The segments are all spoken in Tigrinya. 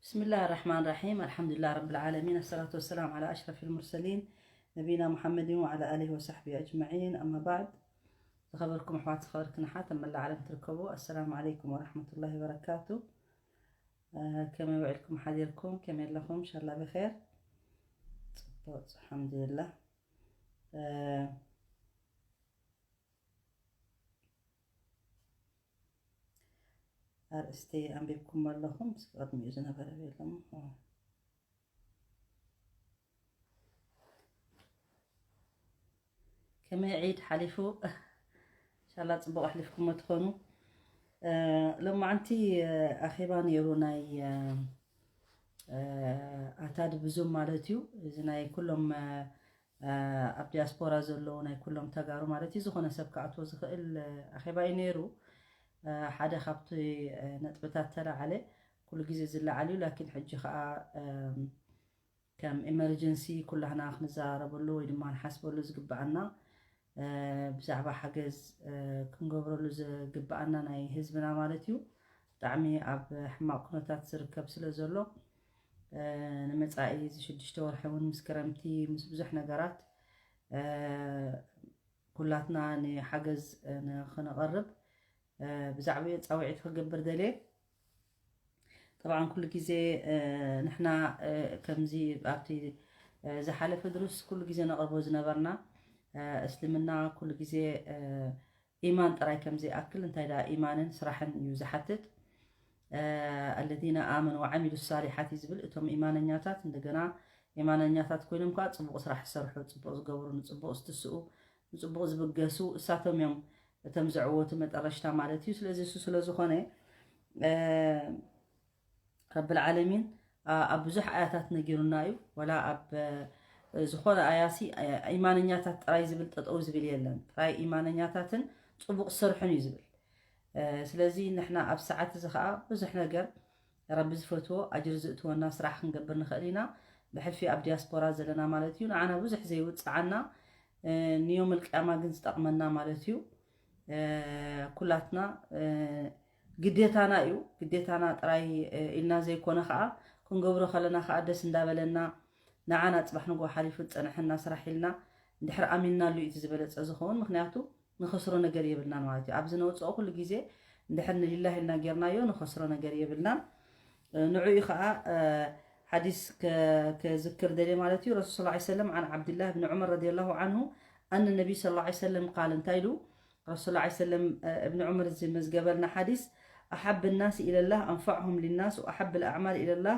بسم الله الرحمن الرحيم. الحمد لله رب العالمين. الصلاة والسلام على أشرف المرسلين نبينا محمد وعلى آله وصحبه أجمعين. أما بعد. ዝኸበርኩም ኣሕዋት፣ ዝኸበርክን ኣሓት ኣብ መላእ ዓለም ትርከቡ፣ ኣሰላሙ ዓለይኩም ወራሕመቱላሂ ወበረካቱ። ከመይ ውዒልኩም ሓዲርኩም? ከመይ ኣለኹም? ኢንሻላህ ብኸይር። ጽቡቕ፣ ኣልሓምዱሊላህ። ኣርእስቲ ኣንቢብኩም ኣለኹም። እስኪ ቅድሚኡ ዝነበረ የሎም። ከመይ ዒድ ሓሊፉ? ኢንሻላህ ጽቡቕ ኣሕሊፍኩሞ ትኾኑ። ሎማዓንቲ ኣኼባ ነይሩ፣ ናይ ኣታድ ብዙም ማለት እዩ። እዚ ናይ ኩሎም ኣብ ዲያስፖራ ዘለዉ ናይ ኩሎም ተጋሩ ማለት እዩ፣ ዝኾነ ሰብ ክኣትዎ ዝኽእል ኣኼባ እዩ ነይሩ። ሓደ ካብቲ ነጥብታት ተለዓለ፣ ኩሉ ግዜ ዝለዓል እዩ፣ ላኪን ሕጂ ከዓ ከም ኢመርጀንሲ ኩላህና ክንዘራረበሉ ወይ ድማ ንሓስበሉ ዝግብኣና ብዛዕባ ሓገዝ ክንገብረሉ ዝግብኣና ናይ ህዝብና ማለት እዩ። ብጣዕሚ ኣብ ሕማቕ ኩነታት ዝርከብ ስለ ዘሎ፣ ንመጻኢ እዚ ሽዱሽተ ወርሒ እውን ምስ ክረምቲ ምስ ብዙሕ ነገራት ኩላትና ንሓገዝ ንኽንቐርብ ብዛዕባኡ ጻውዒት ክገብር ደልየ። ጠብዓን ኩሉ ግዜ ንሕና ከምዚ ኣብቲ ዝሓለፈ ድሩስ ኩሉ ግዜ ነቕርቦ ዝነበርና፣ እስልምና ኩሉ ግዜ ኢማን ጥራይ ከም ዘይኣክል፣ እንታይ ደኣ ኢማንን ስራሕን እዩ ዝሓትት። الذين آمنوا وعملوا الصالحات እዩ ዝብል። እቶም ኢማነኛታት እንደገና ኢማነኛታት ኮይኖም ከዓ ጽቡቕ ስራሕ ዝሰርሑ፣ ጽቡቕ ዝገብሩ፣ ንጽቡቕ ዝትስኡ፣ ንጽቡቕ ዝብገሱ እሳቶም እዮም እቶም ዝዕወቱ መጠረሽታ ማለት እዩ። ስለዚ እሱ ስለ ዝኾነ ረብል ዓለሚን ኣብ ብዙሕ ኣያታት ነጊሩና እዩ። ወላ ኣብ ዝኾነ ኣያሲ ኢማነኛታት ጥራይ ዝብል ጠጠው ዝብል የለን። ጥራይ ኢማነኛታትን ጽቡቕ ዝሰርሑን እዩ ዝብል። ስለዚ ንሕና ኣብ ሰዓት እዚ ከዓ ብዙሕ ነገር ረቢ ዝፈትዎ ኣጅሪ ዝእትወና ስራሕ ክንገብር ንኽእል ኢና። ብሕልፊ ኣብ ዲያስፖራ ዘለና ማለት እዩ። ንዓና ብዙሕ ዘይውፅዓና ንዮም ልቅያማ ግን ዝጠቕመና ማለት እዩ። ኩላትና ግዴታና እዩ። ግዴታና ጥራይ ኢልና ዘይኮነ ከዓ ክንገብሮ ከለና ከዓ ደስ እንዳበለና ንዓና ፅባሕ ንጎ ሓሊፉ ዝፀንሐና ስራሕ ኢልና እንድሕር ኣሚንናሉ እዩ እቲ ዝበለፀ ዝኸውን። ምክንያቱ ንኸስሮ ነገር የብልናን ማለት እዩ። ኣብዚ ነውፅኦ ኩሉ ግዜ እንድሕር ንሊላህ ኢልና ጌርናዮ ንኸስሮ ነገር የብልናን። ንዑ እዩ ከዓ ሓዲስ ከዝክር ደልየ ማለት እዩ። ረሱል صلى الله عليه وسلم عن عبد الله بن عمر رضي الله عنه أن النبي صلى الله عليه وسلم قال، እንታይ ኢሉ ረሱል صلى الله عليه وسلم እብን ዑመር ዝመዝገበልና ሓዲስ، أحب الناس إلى الله أنفعهم للناس وأحب الأعمال إلى الله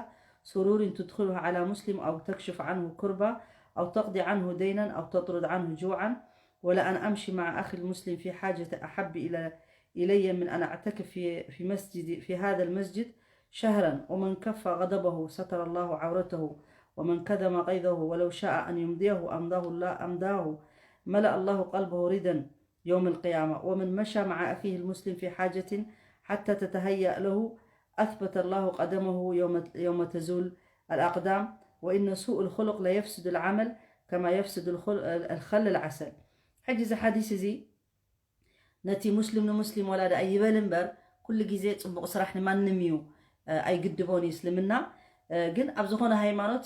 سرور تدخله على مسلم أو تكشف عنه كربة أو تقضي عنه دينا أو تطرد عنه جوعا ولأن أمشي مع أخي المسلم في حاجة أحب إلى إلي من أن أعتكف في في مسجد في هذا المسجد شهرا ومن كف غضبه ستر الله عورته ومن كظم غيظه ولو شاء أن يمضيه أمضاه الله أمضاه ملأ الله قلبه رضا يوم القيامة ومن مشى مع أخيه المسلم في حاجة حتى تتهيأ له أثبت الله قدمه يوم يوم تزول الأقدام وإن سوء الخلق ليفسد العمل كما يفسد الخل الخل العسل. ሕጂ እዚ ሓዲስ እዚ ነቲ ሙስሊም ንሙስሊም ወላ ደኣ ይበል እምበር ኩሉ ግዜ ጽቡቕ ስራሕ ንማንም እዩ ኣይግድቦን እዩ እስልምና። ግን ኣብ ዝኾነ ሃይማኖት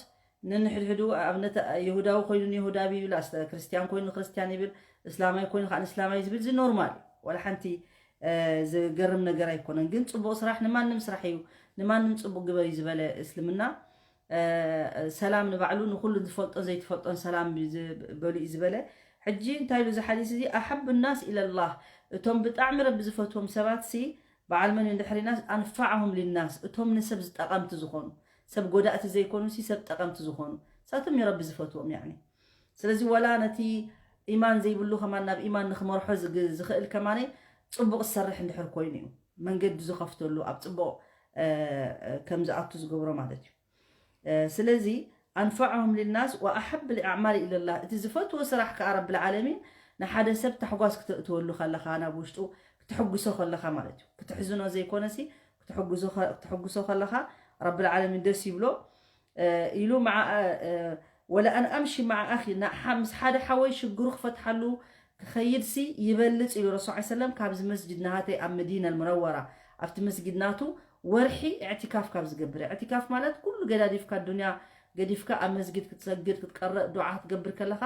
ንንሕድሕዱ ኣብነት ይሁዳዊ ኮይኑ ንይሁዳዊ ይብል፣ ክርስትያን ኮይኑ ንክርስትያን ይብል፣ እስላማይ ኮይኑ ከዓ ንእስላማይ ዝብል እዚ ኖርማል እዩ። ወላ ሓንቲ ዝገርም ነገር ኣይኮነን። ግን ጽቡቕ ስራሕ ንማንም ስራሕ እዩ፣ ንማንም ጽቡቕ ግበር እዩ ዝበለ እስልምና። ሰላም ንባዕሉ ንኩሉ ዝፈልጦን ዘይትፈልጦን ሰላም በሉ እዩ ዝበለ። ሕጂ እንታይ ኢሉ እዚ ሓዲስ እዚ ኣሓቡ ናስ ኢለላህ፣ እቶም ብጣዕሚ ረቢ ዝፈትዎም ሰባት ሲ በዓል መን እዩ እንድሕር ኢልና ኣንፋዕሁም ሊናስ፣ እቶም ንሰብ ዝጠቐምቲ ዝኾኑ፣ ሰብ ጎዳእቲ ዘይኮኑ ሲ ሰብ ጠቐምቲ ዝኾኑ ሳቶም እዩ ረቢ ዝፈትዎም። ያኒ ስለዚ ወላ ነቲ ኢማን ዘይብሉ ከማን ናብ ኢማን ንክመርሖ ዝኽእል ከማን ፅቡቕ ዝሰርሕ እንድሕር ኮይኑ እዩ መንገዲ ዝኸፍተሉ ኣብ ፅቡቕ ከም ዝኣቱ ዝገብሮ ማለት እዩ። ስለዚ ኣንፈዕሁም ሊናስ ወኣሓብ ልኣዕማል ኢለላህ፣ እቲ ዝፈትዎ ስራሕ ከዓ ረብል ዓለሚን ንሓደ ሰብ ታሕጓስ ክተእትወሉ ከለኻ ናብ ውሽጡ ክትሕጉሶ ከለኻ ማለት እዩ። ክትሕዝኖ ዘይኮነሲ ክትሕጉሶ ከለኻ ረብል ዓለሚን ደስ ይብሎ። ኢሉ ወለኣን ኣምሺ መዓ ኣኺ፣ ምስ ሓደ ሓወይ ሽግሩ ክፈትሓሉ ክኸይድሲ ይበልፅ ኢሉ ረሱል ሰለም ካብዚ መስጅድ ናሃተይ ኣብ መዲና ልሙነወራ ኣብቲ መስጊድ ናቱ ወርሒ እዕቲካፍ ካብ ዝገብር። እዕቲካፍ ማለት ኩሉ ገዳዲፍካ፣ ዱንያ ገዲፍካ፣ ኣብ መስጊድ ክትሰግድ፣ ክትቀረእ፣ ዱዓ ክትገብር ከለኻ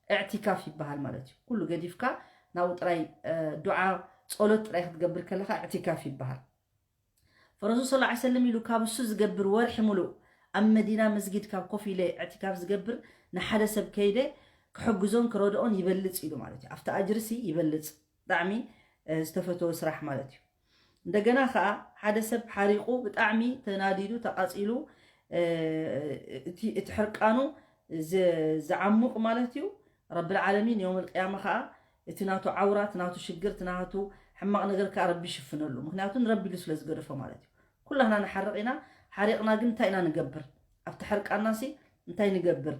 እዕቲካፍ ይበሃል ማለት እዩ። ኩሉ ገዲፍካ ናብኡ ጥራይ፣ እ፣ ዱዓ ጸሎት ጥራይ ክትገብር ከለኻ እዕቲካፍ ይበሃል። ፈረሱል ሰለላሁ ዐለይሂ ወሰለም ኢሉ ካብ እሱ ዝገብር ወርሒ ሙሉእ ኣብ መዲና መስጊድ ካብ ኮፍ ኢለ እዕቲካፍ ዝገብር ንሓደ ሰብ ከይደ ክሕግዞን ክረድኦን ይበልጽ ኢሉ ማለት እዩ። ኣብቲ ኣጅርሲ ይበልጽ። ብጣዕሚ፣ እ፣ ዝተፈተወ ስራሕ ማለት እዩ። እንደገና ከዓ ሓደ ሰብ ሓሪቑ ብጣዕሚ ተናዲዱ ተቃጺሉ፣ እ፣ እቲ፣ እቲ ሕርቃኑ ዝ-፣ ዝዓሙቕ ማለት እዩ። ረብል ዓለሚን የውመል ቅያማ ከዓ እቲ ናቱ ዓውራ፣ እቲ ናቱ ሽግር፣ እቲ ናቱ ሕማቕ ነገር ከዓ ረቢ ይሽፍነሉ። ምክንያቱ ንረቢ ኢሉ ስለ ዝገደፎ ማለት እዩ። ኩላህና ንሓርቕ ኢና። ሓሪቕና ግን እንታይ ኢና ንገብር? ኣብቲ ሕርቃናሲ እንታይ ንገብር?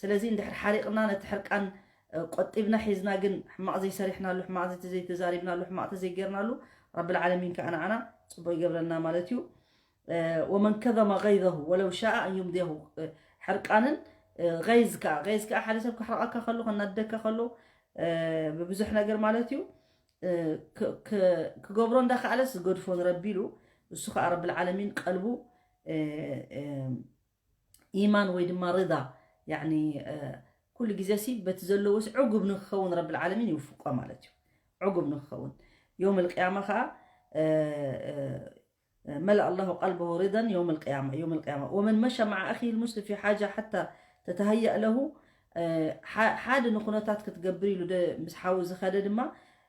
ስለዚ እንድሕር ሓሪቕና ነቲ ሕርቃን፣ እ፣ ቆጢብና ሒዝና ግን ሕማቕ ዘይሰሪሕናሉ፣ ሕማቕ ዘይተ-፣ ዘይተዛሪብናሉ፣ ሕማቕ ተዘይጌርናሉ፣ ረብል ዓለሚን ከዓ ንዓና ጽቡቕ ይገብረልና ማለት እዩ። እ፣ ወመን ከዘመ ገይዘሁ ወለው ሻአ ኣን ዩምድየሁ። እ፣ ሕርቃንን፣ እ፣ ገይዝ ከዓ፣ ገይዝ ከዓ ሓደ ሰብ ክሕርቐካ ከሎ፣ ከናድደካ ከሎ፣ እ፣ ብብዙሕ ነገር ማለት እዩ፣ እ፣ ክ-፣ ክ-፣ ክገብሮ እንዳኸኣለስ ዝገድፎ ንረቢ ኢሉ፣ እሱ ከዓ ረብል ዓለሚን ቀልቡ፣ እ፣ እ፣ ኢማን ወይ ድማ ርዳ፣ ያኒ፣ እ፣ ኩሉ ግዜ ሲ በቲ ዘለዎስ ዕጉብ ንክኸውን ረብል ዓለሚን ይውፍቆ ማለት እዩ። ዕጉብ ንክኸውን። የውም ልቅያማ ከዓ፣ እ፣ እ፣ መለእ ኣላሁ ቀልበሁ ሪዳን የውም ልቅያማ፣ የውም ልቅያማ። ወመን መሻ መዓ ኣኺሂ ልሙስሊም ፊ ሓጃ ሓታ ተተሃየእ ለሁ፣ እ፣ ሓ-፣ ሓደ ንኩነታት ክትገብር ኢሉ ደ-፣ ምስ ሓው ዝኸደ ድማ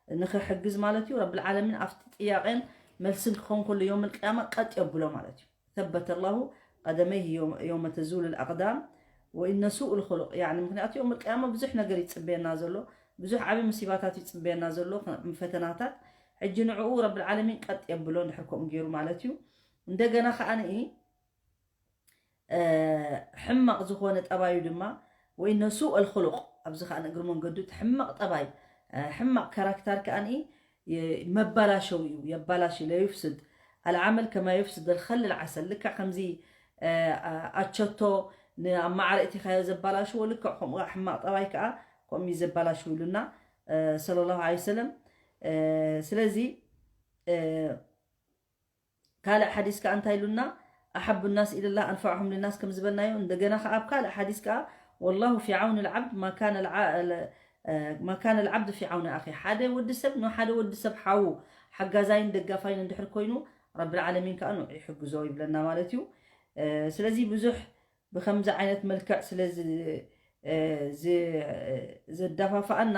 ንክሕግዝ ማለት እዩ። ረብል ዓለሚን ኣብቲ ጥያቄን መልስን ክኸውን ከሎ የውም ልቅያማ ቀጥ የብሎ ማለት እዩ። ثبت الله قدميه يوم، يوم تزول الأقدام وإن سوء الخلق، يعني ምክንያቱ የውም ልቅያማ ብዙሕ ነገር ይጽበየና ዘሎ፣ ብዙሕ ዓቢ ሙሲባታት ይጽበየና ዘሎ፣ ፈተናታት። ሕጂ ንዕኡ ረብል ዓለሚን ቀጥ የብሎ እንድሕር ከምኡ ገይሩ ማለት እዩ። እንደገና ከኣ ንኢ፣ እ፣ ሕማቕ ዝኾነ ጠባዩ ድማ ወኢነ ሱእ ኣልኹሉቕ፣ ኣብዚ ከኣ ንእግሪ መንገዱ እቲ ሕማቕ ጠባይ፣ እ፣ ሕማቕ ካራክተር ከኣ ንኢ የ-፣ መባላሸው እዩ፣ የባላሽ፣ ለዩፍስድ ኣልዓመል ከማ ዩፍስድ ኣልኸል ኣልዓሰል። ልክዕ ከምዚ፣ እ፣ ኣ-፣ ኣቸቶ ን-፣ ኣብ ማዓረ እቲኻዮ ዘባላሽዎ፣ ልክዕ ከምኡ ከኣ ሕማቕ ጠባይ ከኣ ከምኡ እዩ ዘባላሽው ኢሉና፣ እ፣ ሰለላሁ ዐለይሂ ወሰለም። እ፣ ስለዚ፣ እ፣ ካልእ ሓዲስ ከኣ እንታይ ኢሉና? ኣሓቡ ናስ ኢለላህ ኣንፈዕሁም ልናስ ከም ዝበልናዮ፣ እንደገና ከኣ ኣብ ካልእ ሓዲስ ከኣ ወላሁ ፊ ዓውኒ ልዓብድ ማ ካነ ልዓ-፣ ለ-፣ እ፣ ማ ካነ ልዓብድ ፊ ዓውኒ ኣኺ። ሓደ ወዲ ሰብ ንሓደ ወዲ ሰብ ሓዉ ሓጋዛይን ደጋፋይን እንድሕር ኮይኑ፣ ረብል ዓለሚን ከኣ ንዑ ይሕግዞ ይብለና ማለት እዩ። እ፣ ስለዚ ብዙሕ ብከምዚ ዓይነት መልክዕ ስለ ዝ-፣ እ፣ ዝ-፣ ዘዳፋፍኣና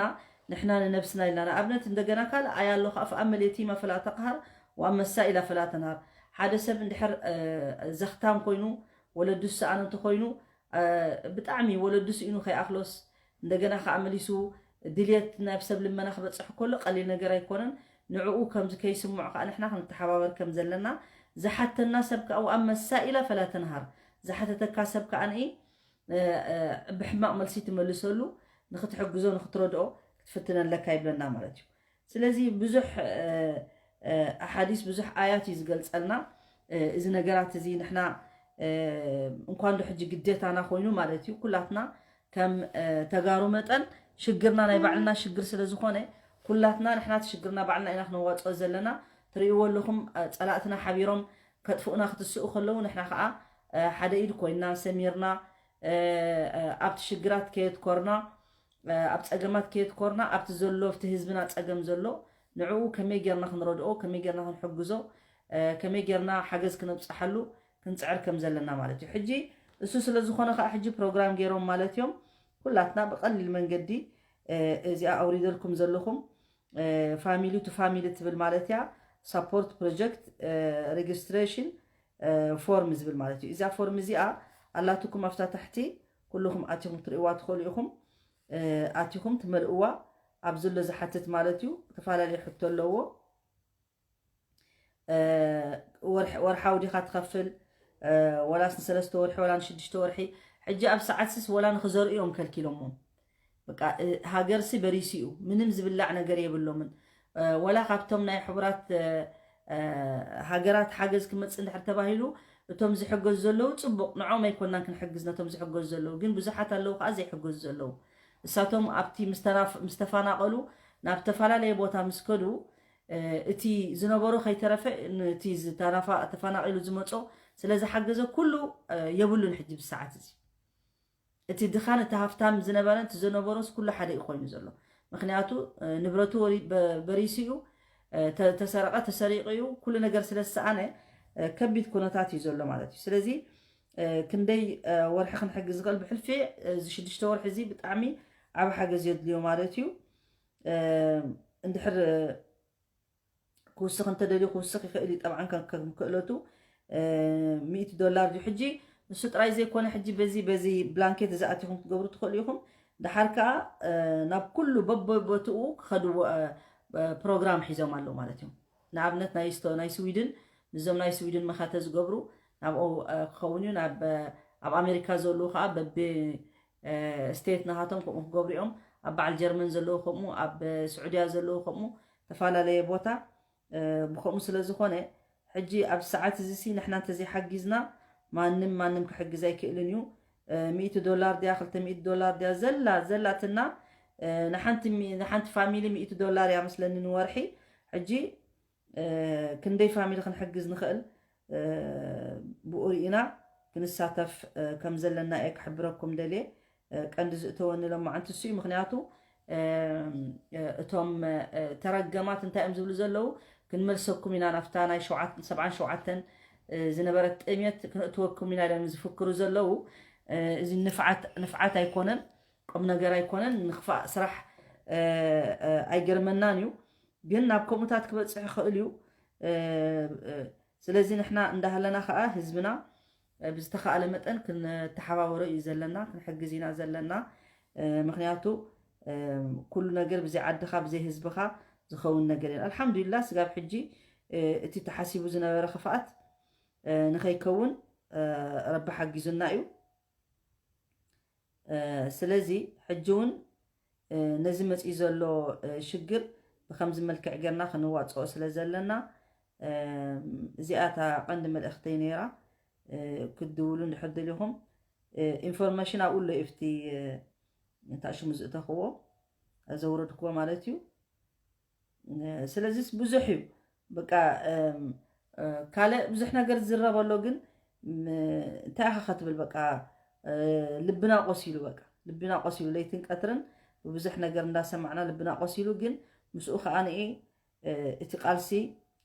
ንሕና ንነብስና ኢልና። ንኣብነት እንደገና ካልእ ኣያ ኣሎ ከኣ፣ ፈኣመል የቲመ ፈላ ተቅሃር ወኣመ ሳኢላ ፈላ ተንሃር። ሓደ ሰብ እንድሕር፣ እ፣ ዘኽታም ኮይኑ፣ ወለዱ ዝሰኣነ እንተኾይኑ፣ እ፣ ብጣዕሚ ወለዱ ስኢኑ ከይኣኽሎስ፣ እንደገና ከኣ መሊሱ ድልየት ናብ ሰብ ልመና ክበጽሕ ከሎ ቀሊል ነገር ኣይኮነን። ንዕኡ ከምዚ ከይስምዖ ከኣ ንሕና ክንተሓባበር ከም ዘለና፣ ዝሓተና ሰብ ከኣ ወኣመ ሳኢላ ፈላ ተንሃር፣ ዝሓተተካ ሰብ ከኣ ንኢ፣ እ፣ እ፣ ብሕማቕ መልሲ ትመልሰሉ፣ ንክትሕግዞ፣ ንክትረድኦ ክትፍትን ኣለካ ይብለና ማለት እዩ። ስለዚ ብዙሕ፣ እ፣ እ፣ ኣሓዲስ፣ ብዙሕ ኣያት እዩ ዝገልጸልና። እ፣ እዚ ነገራት እዚ ንሕና፣ እ፣ እንኳን ዶ ሕጂ ግዴታና ኮይኑ ማለት እዩ። ኩላትና ከም፣ እ፣ ተጋሩ መጠን ሽግርና ናይ ባዕልና ሽግር ስለ ዝኾነ፣ ኩላትና ንሕና እቲ ሽግርና ባዕልና ኢና ክነዋጽኦ ዘለና። ትርእይዎ ኣለኹም፣ እ፣ ጸላእትና ሓቢሮም ከጥፍኡና ክትስኡ ከለዉ፣ ንሕና ከኣ፣ እ፣ ሓደ ኢድ ኮይንና ሰሚርና፣ እ፣ እ፣ ኣብቲ ሽግራት ከየትኮርና፣ እ፣ ኣብ ጸገማት ከየትኮርና፣ ኣብቲ ዘሎ፣ ኣብቲ ህዝብና ጸገም ዘሎ፣ ንዕኡ ከመይ ጌርና ክንረድኦ፣ ከመይ ጌርና ክንሕግዞ፣ እ፣ ከመይ ጌርና ሓገዝ ክነብጽሓሉ ክንጽዕር ከም ዘለና ማለት እዩ። ሕጂ እሱ ስለ ዝኾነ ከኣ ሕጂ ፕሮግራም ገይሮም ማለት እዮም። ኩላትና ብቐሊል መንገዲ፣ እ፣ እዚኣ ኣውሪደልኩም ዘለኹም፣ እ፣ ፋሚሊ ቱ ፋሚሊ ትብል ማለት እያ። ሳፖርት ፕሮጀክት፣ እ፣ ሬጅስትሬሽን፣ እ፣ ፎርም ዝብል ማለት እዩ። እዛ ፎርም እዚኣ ኣላትኩም ኣብታ ታሕቲ ኩልኹም ኣቲኹም ክትርእይዋ ትኽእሉ ኢኹም። እ፣ ኣቲኹም ትመልእዋ። ኣብ ዘሎ ዝሓትት ማለት እዩ። ዝተፈላለየ ሕቶ ኣለዎ። እ፣ ወርሕ-፣ ወርሓዊ ዲኻ ትኸፍል? እ፣ ወላስ ንሰለስተ ወርሒ ወላ ንሽዱሽተ ወርሒ? ሕጂ ኣብ ሰዓትስስ ወላ ንኽዘርኡ እዮም ከልኪሎሞም። በቃ፣ እ፣ ሃገርሲ በሪሱ እዩ። ምንም ዝብላዕ ነገር የብሎምን። እ፣ ወላ ካብቶም ናይ ሕቡራት፣ እ፣ እ፣ ሃገራት ሓገዝ ክመጽእ እንድሕር ተባሂሉ፣ እቶም ዝሕገዙ ዘለዉ ጽቡቕ፣ ንዖም ኣይኮናን ክንሕግዝ ነቶም ዝሕገዙ ዘለዉ። ግን ብዙሓት ኣለዉ ከኣ ዘይሕገዙ ዘለዉ። እሳቶም ኣብቲ ምስ ተናፍ-፣ ምስ ተፈናቐሉ ናብ ዝተፈላለየ ቦታ ምስ ከዱ፣ እቲ ዝነበሮ ከይተረፈ፣ ነቲ ዝተናፋ-፣ ተፈናቒሉ ዝመጾ ስለ ዝሓገዘ፣ ኩሉ የብሉን። ሕጂ ብሰዓት እዚ እቲ ድኻን እቲ ሃፍታም ዝነበረን እቲ ዝነበሮስ ኩሉ ሓደ እዩ ኮይኑ ዘሎ። ምኽንያቱ ንብረቱ ወሪ-፣ በ-፣ በሪሱ እዩ፣ ተ-፣ ተሰረቐ፣ ተሰሪቑ እዩ። ኩሉ ነገር ስለ ዝሰኣነ ከቢድ ኩነታት እዩ ዘሎ ማለት እዩ። ስለዚ ክንደይ ወርሒ ክንሕግዝ ዝኽእል፣ ብሕልፊ እዚ ሽዱሽተ ወርሒ እዚ ብጣዕሚ ዓቢ ሓገዝ የድልዮ ማለት እዩ። እንድሕር ክውስኽ እንተደልዩ ክውስኽ ይኽእል እዩ። ጠብዓን ከም፣ ከም ክእለቱ፣ እ፣ ሚእቲ ዶላር ድዩ? ሕጂ ንሱ ጥራይ ዘይኮነ፣ ሕጂ በዚ፣ በዚ ብላንኬት እዚ ኣቲኹም ክትገብሩ ትኽእሉ ኢኹም። ደሓር ከኣ፣ እ፣ ናብ ኩሉ በበቦትኡ ክኸድዎ፣ እ፣ እ፣ ፕሮግራም ሒዞም ኣለዉ ማለት እዮም። ንኣብነት ናይ ስቶ-፣ ናይ ስዊድን፣ ምስዞም ናይ ስዊድን መኸተ ዝገብሩ ናብኡ፣ እ፣ ክኸውን እዩ። ናብ፣ እ፣ ኣብ ኣሜሪካ ዘለዉ ከኣ በቢ እ፣ ስቴት ናሃቶም ከምኡ ክገብሩ እዮም። ኣብ በዓል ጀርመን ዘለዉ ከምኡ፣ ኣብ ስዑድያ ዘለዉ ከምኡ፣ ተፈላለየ ቦታ፣ እ፣ ብኸምኡ ስለ ዝኾነ፣ ሕጂ ኣብ ሰዓት እዚ ሲ ንሕና እንተዘይሓጊዝና፣ ማንም፣ ማንም ክሕግዝ ኣይክእልን እዩ። እ፣ ሚእቲ ዶላር ድያ፣ ክልተ ሚእቲ ዶላር ድያ፣ ዘላ፣ ዘላትና፣ እ፣ ንሓንቲ ሚ-፣ ንሓንቲ ፋሚሊ ሚእቲ ዶላር እያ መስለኒ ንወርሒ። ሕጂ እ፣ ክንደይ ፋሚሊ ክንሕግዝ ንኽእል፣ እ፣ ብኡ ርኢና ክንሳተፍ፣ እ፣ ከም ዘለና እየ ክሕብረኩም ደልየ። እ፣ ቀንዲ ዝእተወኒ ሎማዓንቲ እሱ እዩ። ምኽንያቱ፣ እ፣ እ፣ እቶም፣ እ፣ ተረገማት እንታይ እዮም ዝብሉ ዘለዉ? ክንመልሰኩም ኢና ናብታ ናይ ሸውዓት-፣ ሰብዓን ሸውዓተን፣ እ፣ ዝነበረት ጥሜት ክነእትወኩም ኢና ኢሎም ዝፍክሩ ዘለዉ። እ፣ እዚ ንፍዓት፣ ንፍዓት ኣይኮነን፣ ቁም ነገር ኣይኮነን። ንኽፋእ ስራሕ፣ እ፣ እ፣ ኣይገርመናን እዩ። ግን ናብ ከምኡታት ክበጽሕ ይኽእል እዩ። እ፣ እ፣ ስለዚ ንሕና እንዳሃለና ከኣ ህዝብና፣ እ፣ ብዝተኻእለ መጠን ክንተሓባበሮ እዩ ዘለና፣ ክንሕግዝ ኢና ዘለና። እ፣ ምኽንያቱ፣ እ፣ ኩሉ ነገር ብዘይ ዓድኻ፣ ብዘይ ህዝብኻ ዝኸውን ነገር የለን። ኣልሓምዱሊላህ፣ ስጋብ ሕጂ፣ እ፣ እቲ ተሓሲቡ ዝነበረ ክፍኣት፣ እ፣ ንኸይከውን፣ እ፣ ረቢ ሓጊዙና እዩ። እ፣ ስለዚ ሕጂ እውን፣ እ፣ ነዚ መጺኡ ዘሎ፣ እ፣ ሽግር ብኸምዚ መልክዕ ጌርና ክንዋጽኦ ስለ ዘለና፣ እ፣ እዚኣ እታ ቀንዲ መልእኽተይ ነይራ። እ፣ ክትድውሉ እንድሕር ደሊኹም፣ እ፣ ኢንፎርሜሽን ኣብኡ ኣሎ፣ ኣብቲ፣ እ፣ እንታይ ሽሙ ዝእተኽዎ፣ ዘውረድክዎ ማለት እዩ። እ፣ ስለዚስ ብዙሕ እዩ። በቃ፣ እም፣ እ፣ ካልእ ብዙሕ ነገር ዝዝረብ ኣሎ፣ ግን፣ ም-፣ እንታይ ኢኻ ክትብል፣ በቃ፣ እ፣ ልብና ቆሲሉ፣ በቃ፣ ልብና ቆሲሉ፣ ለይትን ቀትርን ብብዙሕ ነገር እንዳሰማዕና ልብና ቆሲሉ፣ ግን ምስኡ ከኣ ንኢ፣ እ፣ እቲ ቃልሲ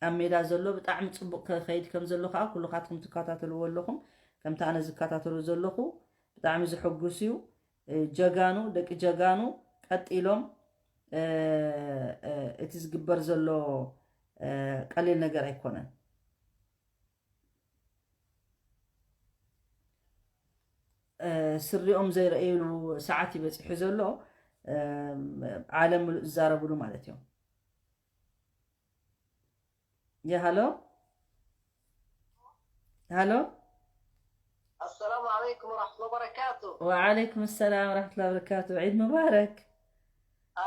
ኣብ ሜዳ ዘሎ ብጣዕሚ ጽቡቕ ከ-፣ ከይድ ከም ዘሎ ከኣ ኩልኻትኩም ትከታተልዎ ኣለኹም። ከምቲ ኣነ ዝከታተሎ ዘለኹ ብጣዕሚ ዘሐጉስ እዩ። እ፣ ጀጋኑ፣ ደቂ ጀጋኑ ቀጢሎም፣ እ፣ እ፣ እቲ ዝግበር ዘሎ፣ እ፣ ቀሊል ነገር ኣይኮነን። እ፣ ስሪኦም ዘይረኣዩሉ ሰዓት እዩ በጺሑ ዘሎ፣ እ፣ ዓለም ምሉእ ዝዛረብሉ ማለት እዮም። ያ ሃሎ፣ ሃሎ። السلام عليكم ورحمة الله وبركاته. وعليكم السلام ورحمة الله وبركاته. عيد مبارك.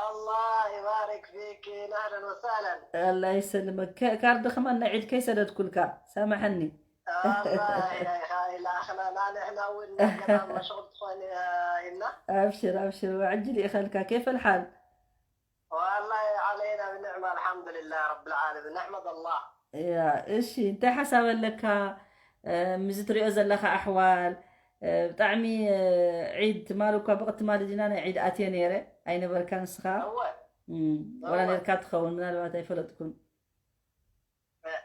الله يبارك فيك، أهلا وسهلا. الله يسلمك. ك-، ካርድ ከማን ናይ ዒድ ከይሰደድኩልካ፣ ሳምሐኒ። الله يا خاي، لا، احنا، لا، نحن أول ما كنا مشغول تخوني، آه، إلنا. أبشر، أبشر، وعجل يا خالك، كيف الحال؟ والله علينا بنعمة، الحمد لله رب العالمين، نحمد الله. ያ፣ እሺ፣ እንታይ ሓሳብ ኣለካ? እ፣ ምስዚ ትሪኦ ዘለኻ ኣሕዋል፣ እ፣ ብጣዕሚ፣ እ፣ ዒድ ትማሊ እኳ ብቕ-፣ ትማሊ ዲና ናይ ዒድ ኣትየ ነይረ፣ ኣይነበርካን ንስኻ? እወ። እም፣ ወላ እወ። ነርካ ትኸውን፣ ምናልባት ኣይፈለጥኩን።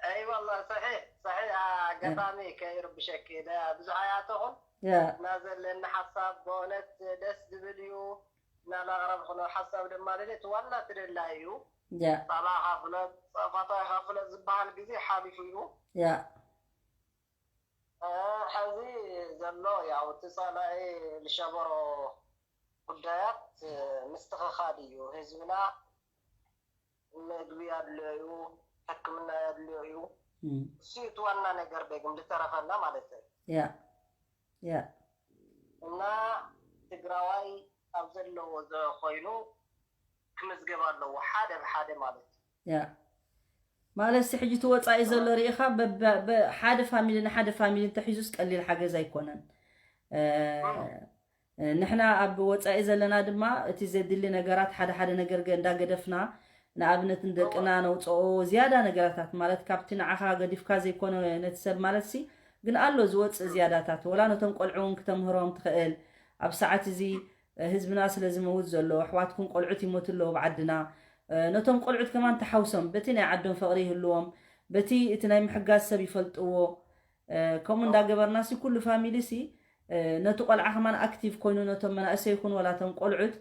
أي والله صحيح، صحيح، ኣጋጣሚ ከይርብሸኪ፣ ደ-፣ ብዙሕ ኣይኣተኹን። ያ፣ እና ዘለኒ ሓሳብ ብእውነት ደስ ዝብል እዩ። እና ላቕረብክኖ ሓሳብ ድማ ልዕሊ እቲ ዋና ትደላይ እዩ። ያ፣ ጻላኻ ፍለጥ፣ ጸፋታይኻ ፍለጥ ዝበሃል ግዜ ሓሊፉ እዩ። ያ፣ እ፣ ሕዚ ዘሎ ያው እቲ ጸላኢ ዝሸበሮ ጉዳያት፣ እ፣ ምስትኽኻል እዩ። ህዝብና ምግቢ ኣድልዮ እዩ፣ ሕክምና ኣድልዮ እዩ። እም፣ እሱ እቲ ዋና ነገር ደግም ዝተረፈና ማለት እዩ። ያ፣ ያ፣ እና ትግራዋይ ኣብ ዘለዎ ዘ-፣ ኮይኑ ክምዝገብ ኣለዎ፣ ሓደ ብሓደ ማለት እዩ። ያ። ማለት ሲ ሕጂ እቲ ወጻኢ ዘሎ ርኢኻ በ-፣ በ-፣ በ-፣ ሓደ ፋሚሊ ንሓደ ፋሚሊ እንተሒዙስ ቀሊል ሓገዝ ኣይኮነን። እ፣ እ፣ ንሕና ኣብ ወጻኢ ዘለና ድማ እቲ ዘድሊ ነገራት ሓደ ሓደ ነገር ገ-፣ እንዳገደፍና ንኣብነት ንደቅና ነውፅኦ ዝያዳ ነገራታት፣ ማለት ካብቲ ንዓኻ ገዲፍካ ዘይኮነ ነቲ ሰብ ማለት ሲ፣ ግን ኣሎ ዝወፅእ ዝያዳታት። ወላ ነቶም ቆልዑ እውን ክተምህሮም ትኽእል። ኣብ ሰዓት እዚ ህዝብና ስለ ዝመውት ዘሎ፣ ኣሕዋትኩም ቆልዑት ይሞቱ ኣለዉ ኣብ ዓድና። ነቶም ቆልዑት ከማን ተሓውሶም፣ በቲ ናይ ዓዶም ፍቕሪ ይህልዎም፣ በቲ እቲ ናይ ምሕጋዝ ሰብ ይፈልጥዎ። ከምኡ እንዳገበርና ሲ ኩሉ ፋሚሊ ሲ ነቲ ቆልዓ ከማን ኣክቲቭ ኮይኑ፣ ነቶም መናእሰይ ይኹን ወላ እቶም ቆልዑት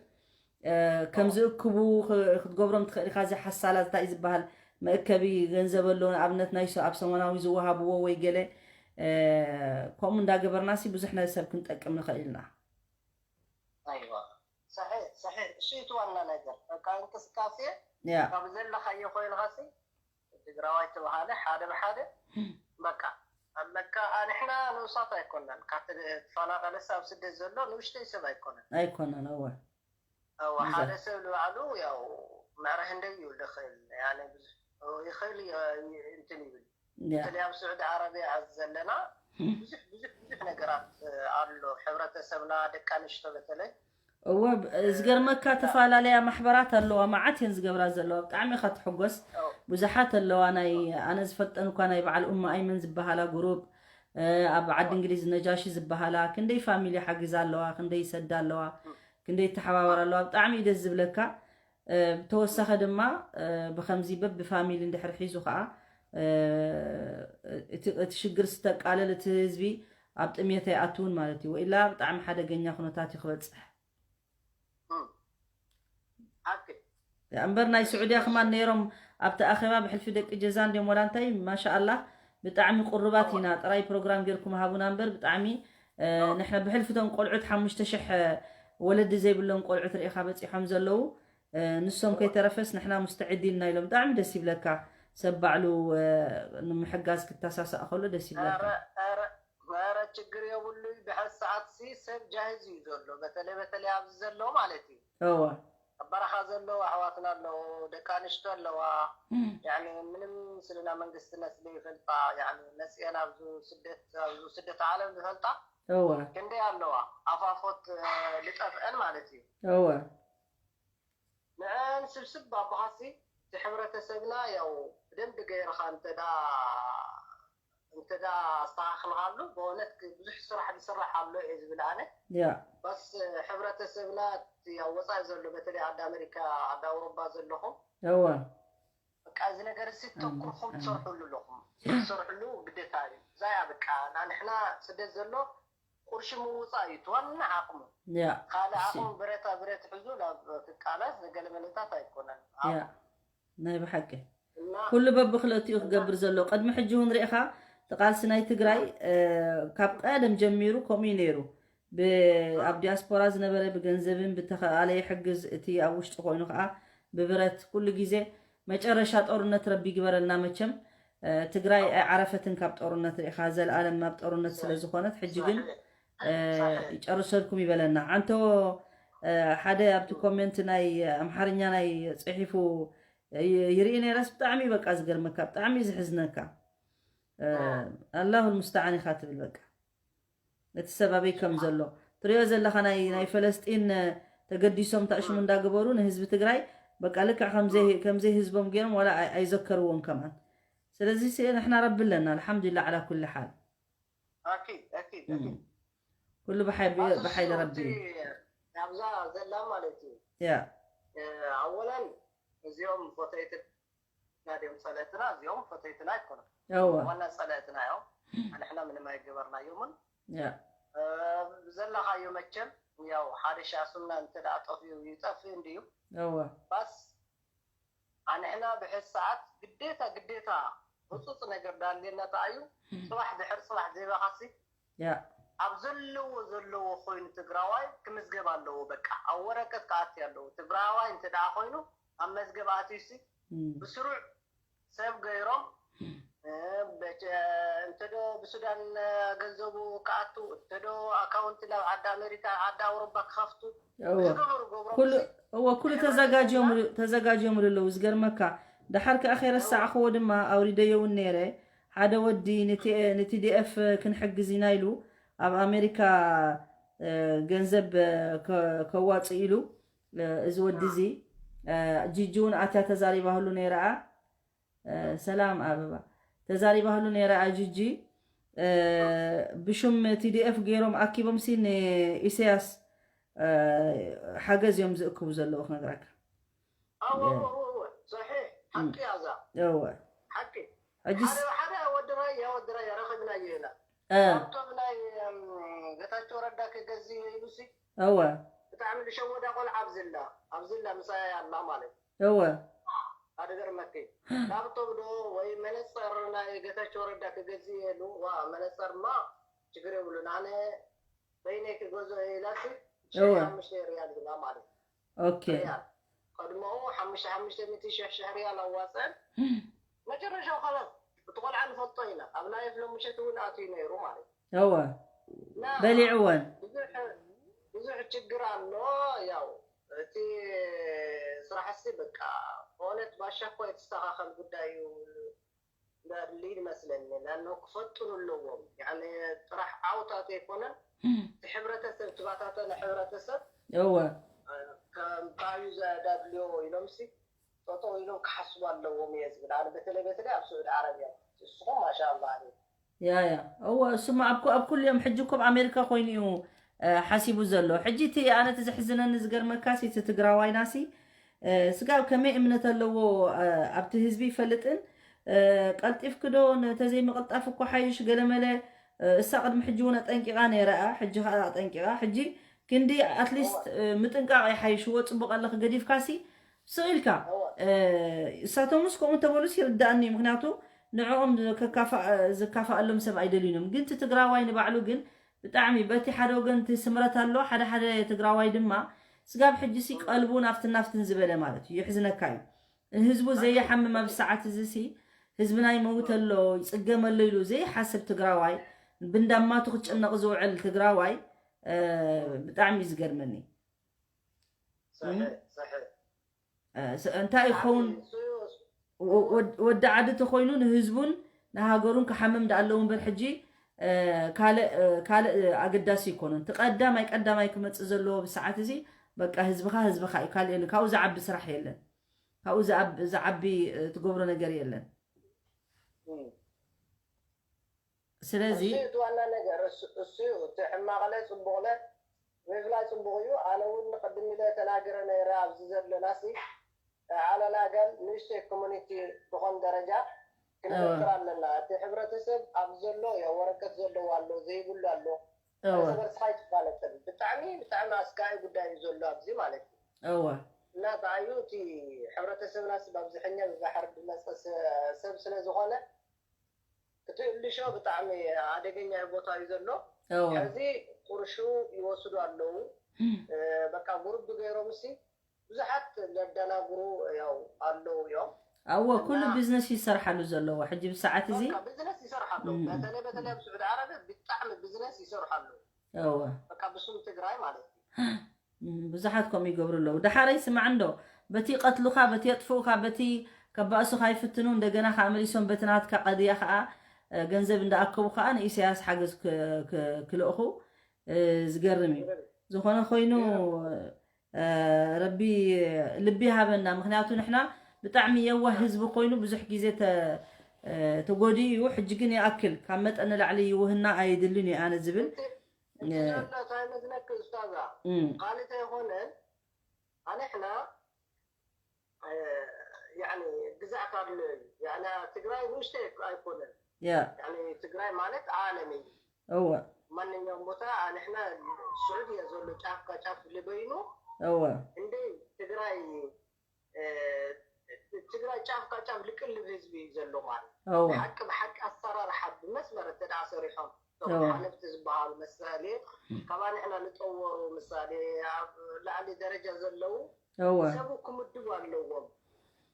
ከም ዝእክቡ ክ- ክትገብሮም ትኽእል ኢኻ። እዚ ሓሳላት እንታይ እዩ ዝበሃል? መእከቢ ገንዘብ ኣሎ፣ ንኣብነት ናይ ሰ- ኣብ ሰሞናዊ ዝወሃብዎ ወይ ገለ። ከምኡ እንዳገበርና ሲ ብዙሕ ናይ ሰብ ክንጠቅም ንኽእል ኢና። ኣይዋ፣ ሰሒሕ ሰሒሕ። እሱ እቲ ዋና ነገር በቃ እንቅስቃሴ ያ ካብ ዘለኻዮ ኮይንኻሲ ትግራዋይ ተባሃለ ሓደ ብሓደ በቃ ኣለካ። ኣንሕና ንኡሳት ኣይኮናን፣ ካብቲ ተፈናቐለስ ኣብ ስደት ዘሎ ንእሽተይ ሰብ ኣይኮነን። ኣይኮነን። እወ እወ ብዛ- ሓደ ሰብ ንባዕሉ ያው መዕረ ህንደይ እዩ ልኽእል ያኔ ብዙሕ ይኽእል እ- እንትን ይብል ያ በተለይ ኣብ ስዑዲ ዓረቢያ ዘለና ብዙሕ ብዙሕ ብዙሕ ነገራት ኣሎ። ሕብረተሰብና ደቂ ኣንስትዮ በተለይ እወ ብ- ዝገርመካ ተፈላለያ ማሕበራት ኣለዋ፣ መዓት እየን ዝገብራ ዘለዋ። ብጣዕሚ ኢኻ ትሕጎስ። ኦ፣ ብዙሓት ኣለዋ፣ ናይ ኣነ ዝፈልጠን እኳ ናይ በዓል ኡማ ኣይመን ዝበሃላ ጉሩፕ፣ ኣብ ዓዲ እንግሊዝ ነጃሺ ዝበሃላ ክንደይ ፋሚሊ ሓጊዛ ኣለዋ፣ ክንደይ ይሰዳ ኣለዋ፣ ክንደይ ይተሓባበራ ኣለዋ። ብጣዕሚ እዩ ደስ ዝብለካ። ብተወሳኸ ድማ ብኸምዚ በብፋሚሊ እንድሕር ሒዙ ከዓ እቲ እቲ ሽግር ዝተቃለል እቲ ህዝቢ ኣብ ጥሜት ኣይኣትውን ማለት እዩ። ወኢላ ብጣዕሚ ሓደገኛ ኩነታት እዩ ክበፅሕ። ሓቂ እምበር ናይ ስዑድያ ከማን ነይሮም ኣብቲ ኣኼባ ብሕልፊ ደቂ ጀዛ እንዲዮም ወላ እንታይ ማሻኣላህ ብጣዕሚ ቁሩባት ኢና። ጥራይ ፕሮግራም ጌርኩም ሃቡና እምበር ብጣዕሚ ንሕና ብሕልፊ እቶም ቆልዑት ሓሙሽተ ሽሕ ወለዲ ዘይብሎም ቆልዑት ርኢኻ በፂሖም ዘለዉ። ንሶም ከይተረፈስ ንሕና ሙስተዒድ ኢልና ኢሎም። ብጣዕሚ ደስ ይብለካ። ሰብ ባዕሉ ንምሕጋዝ ክተሳሳእ ከሎ ደስ ይብለካ። ኧረ ችግር የብሉይ። ብሐዚ ሰዓት ሲ ሰብ ጃህዝ እዩ ዘሎ፣ በተለይ በተለይ ኣብዚ ዘሎ ማለት እዩ። እወ ኣብ በረኻ ዘለዉ ኣሕዋትና ኣለዉ፣ ደቂ ኣንሽቶ ኣለዋ። ያኒ ምንም ስልና መንግስትነት ዘይፈልጣ፣ ያኒ መፅኤን ኣብዚ ስደት ኣብዚ ስደት ዓለም ዝፈልጣ እወ ክንደይ ኣለዋ። ኣፋፎት ልጠፍአን ማለት እዩ። እወ ንዐን ስብስብ ኣቦኻሲ እቲ ሕብረተሰብና ያው ብደንብ ገይርኻ እንተዳ እንተዳ ኣስተኻኽልኻሉ ብእውነት ብዙሕ ስራሕ ዝስራሕ ኣሎ እየ ዝብል ኣነ። ያ በስ ሕብረተሰብና እቲ ኣብ ወፃኢ ዘሎ በተለይ ዓዲ ኣሜሪካ ዓዲ ኣውሮባ ዘለኹም እወ በቃ እዚ ነገር እዚ ተኩርኩም ትሰርሕሉ ኣለኹም። ትሰርሕሉ ግዴታ እዩ። እዛ እያ በቃ ንሕና ስደት ዘሎ ቁርሺ ምውፃእ እዩ እቲ ዋና ዓቕሙ። ያ ካልእ እሺ። ዓቕሙ ብረታ ብረት ሕዙ ናብ ክቃለስ ንገለ መለታት ኣይኮነን። ያ ናይ ብሓቂ እና ኩሉ በብክልቲኡ ክገብር ዘሎ ቅድሚ ሕጂ እውን ርኢኻ እቲ ቃልሲ ናይ ትግራይ እ፣ ካብ ቀደም ጀሚሩ ከምኡ እዩ ነይሩ። ብ- ኣብ ዲያስፖራ ዝነበረ ብገንዘብን ብተኸኣለ ይሕግዝ፣ እቲ ኣብ ውሽጢ ኮይኑ ከዓ ብብረት ኩሉ ግዜ መጨረሻ ጦርነት ረቢ ይግበረልና። መቸም እ፣ ትግራይ ኣይዓረፈትን ካብ ጦርነት ርኢኻ ዘልኣለም ናብ ጦርነት ስለ ዝኾነት ሕጂ ግን እ፣ ይጨርሰልኩም ይበለና። ዓንቶ እ፣ ሓደ ኣብቲ ኮሜንት ናይ ኣምሓርኛ ናይ ፅሒፉ ይ- ይርኢ ነይረስ ብጣዕሚ በቃ ዝገርመካ ብጣዕሚ እዩ ዝሕዝነካ። እ፣ ኣላሁ ልሙስተዓን ኢኻ ትብል በቃ እቲ ሰብ ኣበይ ከም ዘሎ ትሪኦ ዘለኻ ናይ ናይ ፈለስጢን እ፣ ተገዲሶም ታእሽሙ እንዳገበሩ ንህዝቢ ትግራይ በቃ ልክዕ ከምዘይ ከምዘይ ህዝቦም ገይሮም ዋላ ኣይ- ኣይዘከርዎን ከማን። ስለዚ ሲ ንሕና ረቢ ኣለና ኣልሓምዱሊላህ ዓላ ኩሊ ሓል። ኣኪድ ኣኪድ ኣኪድ ኩሉ ብሓይ- ኣሱ ብሓይሊ እሱ ረቢ እቲ ኣብዛ ዘላ ማለት እዩ። ያ ኣወላን እዚኦም ፈተይትና ድዮም ጸለእትና፣ እዚኦም ፈተይትና ኣይኮኑን። እወ ዋና ጸለእትና እዮም። ንሕና ምንም ኣይገበርናዮምን። ያ ብዘለኻዮ መቸም ያው ሓደ ሻሱና እንተ ደኣ ጠፊኡ ይጠፍእ እንድዩ። እወ ባስ ኣንሕና ብሕዚ ሰዓት ግዴታ ግዴታ ህፁፅ ነገር ዳልየና ተኣዩ ፅባሕ ድሕር ፅባሕ ዜባኻሲ ያ ኣብ ዘለዎ ዘለዎ ኮይኑ ትግራዋይ ክምዝገብ ኣለዎ። በቃ ኣብ ወረቀት ክኣቲ ኣለዎ። ትግራዋይ እንተ ደኣ ኮይኑ ኣብ መዝገብ ኣትዩሲ እም፣ ብስሩዕ ሰብ ገይሮም እ፣ በጀ- እንተዶ ብሱዳን እ፣ ገንዘቡ ክኣቱ እንተዶ ኣካውንቲ ናብ ዓዲ ኣሜሪካ ዓዲ ኣውሮፓ ክኸፍቱ እወ ዝገበሩ ገብሮም ኩሉ ሲ እወ ኩሉ ተዘጋጅዮምሉ ተዘጋጅዮምሉ ኣለዉ። ዝገርመካ ደሓር ከኣ ከይረሳዕኽዎ ድማ ኣውሪደዮ እውን ነይረ። ሓደ ወዲ ንቲ- ንቲዲኤፍ ክንሕግዝ ኢና ኢሉ ኣብ ኣሜሪካ እ፣ ገንዘብ እ፣ ከ- ከዋፅእ ኢሉ እ፣ እዚ ወዲ እዚ እ፣ ጂጂ እውን ኣትያ ተዛሪባህሉ ነይራ። እ፣ ሰላም ኣበባ። ተዛሪባህሉ ነይራ ጂጂ። እ፣ ብሹም ቲ ዲ ኤፍ ገይሮም ኣኪቦም ሲ ንኢሳያስ፣ እ፣ ሓገዝ እዮም ዝእክቡ ዘለዉ ክነግረካ። እወ፣ እወ፣ እወ፣ እወ። ሰሒሕ። ሓቂ እያ እዛ። እወ። ሓቂ። ሕጂስ ሓደ፣ ሓደ ወዲ ራያ፣ ወዲ ራያ ረኺብናዮ ኢና። እ፣ ካብቶም ናይ፣ እም፣ ጌታቸው ረዳ ክገዝእ ኢሉ ሲ እወ። ብጣዕሚ ዝሸወዳ ቆልዓ ኣብዝላ፣ ኣብዝላ ምሳያ ኣላ ማለት እዩ። እወ። ኣደ ገርመኪ። ላፕቶፕ ዶ ወይ መነፀር ናይ ጌታቸው ረዳ ክገዝእ ኢሉ፣ ዋ፣ መነፀርማ ችግር የብሉን። ኣነ በይነይ ክገዝኦ ኢላ ሲ እወ። ሓሙሽተ ሪያል ሂባ ማለት እዩ። ኦኬ። ሪያል። ቀድሞኡ ሓሙሽተ፣ ሓሙሽተ ሚእቲ ሽሕ፣ ሽሕ ሪያል ኣዋፀን። መጨረሻው ካላስ እቲ ቆልዓ ንፈልጦ ኢና። ኣብ ላይፍ ሎምሸት እውን ኣትዩ ነይሩ ማለት እዩ። እወ። እና በሊዕወን። ብዙሕ፣ ብዙሕ ችግር ኣሎ። ያው እቲ ስራሕሲ በቃ በእውነት ባሻኮ የተስተኻኸል ጉዳይ እዩ። ሊድ መስለኒ ላኖ ክፈጥኑ ኣለዎም። ያኔ ጥራሕ ዓውታት ኣይኮነን፣ እቲ ሕብረተሰብ፣ ትባታተነ ሕብረተሰብ እወ። ከምታዩ ዘዳድልዮ ኢሎም ሲ ጠጠው ኢሎም ክሓስቡ ኣለዎም እየ ዝብል። ኣነ በተለይ፣ በተለይ ኣብ ስዑድ ዓረብያ ንስኹም ማሻ ኣላህ እዩ። ያ ያ እወ። እሱማ ኣብ ኩ- ኣብ ኩሉ እዮም። ሕጂ እኮ ኣብ ኣሜሪካ ኮይኑ እዩ፣ እ፣ ሓሲቡ ዘሎ። ሕጂ እቲ ኣነ እቲ ዘሕዝነኒ ዝገርመካ ሲ እቲ ትግራዋይና ሲ፣ እ፣ ስጋብ ከመይ እምነት ኣለዎ፣ እ፣ ኣብቲ ህዝቢ ይፈልጥን፣ እ፣ ቀልጢፍክዶ ነተዘይምቕልጣፍ እኮ ሓይሽ ገለመለ፣ እ፣ እሳ ቅድሚ ሕጂ እውን ኣጠንቂቓ ነይራ እያ። ሕጂ ከዓ ኣጠንቂቓ። ሕጂ ክንዲ ኣትሊስት፣ እ፣ ምጥንቃቕ ይሓይሽዎ። ፅቡቕ ኣለኺ ገዲፍካ ሲ ስቕ ኢልካ፣ እ፣ እሳቶምስ ከምኡ እንተበሉስ ይርዳእኒ እዩ። ምክንያቱ ንዕኦም ከካፋ-፣ ዝካፋኣሎም ሰብ ኣይደልዩንም። ግን እቲ ትግራዋይ ንባዕሉ ግን ብጣዕሚ በቲ ሓደ ወገን እቲ ስምረት ኣሎ፣ ሓደ ሓደ ትግራዋይ ድማ ስጋብ ሕጂ ሲ ቀልቡ ናፍትን ናፍትን ዝበለ ማለት እዩ። የሕዝነካ እዩ። ንህዝቡ ዘይሓምም ኣብ ሰዓት እዚ ሲ ህዝብና ይመውት ኣሎ፣ ይፅገም ኣሎ ኢሉ ዘይሓስብ ትግራዋይ፣ ብንዳማቱ ክጨነቕ ዝውዕል ትግራዋይ፣ እ፣ ብጣዕሚ እዩ ዝገርመኒ። ሰሒሕ፣ ሰሒሕ። እ፣ ስ-፣ እንታይ ይኸውን? እሱ እዩ፣ እሱ ወ-፣ ወድ-፣ ወዲ ዓዲ ተኾይኑ ንህዝቡን ንሃገሩን ክሓምም ደኣ ኣለዎ እምበር ሕጂ፣ እ፣ ካልእ፣ እ፣ ካልእ፣ እ፣ ኣገዳሲ ኣይኮነን። እቲ ቀዳማይ ቀዳማይ ክመጽእ ዘለዎ ብሰዓት እዚ በቃ ህዝብኻ ህዝብኻ እዩ፣ ካልእ የለን። ካብኡ ዝዓቢ ስራሕ የለን። ካብኡ ዝዓብ-፣ ዝዓቢ፣ እ፣ ትገብሮ ነገር የለን። እም። ስለዚ እሱ እዩ እቲ ዋና ነገር፣ እሱ፣ እሱ እዩ እቲ ሕማቕለ ጽቡቕለ ምፍላይ ጽቡቕ እዩ። ኣነ እውን ቅድም ኢለ ተናግረ ነይረ፣ ኣብዚ ዘለና ሲ ዓለና ጋል ንእሽተይ ኮሚኒቲ ዝኾን ደረጃ ክንፈጥር ኣለና። እቲ ሕብረተሰብ ኣብ ዘሎ ያው ወረቀት ዘለዎ ኣሎ፣ ዘይብሉ ኣሎ። እወ እርስ በርስኻ ኣይትፋለጥን። ብጣዕሚ፣ ብጣዕሚ ኣስጋኢ ጉዳይ እዩ ዘሎ ኣብዚ ማለት እዩ። እወ እና ብኣዩ እቲ ሕብረተሰብና ስ-፣ ብኣብዝሐኛ ብባሕሪ ዝመፀ ስ-፣ ሰብ ስለ ዝኾነ እቲ እልሾ ብጣዕሚ ኣደገኛ ቦታ እዩ ዘሎ። እወ ሕዚ ቁርሹ ይወስዱ ኣለዉ። እ፣ በቃ ጉሩብ ገይሮም ሲ ብዙሓት ዘደናግሩ ያው ኣለዉ እዮም። እወ ኩሉ እና ቢዝነስ ይሰርሓሉ ዘለዎ ሕጂ ብሰዓት እዚ በቃ ቢዝነስ ይሰርሓሉ። እም። በተለይ፣ በተለይ ኣብ ስዑዲ ዓረብ ብጣዕሚ ቢዝነስ ይሰርሓሉ። እወ በቃ ብስም ትግራይ ማለት እዩ። እም፣ ብዙሓት ከምኡ ይገብሩ ኣለዉ። ደሓር ኣይስማዕ እንዶ በቲ ቀትሉኻ፣ በቲ የጥፍኡኻ፣ በቲ ከባእሱኻ ይፍትኑ፣ እንደገና ከዓ መሊሶም በቲ ናትካ ቀድያ ከዓ፣ እ፣ ገንዘብ እንዳኣከቡ ከዓ ንኢሳያስ ሓገዝ ክ-፣ ክ-፣ ክልእኹ፣ እ፣ ዝገርም እዩ። ዝኾነ ኮይኑ፣ እ፣ ረቢ ልቢ ይሃበና። ምክንያቱ ንሕና ብጣዕሚ የዋህ ህዝቢ ኮይኑ ብዙሕ ግዜ ተ-፣ እ፣ ተጎዲኡ እዩ። ሕጂ ግን ይኣክል፣ ካብ መጠን ንላዕሊ ይውህና ኣይድልን እዩ ኣነ ዝብል። እቲ፣ እቲ ዘሎ እንታይ መስለኪ ኡስታዛ? እም፣ ካልእ ኣይኮነን። ኣንሕና፣ እ፣ ያኒ ግዛት ኣሎ እዩ። ያኒ ትግራይ ንእሽተይ ኣይኮነን። ያ ያኒ ትግራይ ማለት ዓለም እዩ። እወ ማንኛውም ቦታ ኣንሕና ስዑድያ ዘሎ ጫፍ ካብ ጫፍ ልበይኑ እወ እንደ ትግራይ፣ እ፣ ትግራይ ጫፍ ካብ ጫፍ ልቅልብ ህዝቢ እዩ ዘሎ ማለት እወ ብሓቂ፣ ብሓቂ ኣሰራርሓ ብመስመር እንተ ደኣ ሰሪሖም እቶም እወ ሓለፍቲ ዝበሃሉ ምሳሌ ካብ ኣንሕና ንጠወሩ ምሳሌ ኣብ ላዕሊ ደረጃ ዘለዉ እወ ሰቡ ክምድቡ ኣለዎም።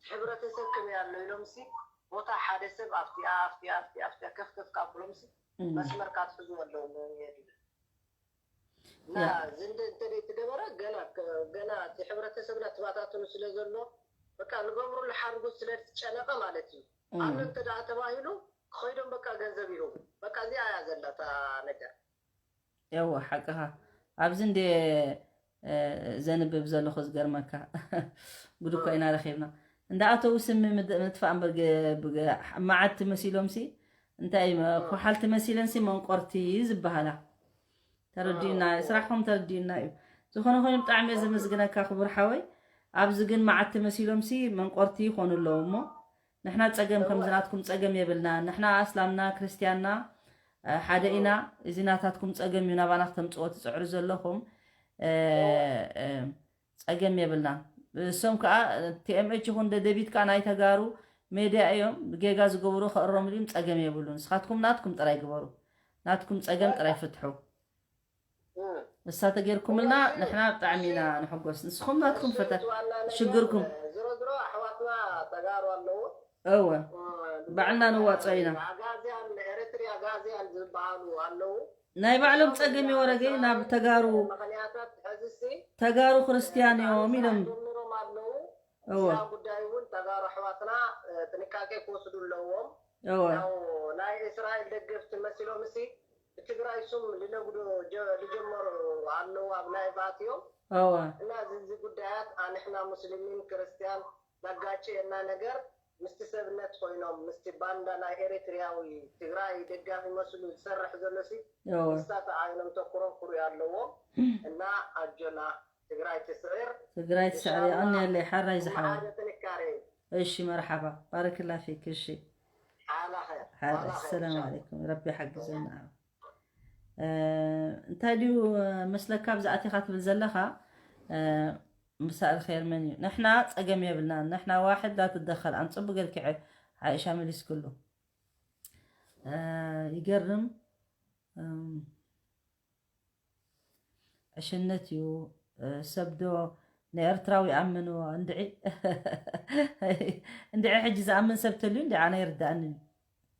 ሕብረተሰብ ከመይ ኣሎ ኢሎም ሲ ቦታ ሓደ ሰብ ኣብቲኣ፣ ኣብቲኣ፣ ኣብቲኣ፣ ኣብቲኣ ከፍ ከፍ ካብሎም ሲ እም። መስመር ካትሕዙ ኣለዎም የድሊ። እና ያ። እዚ እንደ-፣ እንተ ዘይተገበረ ገና ከ-፣ ገና እቲ ሕብረተሰብና ተባታትኑ ስለ ዘሎ በቃ ንገብሩ ሓርጉ ስለ ዝጨነቐ ማለት እዩ። እም። ኣሎ እንተ ደኣ ተባሂሉ ክኸይዶም በቃ ገንዘብ ይህቡ። በቃ እዚኣ እያ ዘላ እታ ነገር። እወ ሓቅኻ። ኣብዚ እንደ ዘንብብ ዘለኹ ዝገርመካ። ጉድ እኮ ኢና ረኺብና። እንዳኣተው ስሚ ምድ- ምጥፋእ እምበር ገ- ብገ- መዓልቲ መሲሎም ሲ እንታይ መ- ኮሓልቲ መሲለን ሲ መንቆርቲ ዝበሃላ። ተረዲእና እዩ፣ ስራሕኩም ተረዲእና እዩ። ዝኾነ ኮይኑ ብጣዕሚ እየ ዘመስግነካ ክቡር ሓወይ። ኣብዚ ግን መዓልቲ መሲሎም ሲ መንቆርቲ ይኾኑ ኣለዉ እሞ ንሕና ጸገም ከምዚ ናትኩም ጸገም የብልና። ንሕና ኣስላምና ክርስቲያንና ሓደ ኢና። እዚ ናታትኩም ጸገም እዩ ናባና ክተምጽዎ ትጽዕሩ ዘለኹም። ጸገም የብልናን። እሶም ከዓ ቲኤምኤች ይኹን ደደቢት ከዓ ናይ ተጋሩ ሜድያ እዮም። ጌጋ ዝገብሩ ከእሮም ድም ጸገም የብሉን። ንስኻትኩም ናትኩም ጥራይ ግበሩ። ናትኩም ጸገም ጥራይ ፍትሑ። እሳ ተጌርኩምልና ንሕና ብጣዕሚ ኢና ንሕጎስ። ንስኹም ናትኩም ፈተ ሽግርኩም ዝሮ ዝሮ ኣሕዋትና ተጋሩ ኣለዉ። እወ ባዕልና ንዋጾ ኢና። ኣጋዝያን ኤርትሪ ኣጋዝያን ዝበሃሉ ኣለዉ። ናይ ባዕሎም ጸገም ይወረገ ናብ ተጋሩ ምኽንያታት ሕዝሲ ተጋሩ ክርስትያን እዮም ኢሎም ጀምሮም ኣለዉ። እወ እዛ ጉዳይ እውን ተጋሩ ኣሕዋትና ጥንቃቄ ክወስዱ ኣለዎም። እወ ያው ናይ እስራኤል ደገፍቲ መሲሎም እሲ ብትግራይ ስም ልነግዶ ጀ- ልጀመሩ ኣለዉ ኣብ ላይቭ ኣትዮም። እወ እና እዚ ጉዳያት ኣንሕና ሙስሊሚን ክርስቲያን ዘጋጭየና ነገር ምስቲ ሰብነት ኮይኖም ምስቲ ባንዳ ናይ ኤሪትሪያዊ ትግራይ ደጋፊ መስሉ ዝሰርሕ ዘሎ ሲ እወ ምስታ ተዓይኖም ተኩሮም ክሪኡ ኣለዎም። እና ኣጆና ትግራይ ትስዕር። ትግራይ ትስዕር። የቐንየለይ ሓራይ ዝሓወይ። ሓደ ጥንካሬ እዩ። እሺ መርሓባ ባረክላ ፊክ። እሺ ሓላ ኸይር ሓላ ሓላ ኸይር ሰላም ኢንሻኣላህ። ዓለይኩም ረቢ ሓግዘና። እንታይ ድዩ መስለካ ኣብዚ ኣቲኻ ትብል ዘለኻ? ምሳእ ኸይር መን እዩ? ንሕና ጸገም የብልናን። ንሕና ዋሕድ ላትደኸል ኣንጽቡ ገልኪዐ። ሓይሻ መሊስክሉ። ይገርም። ዕሽነት እዩ። ሰብዶ ንኤርትራዊ ኣምንዎ እንድዒ። እንድዒ ሕጂ ዝኣምን ሰብ ተልዩ እንዲ ኣነ ይርዳእንን እዩ።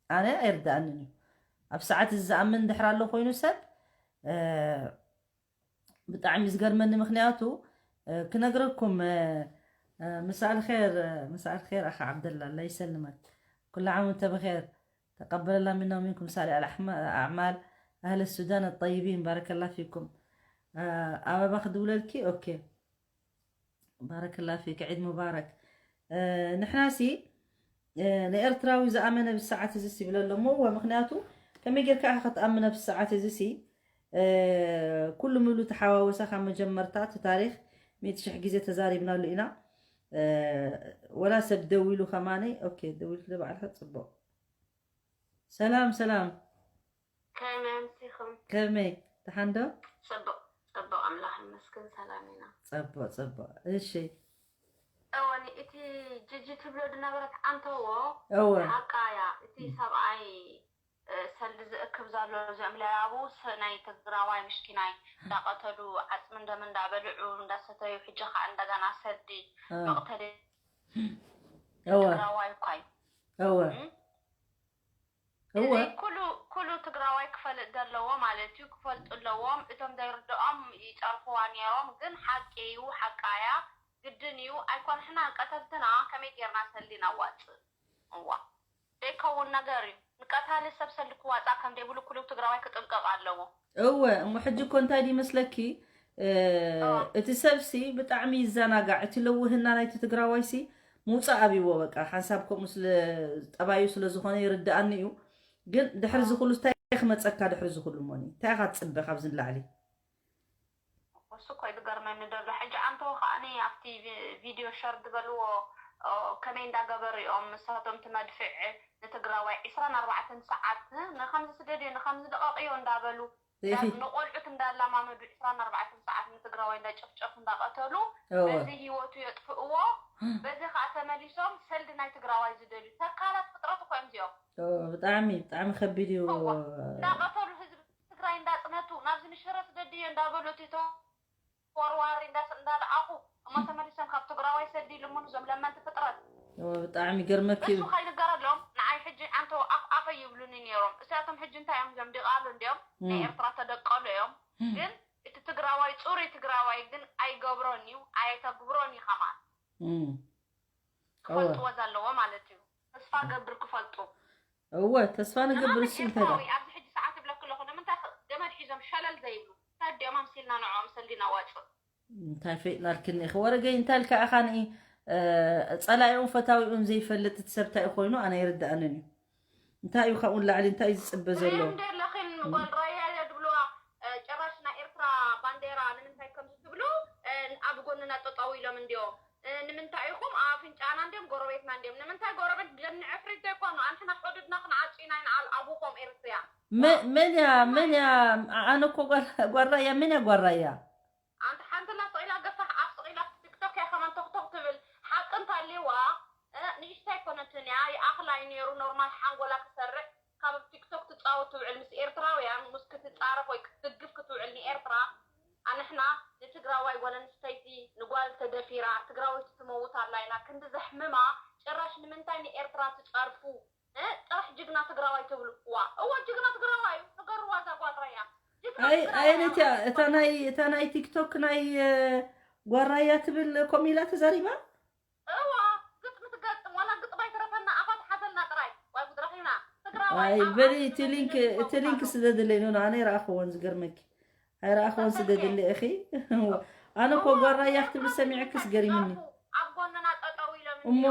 ኣነ ኣይርዳእንን እዩ። ኣብ ሰዓት እዚ ዝኣምን እንድሕር ኣሎ ኮይኑ ሰብ ብጣዕሚ ዝገርመኒ ምክንያቱ ክነግረኩም። مساء الخير مساء الخير أخ عبد الله الله يسلمك. كل عام وأنت بخير. تقبل الله منا ومنكم صالح الأعمال. أهل السودان الطيبين بارك الله فيكم. ኣበባ ክድውለልኪ ኦኬ። ባረከላ ፊክ ዒድ ሙባረክ። ንሕናሲ ንኤርትራዊ ዝኣመነ ብሰዓት እዚ ይብለ ኣሎ እሞ ምክንያቱ ከመይ ጌርካ ኢኻ ክትኣምነ ብሰዓት እዚ ሲ ኩሉ ምሉ ተሓዋወሰ ካብ መጀመርታ እቲ ታሪኽ ሚእቲ ሽሕ ግዜ ተዛሪብናሉ ኢና። ወላ ሰብ ደዊሉ ከማነይ ኦኬ ደዊልኪ ዶ ባዕልካ ጽቡቕ። ሰላም ሰላም። ከመይ ኣምሲኹም? ከመይ ደሓን ዶ? ጽቡቕ ጽቡቕ ኣምላኽ ይመስገን ሰላም ኢና። ጽቡቕ ጽቡቕ። እሺ። እወ እቲ ጂጂ ትብሎ ዝነበረት ኣንተዎ እወ ሓቃ እያ። እቲ ሰብኣይ ሰልዲ ዝእክብ ዘሎ እዚኦም ለያቡ ናይ ትግራዋይ ምሽኪናይ እንዳቐተሉ ዓፅሚ እንደም እንዳበልዑ እንዳሰተዩ ሕጂ ከዓ እንደገና ሰልዲ መቕተሊ ትግራዋይ እኳ እዩ። እወ እዚ ኩሉ ኩሉ ትግራዋይ ክፈልጥ ዘለዎ ማለት እዩ። ክፈልጡ ኣለዎም። እቶም ዘይርድኦም ይፀርፍዋ ነይሮም፣ ግን ሓቂ እዩ፣ ሓቃ እያ፣ ግድን እዩ። ኣይኮን ሕና ቀተልትና ከመይ ጌርና ሰልዲ ናዋፅእ? እዋ ዘይከውን ነገር እዩ። ንቀታሊ ሰብ ሰልዲ ክዋፃእ ከም ዘይብሉ ኩሉ ትግራዋይ ክጥንቀቕ ኣለዎ። እወ እሞ ሕጂ እኮ እንታይ ድዩ መስለኪ እቲ ሰብሲ ብጣዕሚ ይዘናጋዕ። እቲ ለውህና ናይቲ ትግራዋይሲ ምውፃእ ኣብይዎ በቃ ሓንሳብ ከምኡ ስለ ጠባዩ ስለ ዝኾነ ይርድኣኒ እዩ። ግን ድሕሪ ዝኩሉ እንታይ ክመፀካ ድሕሪ ዝኩሉ ሞኒ እንታይ ኢኻ ትፅበ ካብዚ ንላዕሊ? እሱ እኮ ዝገርመኒ ዘሎ ሕጂ ኣንተው ከዓኒ ኣብቲ ቪድዮ ሸር ዝበልዎ ከመይ እንዳገበሩ እዮም ንሳቶም እቲ መድፍዕ ንትግራዋይ ዕስራን ኣርባዕተን ሰዓት ንከምዚ ስደድዮ ንከምዚ ልቐቕዮ እንዳበሉ ንቆልዑት እንዳላማመዱ ዕስራን ኣርባዕተን ሰዓት ንትግራዋይ እንዳጨፍጨፉ እንዳቐተሉ በዚ ህይወቱ የጥፍእዎ። በዚ ከዓ ተመሊሶም ሰልዲ ናይ ትግራዋይ ዝደልዩ ተካላት ፍጥረት እኮ እዮም እዚኦም። ብጣዕሚ ብጣዕሚ ከቢድ እዩ። እንዳቐተሉ ህዝቢ ትግራይ እንዳፅነቱ ናብዚ ንሽረ ስደድዮ እንዳበሉ እቲ ተወርዋሪ እንዳስ እንዳለኣኹ እሞ ተመሊሶም ካብ ትግራዋይ ሰዲ ይልምኑ እዞም ለመንቲ ፍጥረት። ብጣዕሚ ገርመኪ እሱ ከይንገረሎም ንዓይ ሕጂ ኣንተ ኣፍ ኣፈ ይብሉኒ ነይሮም። እሳቶም ሕጂ እንታይ እዮም እዞም ዲቓሉ እንዲኦም ናይ ኤርትራ ተደቀሉ እዮም። ግን እቲ ትግራዋይ ፅሩይ ትግራዋይ ግን ኣይገብሮን እዩ ኣይተግብሮን እዩ ከማን ክፈልጥዎ ዘለዎ ማለት እዩ። ተስፋ ገብር ክፈልጡ። እወ ተስፋ ንገብር። እሱ እንታይ ደኣ ኣብዚ ሕጂ ሰዓት ይብለክ ኣለኹ ንምንታይ ገመድ ሒዞም ሸለል ዘይብሉ? እንታይ ድኦም ኣምሲልና ንዕኦም ሰልዲና ዋፅእ? እንታይ ፈይጥናልክኒ ኢኺ ወረገይ እንታይ ኢልካ ኢኻ ንኢ ጸላኢኡን ፈታዊኡን ዘይፈልጥ እቲ ሰብ እንታይ ኮይኑ ኣነ ይርድኣንን እዩ እንታይ እዩ ካብኡ ንላዕሊ እንታይ እዩ ዝፅበ ዘሎ ዛይም ደለኺን ጓል ራያ እያ ድብልዋ ጭራሽ ናይ ኤርትራ ባንዴራ ንምንታይ ከምዚ ትብሉ ኣብ ጎንና ጠጠው ኢሎም እንዲዮም ንምንታይ ኢኹም ኣፍንጫና እንዲዮም ጎረቤትና እንዲዮም ንምንታይ ጎረቤት ገኒ ዕፍሪት ዘይኮኑ ኣንሕና ሕዱድና ክንዓጹ ኢና ኢና ኣቡኾም ኤርትርያ መን እያ መን እያ ኣነ እኮ ጓራያ መን እያ ጓራያ ኣንቲ ሓንቲ ላ ስቕ ኢላ ገፋሕ ኣፍ ስቕ ኢላ ቲክቶክ እያ ከማን ቶኽቶኽ ትብል ሓቂ እንተልይዋ ንእሽታ ኣይኮነትን እያ ይኣኽላ እዩ ነይሩ ኖርማል ሓንጎላ ክሰርዕ ካብ ኣብ ቲክቶክ ትፃወት ትውዕል ምስ ኤርትራውያን ምስ ክትፃረፍ ወይ ክትድግፍ ክትውዕል ንኤርትራ ኣንሕና ንትግራዋይ ጓል ኣንስተይቲ ንጓል ተደፊራ ትግራወይቲ ትመውት ኣላ ኢና ክንዲ ዘሕምማ ጭራሽ ንምንታይ ንኤርትራ ትፀርፉ ጥራሕ ጅግና ትግራዋይ ትብሉ ዋ እወ ጅግና ትግራዋይ እዩ ንገርዋ እዛ ጓል ራያ ኣይ ኣየነትያ እታ ናይ እታ ናይ ቲክቶክ ናይ ጓራያ ትብል ከምኡ ኢላ ተዛሪባ እዋ ግጥሚ ትገጥም ዋላ ግጥሚ ኣይተረፈና ኣፋ ትሓዘልና ጥራይ ዋይ ጉድ ረኺብና ትግራዋይ ኣይ በሊ እቲ ሊንክ እቲ ሊንክ ስደድለይ ኖ ኣነ ይረኣኽዎን ዝገርመኪ ኣይረኣኽዎን ስደድለይ እኺ ኣነ እኮ ጓራያ ክትብል ሰሚዐክስ ገሪምኒ ኣብ ጎንና ጠጠው ኢሎም እሞ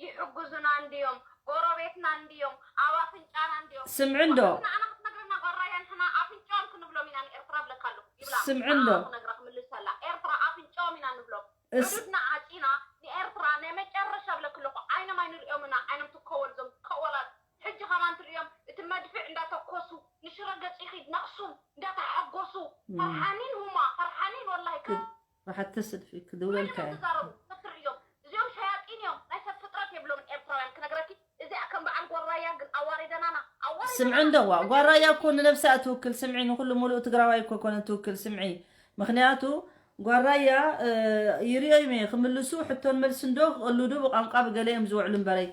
ይሕግዙና እንድዮም ጎረቤትና እንድዮም ኣብ ኣፍንጫና እንድዮም ስምዒ እንዶ ንዓና ክትነግረና ጓራያ ንሕና ኣፍንጫኦም ክንብሎም ኢና ንኤርትራ ብለካ ኣለኹ ይብላ ስምዒ እንዶ ክነግራ ክምልሰላ ኤርትራ ኣፍንጫኦም ኢና ንብሎም እስ ዕዱድና ዓፂና ንኤርትራ ናይ መጨረሻ ብለክ ኣለኹ ዓይኖም ኣይንሪኦም ኢና ዓይኖም ትከወል ዞም ከወላት ሕጂ ከማን ትሪኦም እቲ መድፍዕ እንዳተኮሱ ንሽረ ገፂኺ ነኽሱም እንዳተሓጎሱ ፈርሓኒን ሁማ ፈርሓኒን ወላሂ ከ- ራሓተ ስድፊ ክድውለልካ እየ ትዛረቡ ክትርእዮም እዚኦም ሸያጢን እዮም ናይ ሰብ ፍጥረት የብሎምን ኤርትራውያን ክነግረኪ እዚኣ ከም በዓል ጓራያ ግን ኣዋሪደናና ኣዋሪደናና ስምዒ እንደዋ ጓራያ እኮ ንነብሳ ትውክል ስምዒ ንኩሉ ሙሉእ ትግራዋይ እኮ ኮነ ትውክል ስምዒ ምክንያቱ ጓራያ ይሪኦ ይመ ክምልሱ ሕቶን መልሲ እንዶ ክቕልዱ ብቋንቋ ብገለ እዮም ዝውዕሉ እምበረይ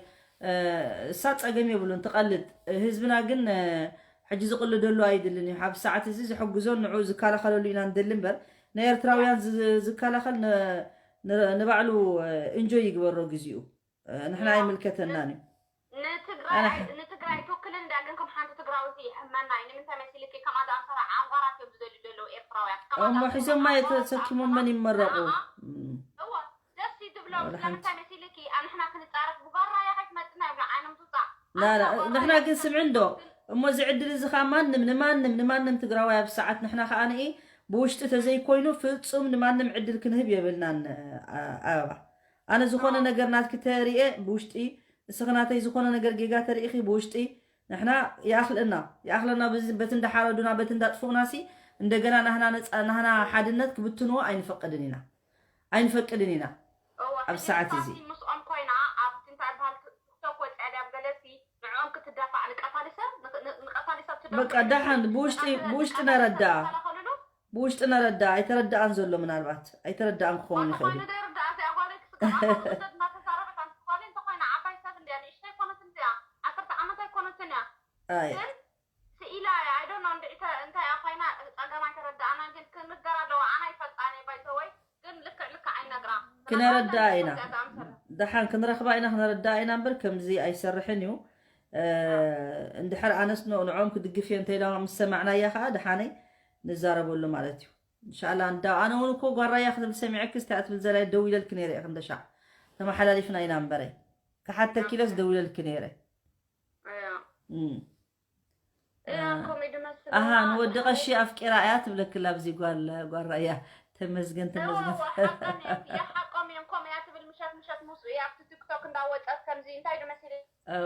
እሳ ፀገም የብሉን ትቐልድ ህዝብና ግን ሕጂ ዝቕልደሉ ኣይድልን እዩ ኣብ ሰዓት እዚ ዝሕግዞን ንዑ ዝከላኸለሉ ኢና ንደሊ እምበር ንኤርትራውያን ዝከላኸል ንባዕሉ እንጆይ ይግበሮ ግዚኡ ንሕና ኣይምልከተናን እዩ ንትግራይ ንትግራይ ትውክልን እንዳ ግን ከም ሓንቲ ትግራዊት ይሕመና እዩ ንምንታይ መሲልኪ ከማን ዝኣምሰላ ዓንጓራት እዮም ዝደልዩ ዘለዉ ኤርትራውያን እሞ ሒዞማ እየ ተሰኪሞም መን ይመረቑ እወ ደስ እዩ ዝብሎም ስለምንታይ መሲልኪ ኣንሕና ክንፃረፍ ብጓራያ ከይትመፅና ይብሉ ዓይኖም ትውፃእ ላላ ንሕና ግን ስምዒ እንዶ እሞ እዚ ዕድል እዚ ከዓ ማንም ንማንም ንማንም ትግራዋይ ኣብ ሰዓት ንሕና ከዓ ንኢ ብውሽጢ ተዘይኮይኑ ፍፁም ንማንም ዕድል ክንህብ የብልናን ኣበባ ኣነ ዝኾነ ነገር ናትኪ ተሪኤ ብውሽጢ ንስኺ ናተይ ዝኾነ ነገር ጌጋ ተሪኢኺ ብውሽጢ ንሕና ይኣኽለና ይኣኽለና በቲ እንዳሓረዱና በቲ እንዳጥፍኡና ሲ እንደገና ናህና ነፃ ናህና ሓድነት ክብትንዎ ኣይንፈቅድን ኢና ኣይንፈቅድን ኢና ኣብ ሰዓት እዚ ምስኦም ኮይና ኣብቲ እንታይ በሃል ቲክቶክ ወፅያ ድያ ገለሲ ንዕኦም ክትዳፋዕ ንቀታሊ ሰብ ንቀታሊ ሰብ ትደፋዕ በቃ ደሓን ብውሽጢ ብውሽጢ ነረዳ ብውሽጢ ነረዳ ኣይተረዳኣን ዘሎ ምናልባት ኣይተረዳኣን ክኸውን ይኽእል ስኢላ እያ ኣይዶኖ እንታይ ኮይና ፀገም ኣይተረዳኣና ግን ክንገር ኣለዎ ኣና ይፈልጣኒ ባይተወይ ግን ልክዕ ልክዕ ኣይነግራ ክነረዳኣ ኢና ደሓን ክንረኽባ ኢና ክነረዳኣ ኢና እምበር ከምዚ ኣይሰርሕን እዩ እንድሕር ኣነስ ንኦም ክድግፍ እየ እንተኢላ ምስ ሰማዕናያ ከዓ ደሓነይ ንዛረበሉ ማለት እዩ እንሻላ እንዳ ኣነ እውን እኮ ጓራያ ክትብል ሰሚዐኪ ስታይ ኣትብል ዘላይ ደው ኢለልኪ ነይረ እየ ክንደሻዕ ተመሓላሊፍና ኢና እምበረይ ክሓተኪ ኢለስ ደው ኢለልኪ ነይረ ኣሃ ንወዲ ቀሺ ኣፍቂራ እያ ትብለክላ ኣብዚ ጓል ጓራ እያ ተመስገን ተመስገን ሓቆም እዮም ከምኡ እያ ትብል ምሸት ምሸት ምስኡ እያ ኣብቲ ቲክቶክ እንዳወፀት ከምዚ እንታይ ድመሲል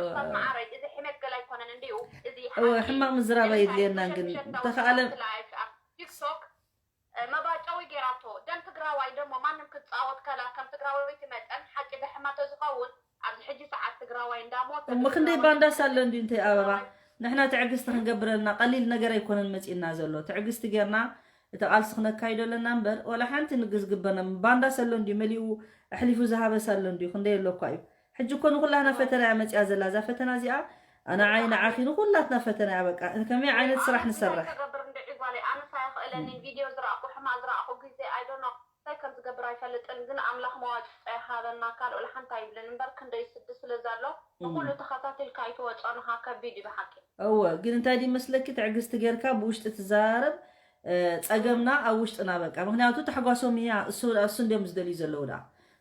ስታት መዓረይ እዚ ሕሜት ገላ ኣይኮነን እንዲኡ እዚ እወ ሕማቕ ምዝራብ ኣይድልየናን ግን ተኸኣለ ቲክቶክ መባጨዊ ጌራቶ ደም ትግራዋይ ደሞ ማንም ክትፃወት ከላ ከም ትግራወይቲ መጠን ሓቂ ደሕማ ተዝኸውን ኣብዚ ሕጂ ሰዓት ትግራዋይ እንዳሞተ እሞ ክንደይ ባንዳስ ኣሎ እንዲ እንታይ ኣበባ ንሕና ትዕግስቲ ክንገብረልና ቀሊል ነገር ኣይኮነን መፂእና ዘሎ ትዕግስቲ ጌርና እቲ ቃልሲ ክነካይዶ ኣለና እምበር ወላ ሓንቲ ንግዝ ግበርና ባንዳስ ኣሎ እንዲ መሊኡ ኣሕሊፉ ዝሃበስ ኣሎ እንዲ ክንደይ ኣሎ እኳ እዩ ሕጂ እኮ ንኩላህና ፈተና እያ መፂኣ ዘላ እዛ ፈተና እዚኣ ኣነ ዓይኒ ዓኺ ንኩላትና ፈተና እያ በቃ ከመይ ዓይነት ስራሕ ንሰርሕ ገብር እንድዒ ጓለይ ኣነስ ኣይኽእለኒ ቪድዮ ዝረኣኹ ሕማቅ ዝረኣኹ ግዜ ኣይዶኖ እንታይ ከም ዝገብር ኣይፈልጥን ግን ኣምላኽ መዋፅኦ ይሃበና ካልኦ ሓንቲ ኣይብልን እምበር ክንደይ ስዲ ስለ ዘሎ ንኩሉ ተኸታቲልካ ኣይትወፅኦ ንኻ ከቢድ እዩ ብሓቂ እወ ግን እንታይ ድዩ መስለኪ ትዕግስቲ ጌርካ ብውሽጢ ትዘራረብ ጸገምና ኣብ ውሽጥና በቃ። ምክንያቱ ታሕጓሶም እያ፣ እሱ እንዲም ዝደልዩ ዘለዉ። ዳ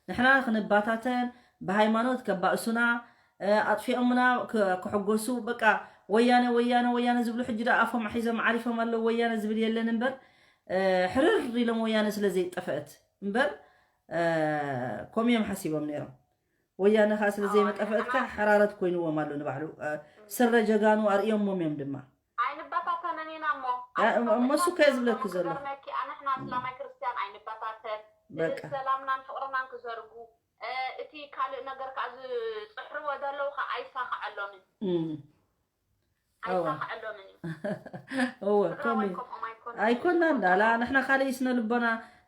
ንሕና ክንባታተን፣ ብሃይማኖት ከባእሱና፣ ኣጥፊኦምና ክሕጎሱ በቃ። ወያነ ወያነ ወያነ ዝብሉ ሕጂ ዳ ኣፎም ሒዞም ዓሪፎም ኣለዉ። ወያነ ዝብል የለን እምበር፣ ሕርር ኢሎም ወያነ ስለ ዘይጠፈእት እምበር፣ ከምኡ እዮም ሓሲቦም ነይሮም። ወያነ ከዓ ስለ ዘይመጠፈእትካ፣ ሕራረት ኮይንዎም ኣሎ ንባዕሉ። ስረ ጀጋኑ ኣርእዮሞም እዮም ድማ። ኣይንበታተንን ኢና እሞ። እሞ እሱ ከ ዝብለኪ ዘሎ። ኣንሕና እስላማይ ክርስትያን ኣይንበታተን። ሰላምናን ፍቕርናን ክዘርጉ፣ እቲ ካልእ ነገር ከዓ ዝፅሕርዎ ዘለዉ ከዓ ኣይሳኽዐሎምን። ኣይሳኽዐሎምን እዩ። እወ ከምኡ እዩ። ኣይኮናን ዳላ ንሕና ካልእ ስነ ልቦና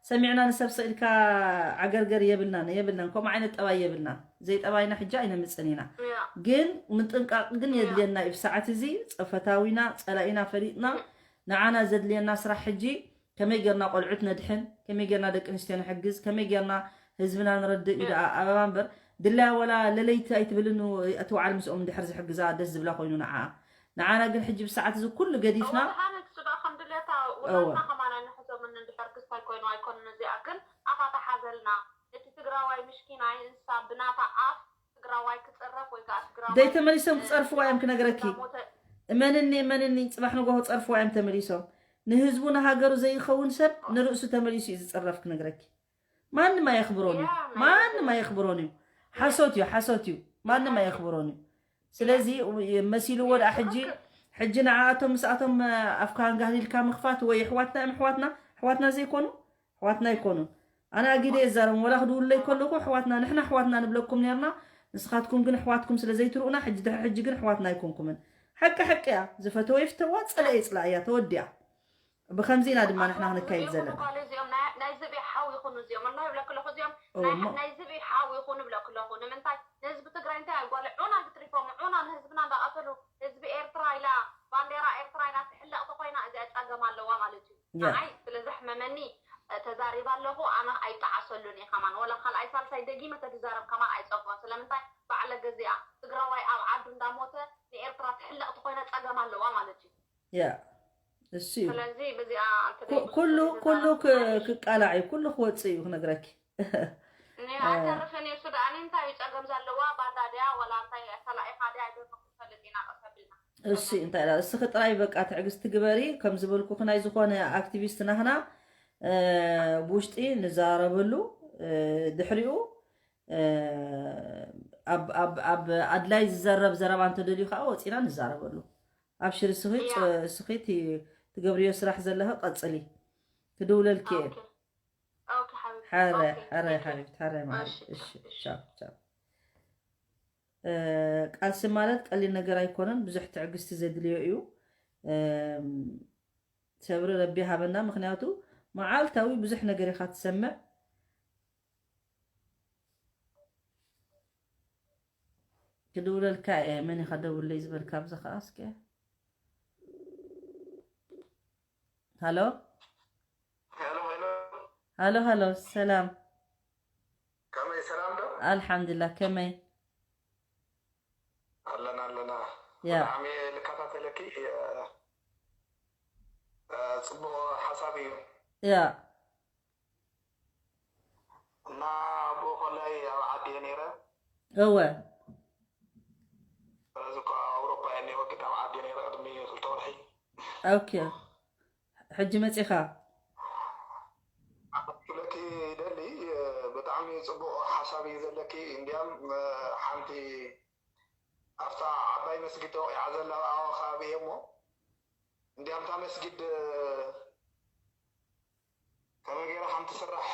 ሰሚዕና ንሰብ ስኢልካ ዓገርገር የብልናን የብልናን። ከምኡ ዓይነት ጠባይ የብልናን። ዘይጠባይና ሕጂ ኣይነምፅን ኢና። ግን ምጥንቃቕ ግን የድልየና እዩ። ብሰዓት እዚ ፈታዊና ፀላኢና ፈሊጥና ንዓና ዘድልየና ስራሕ ሕጂ ከመይ ጌርና ቆልዑት ነድሕን፣ ከመይ ጌርና ደቂ ኣንስትዮ ንሕግዝ፣ ከመይ ጌርና ህዝብና ንረድእ እዩ ደኣ ኣበባ እምበር፣ ድላያ ወላ ለለይቲ ኣይትብልን። እቲ በዓል ምስኦም እንድሕር ዝሕግዛ ደስ ዝብላ ኮይኑ ንዓኣ። ንዓና ግን ሕጂ ብሰዓት እዚ ኩሉ ገዲፍና። እወ፣ ደሓን እሱ ደኣ ከም ድሌታ ውላድና ከማን ኣይንሕዞምን እንድሕር ክስታይ ኮይኑ ኣይኮንን። እዚኣ ግን ኣታ ተሓዘልና። እቲ ትግራዋይ ምሽኪናይ እንሳ ብናታ ኣፍ ትግራዋይ ክፀረፍ ወይ ከዓ ትግራዋይ ደይ ተመሊሶም ክፀርፍዋ እዮም ክነግረኪ። እመንኒ እመንኒ፣ ፅባሕ ንጎሆ ፀርፍዋ እዮም ተመሊሶም። ንህዝቡ ንሃገሩ ዘይኸውን ሰብ ንርእሱ ተመሊሱ እዩ ዝፅረፍ ክነግረኪ። ማንም ኣየኽብሮን እዩ። ማንም ኣየኽብሮን እዩ። ሓሶት እዩ፣ ሓሶት እዩ። ማንም ኣየኽብሮን እዩ። ስለዚ መሲልዎ ደኣ ሕጂ ሕጂ ንዓኣቶም ምስኣቶም ኣፍካ ኣንጋህሊልካ ምኽፋት ወይ ኣሕዋትና እዮም ኣሕዋትና ኣሕዋትና ዘይኮኑ ኣሕዋትና ኣይኮኑን። ኣነ ኣጊደ እዛረቦም ወላ ክድውለይ ከለኹ ኣሕዋትና ንሕና ኣሕዋትና ንብለኩም ነርና። ንስኻትኩም ግን ኣሕዋትኩም ስለ ዘይትርእና ሕጂ ድሕሪ ሕጂ ግን ኣሕዋትና ኣይኮንኩምን። ሓቂ ሓቂ እያ። ዝፈተወ ይፍተዋ፣ ጸለአ ይጽላእያ፣ ተወዲኣ። ብኸምዚ ኢና ድማ ንሕና ክንካይድ ዘለና። ናይ ዝብኢ ሓው ይኹኑ እዚኦም እና ይብለክ ኣለኹ እዚኦም ናይ ዝብኢ ሓው ይኹኑ ይብለክ ኣለኹ። ንምንታይ ንህዝቢ ትግራይ እንታይ ኣጓለ ዑና ግጥሪፎም ዑና ንህዝብና እንዳቐተሉ ህዝቢ ኤርትራ ኢላ ባንዴራ ኤርትራ ኢላ ትሕለቕ ተኾይና እዚኣ ጸገም ኣለዋ ማለት እዩ። ንዓይ ስለ ዘሕመመኒ ተዛሪባ ኣለኹ። ኣነ ኣይጠዓሰሉን እየ ከማን ወላ ካልኣይ ሳልሳይ ደጊመ ተድዛረብ ከማን ኣይጸግቦን። ስለምንታይ ባዕለ ገዚኣ ትግራዋይ ኣብ ዓዱ እንዳሞተ ንኤርትራ ትሕለቕ ተኾይና ጸገም ኣለዋ ማለት እዩ። ያ እሱ እዩ። ስለዚህ በዚኣ ኩሉ ኩሉ ክቃላዕ እዩ፣ ኩሉ ክወፅእ እዩ ክነግረኪ። ኣይተርፍን እዩ። እሱ ደኣ እንታይ እዩ ጸገም ዘለዋ ባንዳ ድያ ወላ እንታይ ተላኢኻ ድያ ኣይደርፍን ክፈልጥ ኢና ቀስ ኣቢልና። እሱ እንታይ ዳ እስኺ ጥራይ በቃ ትዕግስቲ ግበሪ። ከም ዝበልኩኺ ናይ ዝኾነ ኣክቲቪስት ናህና ብውሽጢ ንዛረበሉ፣ ድሕሪኡ ኣብ ኣድላይ ዝዘረብ ዘረባ እንተደልዩ ከዓ ወፂና ንዛረበሉ። ኣብሽር እስኺ እስኺ ትገብርዮ ስራሕ ዘለኺ ቀፅሊ። ክድውለልኪ እየ። ሓራይ ሓራይ ሓቢብቲ ሓራይ መዓር። እሺ ቻው ቻው። ቃልሲ ማለት ቀሊል ነገር ኣይኮነን። ብዙሕ ትዕግስቲ ዘድልዮ እዩ። ሰብሪ ረቢ ሃበና። ምክንያቱ መዓልታዊ ብዙሕ ነገር ኢኻ ትሰምዕ። ክድውለልካ እየ። መን ኢኻ ደውለይ ዝበልካ ኣብዚ ኸዓ እስከ። ሃሎ ሄሎ ሄሎ ሃሎ ሃሎ፣ ሰላም። ከመይ ሰላም ዶ? ኣልሓምዱላ። ከመይ ኣለና ኣለና። ያ ብጣዕሚ እየ ልከታተለኪ። እ፣ እ፣ ፅቡቅ ሓሳብ እዩ። ያ እና ብኡ ከላይ ኣብ ዓዲ እየ ነይረ። እወ እዚ እኳ ኣውሮፓ እየ እኒኦ ግን ኣብ ዓዲ እየ ነይረ ቅድሚ ክልተ ወርሒ። ኦኬ። ሕጂ መፂኻ? ክብለኪ ይደሊ። ብጣዕሚ ፅቡቅ ሓሳብ እዩ ዘለኪ። እንዲያም ሓንቲ ኣብታ ዓባይ መስጊድ ተወቂዓ ዘላ ኣብኣ ከባቢ እየ እሞ እንዲያም እታ መስጊድ ከመይ ገይራ ከም ትስራሕ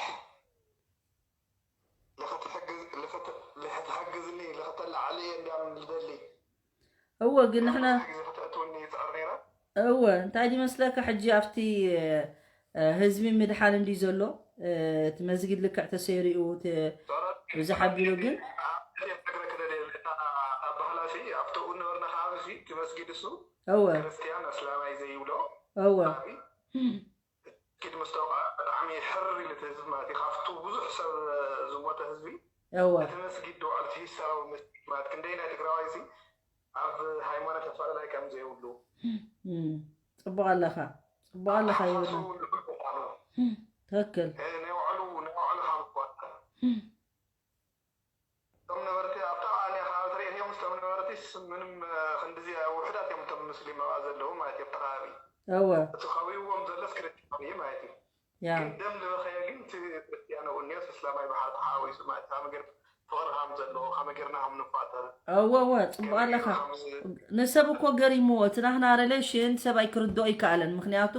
ልኽትሕግዝኒ ልኽተላዓሊ እየ እንዲያም ልደሊ። እወ ግን ንሕና ግዜ ክተእትውኒ ይፅዕር ነይረ። እወ እንታይ ድመስለካ ሕጂ ኣብቲ ህዝቢ ምድሓን እንዲ ዘሎ እቲ መስጊድ ልክዕ ተሰይሪኡ ብዙሕ ኣቢሉ ግን ነግረክ ደልየ እታ ባህላሲ ኣብቲ እንነበርና ከባቢ እቲ መስጊድ እሱ እወ ክርስትያን እስላማይ ዘይብሎ እወ ኪድ ምስ ተወቕዐ ብጣዕሚ ሕርር ኢሉ እቲ ህዝቢ ማለት እዩ። ካብቱ ብዙሕ ሰብ ዝሞተ ህዝቢ እወ እቲ መስጊድ ድውዕል እቲ ሂስቶራዊ መስጊድ ማለት ክንደይ ናይ ትግራዋይ እዚ ኣብ ሃይማኖት ኣፈላላይ ከም ዘይብሉ እም፣ ጽቡቕ ኣለኻ። ጽቡቕ ኣለኻ ይብልና። ንብር ምዃኑ ትክክል። ናይ ባዕሉ ናይ ባዕሉ ሃምኳ እቶም ነበርቲ ኣብታ ኣልያ ካብ ትርእዮም ምስቶም ነበርቲስ ምንም ክንድዚ ውሕዳት እዮም እቶም ሙስሊም ኣብኣ ዘለዉ ማለት እዮም ተኻባቢ እወ እቲ ከቢብዎም ዘሎስ ክርስትያን እዩ ማለት እዩ ያ ግን ደም ዝበኸየ ግን እቲ ክርስትያን እውን እኒኦስ እስላማይ ብሓ ተሓዋዊሱ ማለት ካብ መገር ፍቕሪ ከም ዘለዎ ካብ መገርና ከም ንፋጠር እወ እወ ጽቡቕ ኣለኻ። ንሰብ እኮ ገሪምዎ እቲ ናህና ሬሌሽን ሰብ ኣይክርድኦ ይከኣለን። ምክንያቱ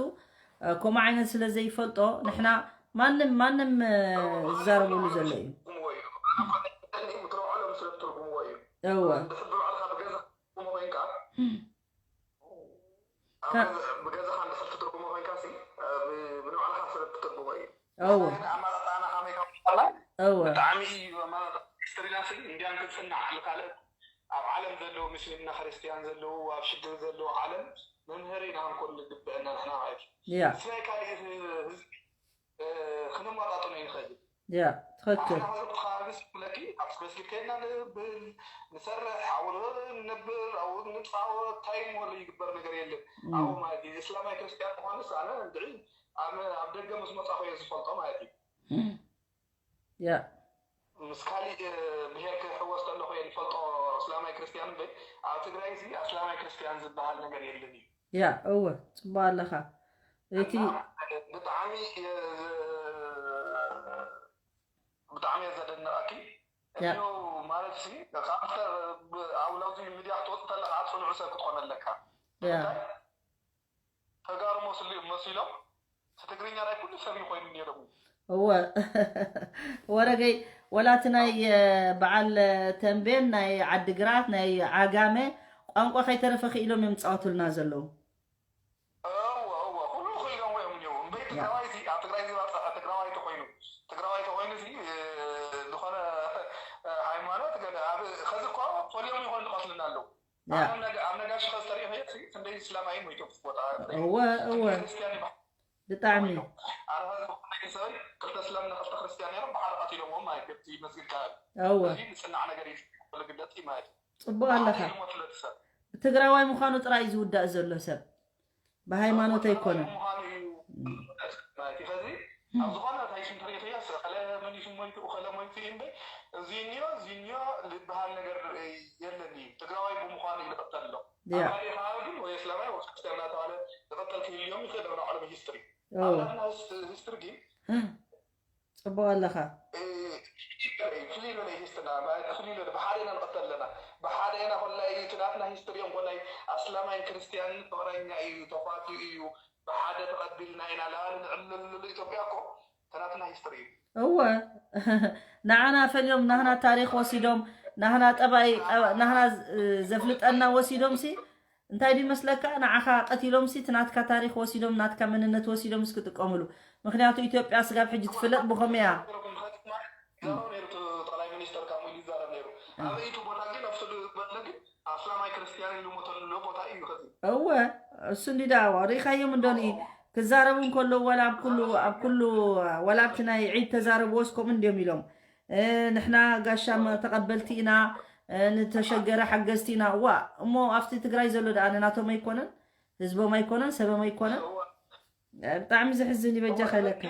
እ፣ ከምኡ ዓይነት ስለ ዘይፈልጦ ንሕና ማንም ማንም እ፣ ዝዛረበሉ ዘሎ እዩ። ትርጉምዎ እዩ ምትረዖሎም ስለ ትርጉምዎ እዩ እወ እንድሕር ብባዕልኻ ብገዛ ትርጉሞ ኮይንካ ኣብ ከ- ገዛ- ብገዛኻ እንድሕር ትትርጉሞ ኮይንካ ሲ ብንባዕልኻ ስለ ትትርጉሞ እዩ እወ ኣማጣጣና ከመይ ከምጣላ እወ ብጣዕሚ እዩ ኣማጣጣ ሂስትሪና ሲ እንዲያን ክንፅናዕ ንካልእ ኣብ ዓለም ዘለዉ ሙስሊምና ክርስትያን ዘለዉ ኣብ ሽግር ዘለዉ ዓለም መምሃሪ ኢና ክንኮን ዝግበአና ንሕና ማለት እዩ ያ ምስ ናይ ካሊእ ህዝቢ እ፣ ክነማጣጥኖ ይንኽእል እዩ ያ ትክክል ኣሕና ኸዚ ብትኻብስ ብለኪ ኣብቲ መስጊድ ከይድና ንብል ንሰርሕ ኣብኡ ንነብር ኣብኡ ንፃወት እንታይ እሞ ይግበር ነገር የለን ኣብኡ ማለት እዩ እስላማይ ክርስትያን ምዃኑስ ኣነ እንድዒ ኣብ ኣብ ደገ ምስ መፃኹ እየ ዝፈልጦ ማለት እዩ ያ ምስ ካሊእ ብሄር ክሕወስ ከለኹ እየ ዝፈልጦ እስላማይ ክርስትያን እምበይ ኣብ ትግራይ እዚ ኣስላማይ ክርስትያን ዝበሃል ነገር የለን እዩ ያ እወ ጽቡቕ ኣለኻ እቲ እና ብጣዕሚ እየ ዝ- ብጣዕሚ እየ ዘደንቀኪ ያ። እዮ ማለት ሲ ካብ ኣብ ላውዚ ሚድያ ክትወፅ ከለካ ፅኑዕ ሰብ ክትኾን ኣለካ ያ እንታይ ተጋሩ መስሉ መሲሎም እቲ ትግርኛ ናይ ኩሉ ሰብ እዩ ኮይኑ ነይሮም እወ ወረገይ ወላ እቲ ናይ እ፣ በዓል እ፣ ተንቤን ናይ ዓዲግራት ናይ ዓጋመ ቋንቋ ከይተረፈ ክኢሎም እዮም ዝፃወቱልና ዘለዉ እወ እወ ኩሉ ክኢሎም እዮም እኒው እምበይ ትግራዋይ ሲ ኣብ ትግራይ ዝበፀሐ ትግራዋይ ተኮይኑ ትግራዋይ ተኮይኑ ሲ እ፣ ዝኾነ እ፣ ሃይማኖት ገለ ኣብ ኸዚ እኮ ፈልዮም ይኾኑ ዝቐትልና ኣለዉ ያ ኣነ ኣብ ነጋ- ኣብ ነጋሽ ኸዚ ተሪኦ ሲ ክንደይ እስላማይ ሞይቶም ቦታ እወ እወ ክርስትያን ይበሃል ብጣዕሚ ኣነ ኸዚ ዝኾነ ሰበይ ክልተ እስላምና ክልተ ክርስትያን ነይሮም ብሓደ ቀቲሎምዎም ማለት እዩ እቲ መስጊድ ከባቢ እወ እዚ ንፅናዕ ነገር እዩ ዝግለፅ እዩ ማለት እዩ ጽቡቕ ኣለኻ ብሓደ እዩ ዝሞት ለቲ ሰብ ትግራዋይ ምዃኑ ጥራይ እዩ ዝውዳእ ዘሎ ሰብ ብሃይማኖት እወ፣ ኣይኮነን ትግራዋይ ምዃኑ እዩ ዝውዳእ ማለት እዩ ኸዚ ኣብ ዝኾነ እንታይ ሽም ተሪእኽዮ ከለ መን እዩ ሽም ሞይቱ ከለ ሞይቱ እዩ እምበር እዚ እኒዮ እዚ እኒዮ ዝበሃል ነገር የለን እዩ ትግራዋይ ብምዃኑ እዩ ዝቐተል ኣሎ ያ ኣብ ካልእ ከባቢ ግን ወይ እስላማይ ወይ ክርስትያን እናተባለ ዝቐተል ክህልዮም ይኽእል ኣብ ናዕሎም ሂስትሪ እወ ኣብ ናትና ሂስትሪ ግን ጽቡቕ ኣለኻ ፍልይ በለ ሂስትና ማለት ፍልይ በለ ብሓደ ኢና ንቐተል ኣለና ብሓደ ኢና ኮላይ እቲ ናትና ሂስትሪ እዮም ኮላይ ኣስላማይን ክርስትያንን ፍቕረኛ እዩ ተፋትዩ እዩ ብሓደ ተቐቢልና ኢና ላባል ንዕልልሉ ኢትዮጵያ እኮ ተናትና ሂስትሪ እዩ እወ ንዓና ፈልዮም ናህና ታሪኽ ወሲዶም ናህና ጠባይ ጠባ- ናህና ዝ- ዘፍልጠና ወሲዶም ሲ እንታይ ድዩ መስለካ ንዓኻ ቀቲሎም ሲ እቲ ናትካ ታሪኽ ወሲዶም ናትካ መንነት ወሲዶም ስ ክጥቀምሉ ምክንያቱ ኢትዮጵያ ስጋብ ሕጂ ትፍለጥ ብኸመይ እያ ይዛረብ ነይሩ እቲ ጠቅላይ ሚኒስተር ካብ ኢሉ ይዛረብ ነይሩ ኣበይ እቲ ቦታ ግን ኣብ ስሉ ዝበለ ግን ኣስላማይ ክርስትያን ኢሉ ሞተሉ ቦታ እዩ ከዚ እወ እሱ እንዲ ደኣ ሪኻዮም እንዶ ክዛረቡ እንከለዉ ዋላ ኣብ ኩሉ ኣብ ኩሉ ዋላ ኣብቲ ናይ ዒድ ተዛረብዎስ ከምኡ እንዲዮም ኢሎም እ፣ ንሕና ጋሻ መ- ተቐበልቲ ኢና እ፣ ንተሸገረ ሓገዝቲ ኢና ዋ እሞ ኣብቲ ትግራይ ዘሎ ደኣ ንናቶም ኣይኮነን ህዝቦም ኣይኮነን ሰቦም ኣይኮነን እ፣ ብጣዕሚ ዘሕዝን እዩ በጃ ከለካ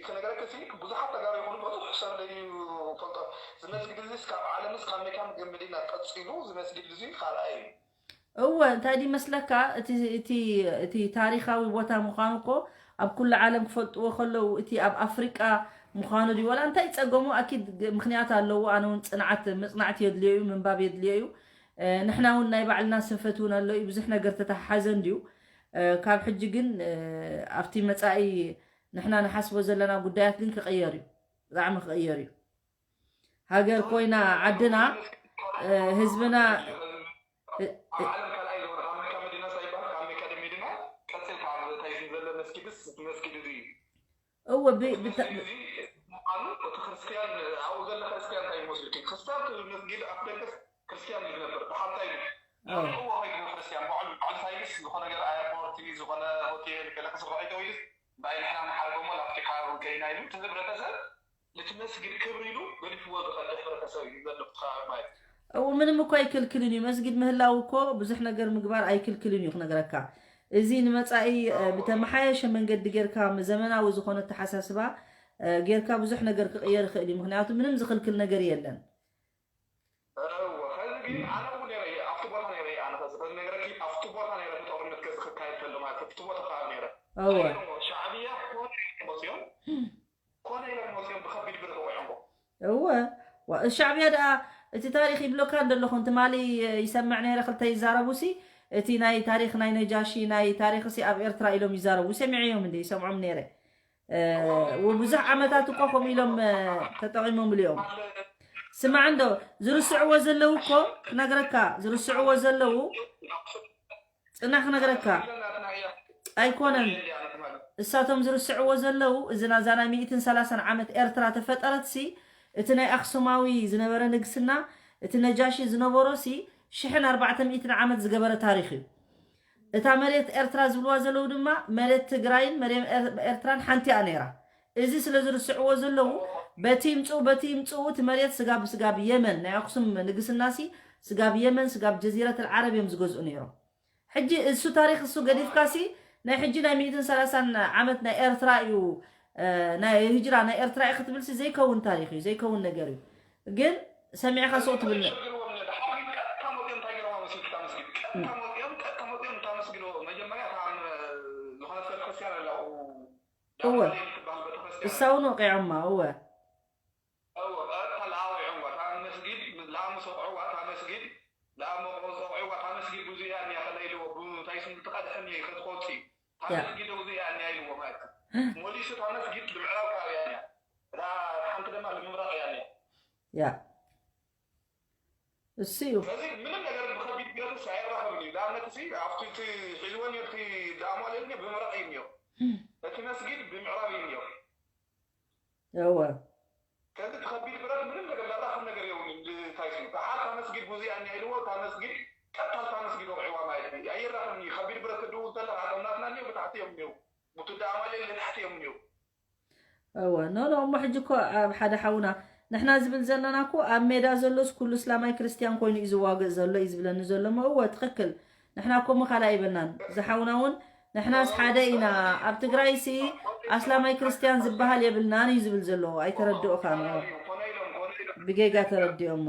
ክነገረካ ሲ ብዙሓት ተጋሩ ይኹኑ ብዙሕ ሰብ ለዩ ፈልጦ ዝመስግድ እዚ ካብ ዓለምስ ካብ ኣሜሪካ መዲና ቀፂሉ ዝመስግድ እዚ ካልኣይ እዩ እወ እንታይ ድዩ መስለካ እቲ እቲ እቲ ታሪኻዊ ቦታ ምዃኑ እኮ ኣብ ኩሉ ዓለም ክፈልጥዎ ከለዉ እቲ ኣብ ኣፍሪቃ ምዃኑ ድዩ ወላ እንታይ ጸገሙ ኣኪድ ግ- ምኽንያት ኣለዎ ኣነ እውን ጽንዓት መጽናዕቲ የድልዮ እዩ ምንባብ የድልዮ እዩ እ፣ ንሕና እውን ናይ ባዕልና ስንፈት እውን ኣሎ እዩ ብዙሕ ነገር ተተሓሓዘ እንድዩ እ፣ ካብ ሕጂ ግን እ፣ ኣብቲ መጻኢ ንሕና ንሓስቦ ዘለና ጉዳያት ግን ክቕየር እዩ ብጣዕሚ ክቕየር እዩ ሃገር ኮይና ዓድና እ፣ ህዝብና እ፣ ኣብ ዓለም ካልኣይ ዝኾነ ካብ ኣሜሪካ መዲና ሳይባል ካብ ኣሜሪካ ደሚድና ቀፂልካ ኣብ ታይዝን ዘሎ መስጊድስ እቲ መስጊድ እዚ እዩ እወ ብ- ብታ- እዚ ምዃኑ እቲ ክርስትያን ኣብኡ ዘሎ ክርስትያን እንታይ ይመስልኪ ክርስትያን መስጊድ ኣፍ ደገስ ክርስትያን እዩ ዝነብር ብሓንታ እዩ እ፣ ንዕዎ ኸይዱ ክርስትያን ባዕሉ ባዕሉ ሳይንስ ዝኾነ ነገር ኣየርፖርት ዝኾነ ሆቴል ገለ ክስርሖ ይተው ኢሉስ ብኣይ ንሕና ንሓርጎሞ ላፍቲ ሓረጎም ከይና ኢሉ እቲ ህብረተሰብ ነቲ መስጊድ ክብሪ ኢሉ ገዲፍዎ ዝኸደ ህብረተሰብ እዩ ዘሎ እቲ ከባቢ ማለት እዩ እው ምንም እኮ ኣይክልክልን እዩ መስጊድ ምህላው እኮ ብዙሕ ነገር ምግባር ኣይክልክልን እዩ ክነግረካ እዚ ንመጻኢ ብተመሓየሸ መንገዲ ጌርካ፣ ዘመናዊ ዝኾነ ኣተሓሳስባ ጌርካ ብዙሕ ነገር ክቕየር ይኽእል እዩ። ምኽንያቱ ምንም ዝኽልክል ነገር የለን። ከዚ ግን ኣነ እውን ነረ ኣብቲ ቦታ ነረ ኣነ ከዚ ከዚ ነገረኪ ኣብቲ ቦታ ነረ ጦርነት ከዚ ክካየድ ከሎ ማለት ኣብቲ ቦታ ከዓ ነረ እወ ሻዕብያ ኮነ መፅኦም ኮነ ኢሎም መፅኦም ብከቢድ ብር ተቆዖምቦ እወ ዋ- ሻዕብያ ደኣ እቲ ታሪኽ ይብለካ እንደለኹ ትማሊ ይሰምዕ ነይረ ክልተ ይዛረቡ ሲ እቲ ናይ ታሪኽ ናይ ነጃሺ ናይ ታሪኽ ሲ ኣብ ኤርትራ ኢሎም ይዛረቡ ሰሚዐዮም እንደ ይሰምዖም ነይረ እ፣ ወብዙሕ ዓመታት እኮ ከምኡ ኢሎም እ፣ ተጠቒሞምሉ እዮም ስማዕ እንዶ ዝርስዕዎ ዘለዉ እኮ ክነግረካ ዝርስዕዎ ዘለዉ ፅናሕ ክነግረካ ኣይኮነን እሳቶም ዝርስዕዎ ዘለዉ እዚ ናዛ ናይ ሚእትን ሰላሳን ዓመት ኤርትራ ተፈጠረት ሲ እቲ ናይ ኣክሱማዊ ዝነበረ ንግስና እቲ ነጃሺ ዝነበሮ ሲ ሽሕን ኣርባዕተ ሚእትን ዓመት ዝገበረ ታሪኽ እዩ እታ መሬት ኤርትራ ዝብልዋ ዘለዉ ድማ መሬት ትግራይን መሬት ኤርትራን ሓንቲ እያ ነይራ እዚ ስለ ዝርስዕዎ ዘለዉ በቲ ይምፅኡ በቲ ይምፅኡ እቲ መሬት ስጋብ ስጋብ የመን ናይ ኣክሱም ንግስና ሲ ስጋብ የመን ስጋብ ጀዚረት ዓረብ እዮም ዝገዝኡ ነይሮም ሕጂ እሱ ታሪክ እሱ ገዲፍካ ሲ ናይ ሕጂ ናይ ሚእትን ሰላሳን ዓመት ናይ ኤርትራ እዩ ናይ ህጅራ ናይ ኤርትራ እዩ ክትብል ሲ ዘይከውን ታሪክ እዩ ዘይከውን ነገር እዩ ግን ሰሚዕካ ሱቅ ትብል እወ እሳ እውን ወቂዖማ እወ እወ ቀጥታ ለኣወቂዖማ እታ መስጊድ ለኣ ምስ ወቅዕዋ እታ መስጊድ ለኣ መቆፀቂዕዋ እታ መስጊድ ብዙ እያ እኒያ ከላ ኢልዎ ብታይ ስም ትቀድሐኒ ከትቆፂ እታ መስጊድ ብዙ እያ እኒያ ኢልዎ ማለት እዩ ሞሊሱ እታ መስጊድ ብምዕራብ ከባቢ እያ እኒያ እታ ሓንቲ ድማ ብምብራቅ እያ እኒያ ያ እሱ እዩ ስለዚ ምንም ነገር ብከቢድ ብረትስ ኣይራኸብን እዩ ንኣብነት ሲ ኣብቲ እቲ ሒዝወን እቲ ዝኣማልየኒ ብምብራቅ እዩ እኒኦ እቲ መስጊድ ብምዕራብ እዩ እኒኦ እወ ከዚ ብከቢድ ብረት ምንም ነገር ላራኸብ ነገር የብሉን እንታይ ስሙ ብሓር እታ መስጊድ ብዙ እያ እኒኣ ኢልዎ እታ መስጊድ ቀጥታ እታ መስጊድ ወቂዕዋ ማለት እዩ ኣይራኸብን እዩ ከቢድ ብረት ክድውል ከለካ እቶም ናትና እኒኦ ብታሕቲ እዮም እኒኦ ብቱዳ ኣማልየል ንታሕቲ እዮም እኒኦ እወ ኖ ኖ እሞ ሕጂ እኮ ኣብ ሓደ ሓውና ንሕና ዝብል ዘለና እኮ ኣብ ሜዳ ዘሎስ ኩሉ እስላማይ ክርስትያን ኮይኑ እዩ ዝዋግእ ዘሎ እዩ ዝብለኒ ዘሎ እሞ እወ ትኽክል ንሕና እኮ ምኻላ ይበልናን ዝሓውና እውን ንሕናስ ሓደ ኢና ኣብ ትግራይ ሲ ኣስላማይ ክርስትያን ዝበሃል የብልናን እዩ ዝብል ዘሎ ኣይተረድኦኻን ብጌጋ ተረዲኦሞ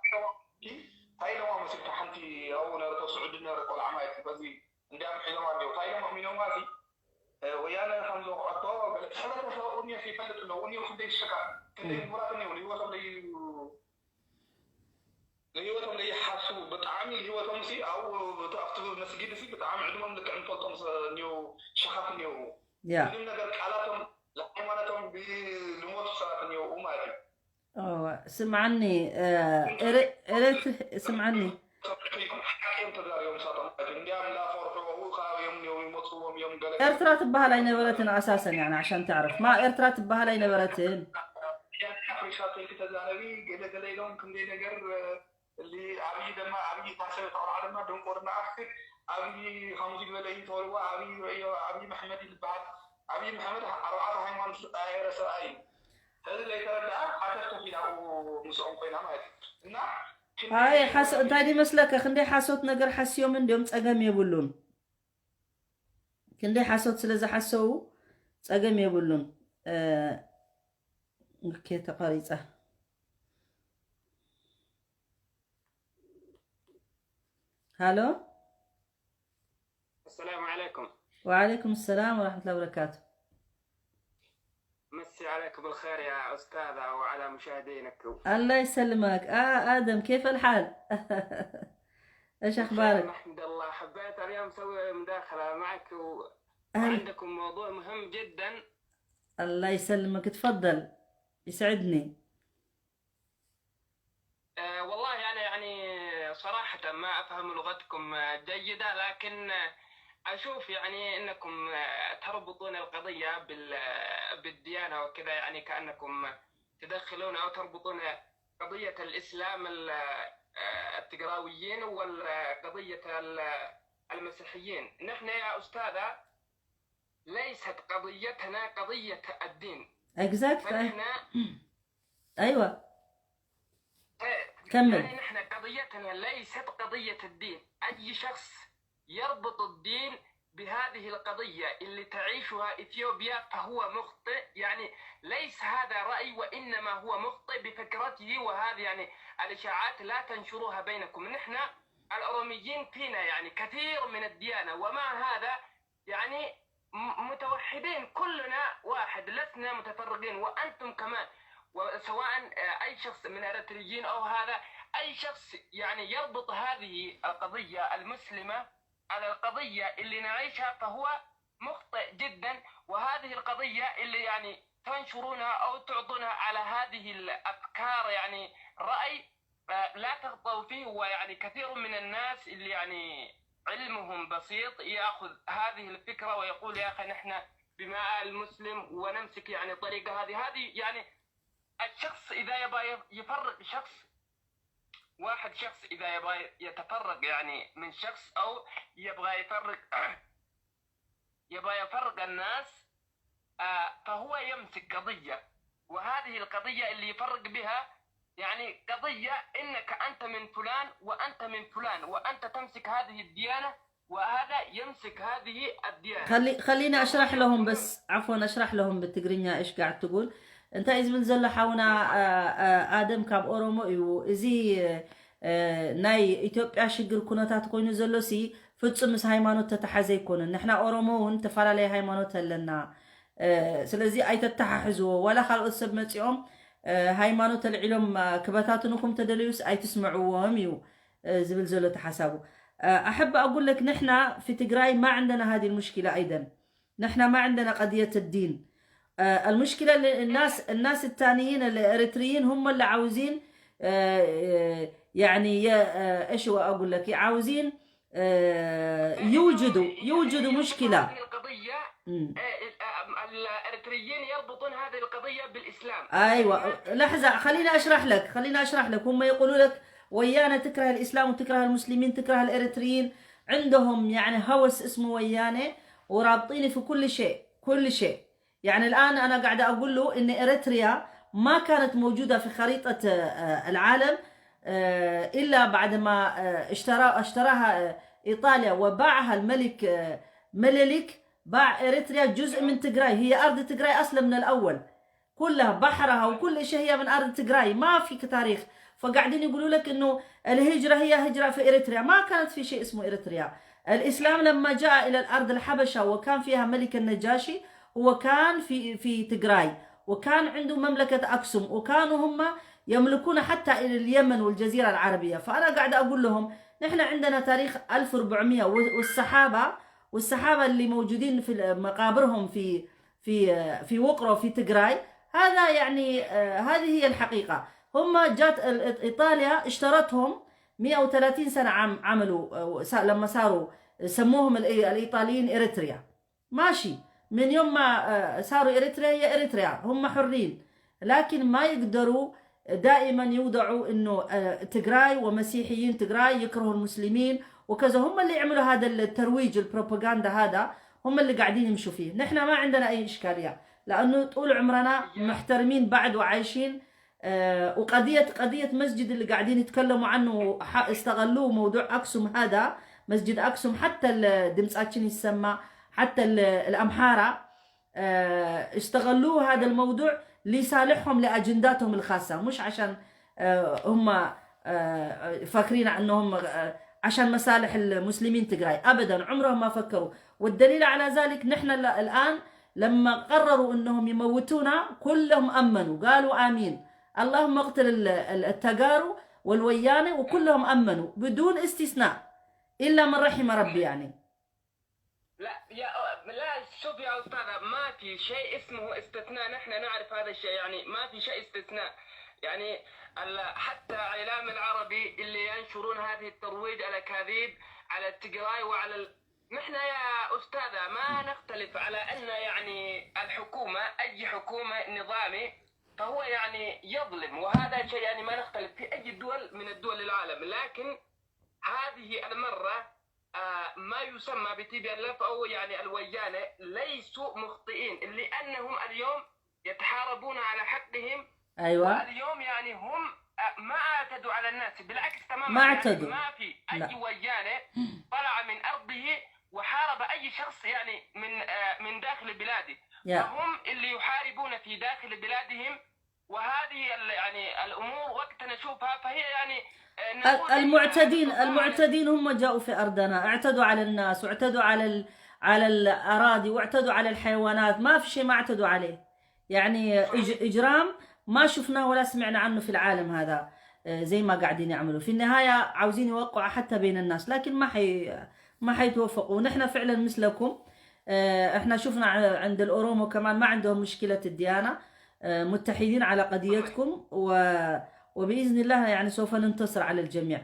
እንታይ ኢለዋ መሲልካ ሓንቲ ኣብኡ ነበረ ተስዑዲ ነበረ ቆልዓ ማለት እዩ በዚ እንዲያም ሒዞማ እንዲያው እንታይ ኢሎም ኣሚኖማ እዚ ወያነ ከም ዝወቅዐቶ ገለ ሕብረተሰብ ኡኒዮስ ይፈልጥ ኣሎ ኡኒዮ ክንደይ ሽካ ክንደይ ምሁራት እኒው ንህይወቶም ለይ ንህይወቶም ለይሓስቡ ብጣዕሚ ህይወቶም ሲ ኣብኡ ኣብቲ መስጊድ ሲ ብጣዕሚ ዕድሞም ልክዕ ንፈልጦም እኒው ሸኻት እኒው ምንም ነገር ቃላቶም ለሃይማኖቶም ልሞቱ ሰባት እኒው ማለት እዩ ስምዓኒ ኤረትሪ ስምዓኒ ኤርትራ ትበሃል ኣይነበረትን ኣሳሰን ያ ዓሻን ተዕርፍ ማ ኤርትራ ትበሃል ኣይነበረትን ተዛረቢ ገለ ገለ ኢሎም ክንደይ ነገር ኣብይ ደማ ኣብይ ታሰበ ተቆልዓ ደማ ደንቆርና ኣፍክት ኣብይ ከምዚ ዝበለ እዩ ተወልዋ ኣብይ ርእዮ ኣብይ መሕመድ ይልበሃል ኣብይ መሕመድ ኣርባዕተ ሃይማኖት ዝቀያየረ ሰብኣይ እዩ ሕዚ ዘይተረድኣ ሓተፍተፍ ኢላ ኣብኡ ምስኦም ኮይና ማለት እዩ እና ኣይ ሓሶ እንታይ ድመስለካ ክንደይ ሓሶት ነገር ሓስዮም እንዲዮም ጸገም የብሉን ክንደይ ሓሶት ስለ ዝሓሰው ጸገም የብሉን ኦኬ ተቋሪጻ ሃሎ السلام عليكم وعليكم السلام ورحمة الله وبركاته مسي عليك بالخير يا أستاذة وعلى مشاهدينك الله يسلمك آه آدم كيف الحال؟ ايش اخبارك؟ نحمد الله حبيت اليوم اسوي مداخلة معك و... وعندكم موضوع مهم جدا الله يسلمك تفضل يسعدني أه والله أنا يعني صراحة ما أفهم لغتكم جيدة لكن أشوف يعني أنكم تربطون القضية بالديانة وكذا يعني كأنكم تدخلون أو تربطون قضية الإسلام التقراويين وقضية المسيحيين. نحن يا أستاذة ليست قضيتنا قضية الدين. Exactly. فنحن ايوه كمل. يعني نحن قضيتنا ليست قضية الدين. أي شخص يربط الدين بهذه القضية اللي تعيشها إثيوبيا فهو مخطئ. يعني ليس هذا رأي، وإنما هو مخطئ بفكرته، وهذه يعني الإشاعات لا تنشروها بينكم. نحن الأوروميين فينا يعني كثير من الديانة، وما هذا يعني م- متوحدين، كلنا واحد، لسنا متفرقين، وأنتم كمان، وسواء آه، أي شخص من الإريتريين أو هذا، أي شخص يعني يربط هذه القضية المسلمة على القضية اللي نعيشها فهو مخطئ جدا. وهذه القضية اللي يعني تنشرونها أو تعطونها على هذه الأفكار يعني رأي، آه، لا تخطئوا فيه. ويعني كثير من الناس اللي يعني علمهم بسيط يأخذ هذه الفكرة ويقول: يا أخي، نحن بماء المسلم ونمسك يعني الطريقة هذه. هذه يعني الشخص إذا يبغى يفرق شخص، واحد شخص إذا يبغى يتفرق يعني من شخص، أو يبغى يفرق يبغى يفرق الناس، آه، فهو يمسك قضية، وهذه القضية اللي يفرق بها يعني قضية إنك أنت من فلان وأنت من فلان، وأنت تمسك هذه الديانة وهذا يمسك هذه الديانة. خلي خليني اشرح لهم بس، عفوا، اشرح لهم بالتقرينيا ايش قاعد تقول. انت ازمن زل حاونا ادم كاب اورومو يو ازي ናይ ኢትዮጵያ ሽግር ኩነታት ኮይኑ ዘሎ ሲ ፍጹም ምስ ሃይማኖት ተተሓዘ ኣይኮነን። ንሕና ኦሮሞ እውን ተፈላለየ ሃይማኖት ኣለና። ስለዚ ኣይተተሓሕዝዎ። ዋላ ካልኦት ሰብ መጺኦም ሃይማኖት ኣልዒሎም ክበታትኑኹም ተደለዩስ ኣይትስምዕዎም እዩ ዝብል ዘሎ ተሓሳቡ። ኣሕብ ኣጉለክ ንሕና ፊ ትግራይ ማ ዕንደና ሃዲ ልሙሽኪላ ኣይደን። ንሕና ማ ዕንደና ቀድየት ዲን። المشكلة الناس الناس التانيين الإريتريين هم اللي عاوزين يعني ايش هو اقول لك عاوزين يوجدوا يوجدوا مشكلة. القضية الاريتريين يربطون هذه القضية بالاسلام. ايوه، لحظة، خليني اشرح لك، خليني اشرح لك. هم يقولوا لك ويانا تكره الاسلام وتكره المسلمين، تكره الاريتريين. عندهم يعني هوس اسمه ويانا، ورابطين في كل شيء، كل شيء. يعني الآن أنا قاعدة أقول له إن إريتريا ما كانت موجودة في خريطة العالم إلا بعد ما اشترى اشتراها إيطاليا وباعها الملك منيليك، باع إريتريا جزء من تجراي. هي أرض تجراي أصلا من الأول، كلها بحرها وكل شيء هي من أرض تجراي، ما في تاريخ. فقاعدين يقولوا لك إنه الهجرة هي هجرة في إريتريا، ما كانت في شيء اسمه إريتريا. الإسلام لما جاء إلى الأرض الحبشة وكان فيها ملك النجاشي، هو كان في في تجراي، وكان عنده مملكة أكسوم، وكانوا هم يملكون حتى إلى اليمن والجزيرة العربية. فأنا قاعدة أقول لهم نحن عندنا تاريخ ألف وأربعمية، والصحابة والصحابة اللي موجودين في مقابرهم في في في وقرة في تجراي. هذا يعني هذه هي الحقيقة. هم جات إيطاليا اشترتهم مية وثلاثين سنة عم عملوا لما صاروا سموهم الإيطاليين إريتريا. ماشي، من يوم ما صاروا إريتريا هي إريتريا، هم حرين، لكن ما يقدروا دائما يوضعوا إنه تجراي ومسيحيين تجراي يكرهوا المسلمين وكذا. هم اللي يعملوا هذا الترويج، البروباغندا هذا هم اللي قاعدين يمشوا فيه. نحن ما عندنا أي إشكالية، لأنه طول عمرنا محترمين بعض وعايشين. وقضية قضية مسجد اللي قاعدين يتكلموا عنه، استغلوا موضوع أكسوم هذا، مسجد أكسوم، حتى دمساتشن يسمى، حتى الأمحارة استغلوا هذا الموضوع لصالحهم، لأجنداتهم الخاصة، مش عشان هم فاكرين أنهم عشان مصالح المسلمين تجراي. أبدا، عمرهم ما فكروا. والدليل على ذلك نحن الآن لما قرروا أنهم يموتونا كلهم أمنوا، قالوا آمين، اللهم اقتل التجارو والويانة، وكلهم أمنوا بدون استثناء إلا من رحم ربي يعني. لا يا لا شوف يا استاذه، ما في شيء اسمه استثناء. نحن نعرف هذا الشيء، يعني ما في شيء استثناء. يعني حتى اعلام العربي اللي ينشرون هذه الترويج الاكاذيب على التجراي وعلى ال... نحن يا استاذه ما نختلف على ان يعني الحكومه، اي حكومه نظامي، فهو يعني يظلم، وهذا شيء يعني ما نختلف في اي دول من الدول العالم. لكن هذه المره آه ما يسمى بتي بي ال اف او يعني الويانه ليسوا مخطئين، لانهم اليوم يتحاربون على حقهم. ايوه، اليوم يعني هم آه ما اعتدوا على الناس، بالعكس تماما. ما يعني اعتدوا. ما في أي لا. ويانة طلع من أرضه وحارب أي شخص، يعني من آه، من داخل بلاده. يا فهم اللي يحاربون في داخل بلادهم، وهذه ال- يعني الأمور وقت نشوفها فهي يعني آه، نقول إنها المعتدين تتطاول. المعتدين هم جاءوا في أرضنا، اعتدوا على الناس واعتدوا على ال... على الأراضي واعتدوا على الحيوانات، ما في شيء ما اعتدوا عليه. يعني إج... إجرام ما شفناه ولا سمعنا عنه في العالم هذا. آه، زي ما قاعدين يعملوا، في النهاية عاوزين يوقعوا حتى بين الناس، لكن ما حي... ما حيتوفقوا. نحن فعلا مثلكم. آه، احنا شفنا ع- عند الأورومو كمان ما عندهم مشكلة الديانة. آه، متحدين على قضيتكم و... وبإذن الله يعني سوف ننتصر على الجميع.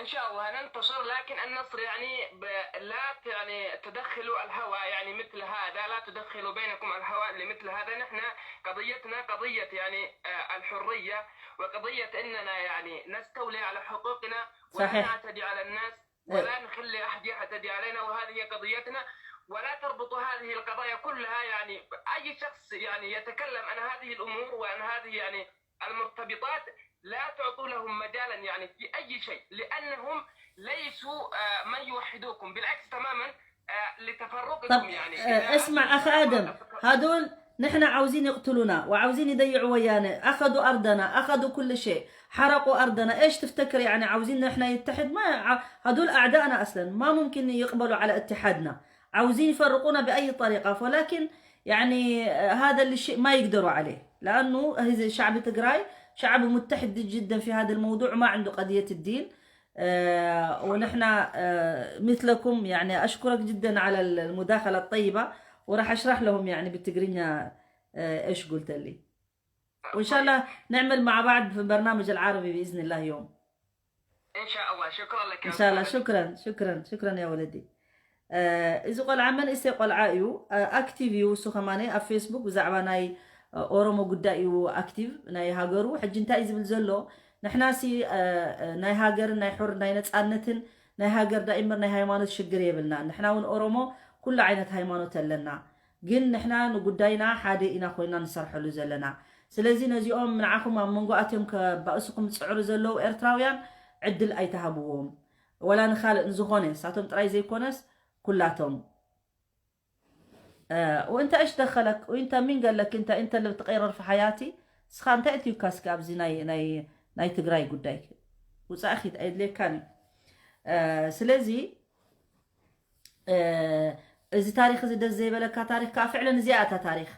إن شاء الله ننتصر، لكن النصر يعني ب... لا ت- يعني تدخلوا الهوى، يعني مثل هذا، لا تدخلوا بينكم الهوى لمثل هذا. نحن قضيتنا قضية يعني آه، الحرية، وقضية إننا يعني نستولي على حقوقنا، ولا صحيح. نعتدي على الناس، ولا نخلي أحد يعتدي علينا، وهذه هي قضيتنا. ولا تربطوا هذه القضايا كلها، يعني أي شخص يعني يتكلم عن هذه الأمور وعن هذه يعني المرتبطات، لا تعطوا لهم مجالا يعني في أي شيء، لأنهم ليسوا آه، من يوحدوكم، بالعكس تماما آه، لتفرقكم. طب يعني آه، اسمع أخ آدم، هذول نحن عاوزين يقتلونا وعاوزين يضيعوا ويانا، أخذوا أرضنا، أخذوا كل شيء، حرقوا أرضنا. إيش تفتكر يعني؟ عاوزين نحن يتحد؟ ما ع- هذول أعدائنا أصلا، ما ممكن يقبلوا على اتحادنا. عاوزين يفرقونا بأي طريقة، ولكن يعني آه، هذا الشيء ما يقدروا عليه، لأنه هذا شعب تجراي شعب متحد جدا في هذا الموضوع، ما عنده قضية الدين. آه، ونحن آه، مثلكم يعني. أشكرك جدا على المداخلة الطيبة، وراح أشرح لهم يعني بالتجرينيا آه، إيش قلت لي. وإن شاء الله نعمل مع بعض في برنامج العربي بإذن الله يوم. إن شاء الله. شكرا لك يا إن شاء الله. أستاذ. شكرا شكرا شكرا يا ولدي. آه، እዚ ቆልዓ መንእሰይ ቆልዓ እዩ። ኣክቲቭ እዩ እሱ ከማነ ኣብ ፌስቡክ ብዛዕባ ናይ ኦሮሞ ጉዳይ እዩ ኣክቲቭ፣ ናይ ሃገሩ። ሕጂ እንታይ እዩ ዝብል ዘሎ? ንሕናሲ ናይ ሃገርን ናይ ሑር ናይ ነፃነትን ናይ ሃገር ዳእምር ናይ ሃይማኖት ሽግር የብልና። ንሕና እውን ኦሮሞ ኩሉ ዓይነት ሃይማኖት ኣለና፣ ግን ንሕና ንጉዳይና ሓደ ኢና ኮይና ንሰርሐሉ ዘለና። ስለዚ ነዚኦም ንዓኹም ኣብ መንጎ ኣትዮም ከባእስኹም ዝፅዕሩ ዘለዉ ኤርትራውያን ዕድል ኣይተሃብዎም። ወላ ንኻልእ ንዝኾነ ንሳቶም ጥራይ ዘይኮነስ ኩላቶም። وانت ايش دخلك؟ وانت مين قال لك انت انت اللي بتقرر في حياتي؟ ስኻ እንታይ እትዩካ እስኪ ኣብዚ ናይ ናይ ናይ ትግራይ ጉዳይ ውፃእ ኪድ ኣይድልየካን እዩ። ስለዚ እዚ ታሪክ እዚ ደስ ዘይበለካ ታሪክ ከዓ ፍዕለን እዚኣ እታ ታሪክ።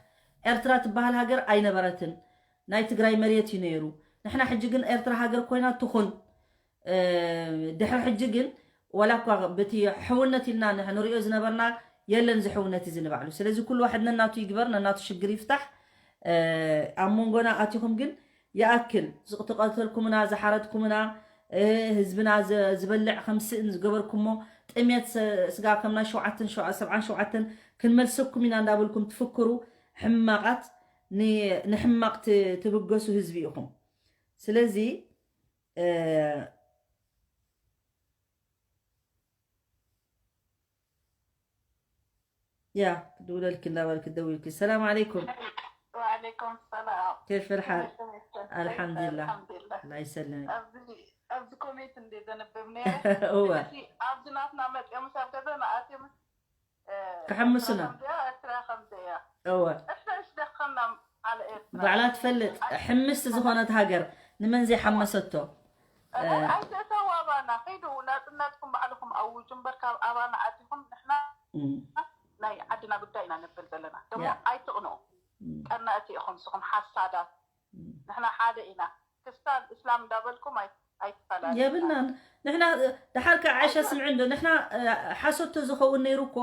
ኤርትራ ትበሃል ሃገር ኣይነበረትን፣ ናይ ትግራይ መሬት እዩ ነይሩ። ንሕና ሕጂ ግን ኤርትራ ሃገር ኮይና ትኹን። ድሕሪ ሕጂ ግን ዋላ እኳ በቲ ሕውነት ኢልና ንሪኦ ዝነበርና የለን ዝሕውነት እዚ ንባዕሉ። ስለዚ ኩሉ ዋሕድ ነናቱ ይግበር፣ ነናቱ ሽግር ይፍታሕ። ኣብ መንጎና ኣቲኹም ግን ይኣክል ዝቕተቀተልኩምና ዝሓረድኩምና ህዝብና ዝበልዕ ከም ስእን ዝገበርኩሞ ጥሜት ስጋ ከም ናይ ሸውዓተን ሰብዓን ሸውዓተን ክንመልሰኩም ኢና እንዳበልኩም ትፍክሩ ሕማቓት ንሕማቕ ትብገሱ ህዝቢ ኢኹም። ስለዚ يا دولة الكل ولا كدوي الكل. السلام عليكم. وعليكم السلام. كيف الحال؟ كيف حالك؟ الحمد لله. الحمد لله. الله يسلمك. ኣብዚ ኣብዚ ኮሜንት እንደ ዘንብብ ነይረ እወ። እቲ ኣብዚ ናትና መፅኦም ኣብ ገዛ ንኣትዮም ክሕምሱና። ከምዚያ ኤርትራ ከምዚያ እወ። እፍሽ ደኸና ኣለ ኤርትራ ባዕላ ትፈልጥ ሕምስቲ ዝኾነት ሃገር ንመን ዘይሓመሰቶ? ኣይተእተው ኣባና ኸይዱ ናፅነትኩም ባዕልኹም ኣውጁ እምበር ካብ ኣባና ኣቲኹም ንሕና እም። ናይ ዓድና ጉዳይ ኢና ነብል ዘለና ደሞ ያ። ኣይትቕንኡ እም። ቀናእቲ ኢኹም ንስኹም ሓሳዳት እም። ንሕና ሓደ ኢና ክስታን እስላም እንዳበልኩም ኣይ- ኣይትፈላለዩ የብልናን ንሕና። ደሓር ከዓ ዓይሻ ስምዒ እንዶ ንሕና ሓሶቶ ዝኸውን ነይሩ እኮ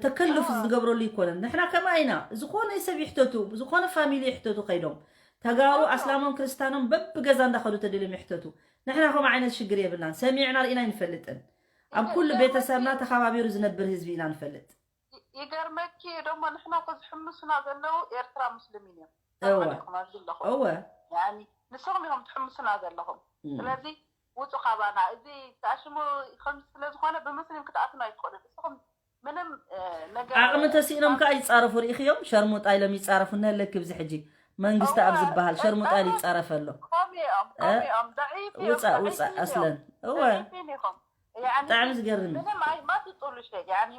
ተከልፍ ዝገብረሉ ይኮነን። ንሕና ከማ ኢና ዝኾነ ሰብ ይሕተቱ ዝኾነ ፋሚሊ ይሕተቱ ከይዶም ተጋሩ ኣስላሞም ክርስታኖም በብገዛ እንዳኸዱ ተደልዮም ይሕተቱ። ንሕና ከምኡ ዓይነት ሽግር የብልናን፣ ሰሚዕና ርኢና ኣይንፈልጥን። ኣብ ኩሉ ቤተሰብና ተኸባቢሩ ዝነብር ህዝቢ ኢና ንፈልጥ። ይገርመኪ ደሞ ንሕና እኮ ዝሕምሱና ዘለዉ ኤርትራ ሙስሊሚን እዮም እወ። ተማሊኹም ኣብዚ ኣለኹም እወ ያኒ ንስኹም ኢኹም ትሕምሱና ዘለኹም እም። ስለዚ ውፁ ካባና እዚ ተኣሽሙ ከም ስለዝኾነ ብሙስሊም ክትኣትኑ ኣይትኽእሉ ንስኹም ምንም ነገር ዓቕሚ ተሲእኖም ከዓ ይፃረፉ ርኢኽዮም። ሸርሙጣ ኢሎም ይፃረፉ እነለኪ ብዚ ሕጂ መንግስቲ ኣብ ዝበሃል ሸርሙጣ ኢሉ ይፃረፍ ኣሎ። ኮሚ እዮም፣ ከምኡ እዮም፣ ضعيف እዮም፣ ውፃእ ضعيف ውፃእ እዮም። ኣስለን እወ ضعيف እዮም። ያኒ ብጣዕሚ ዝገርም እዩ። ምንም ኣይ ማትጥሉ ሸይ ያኒ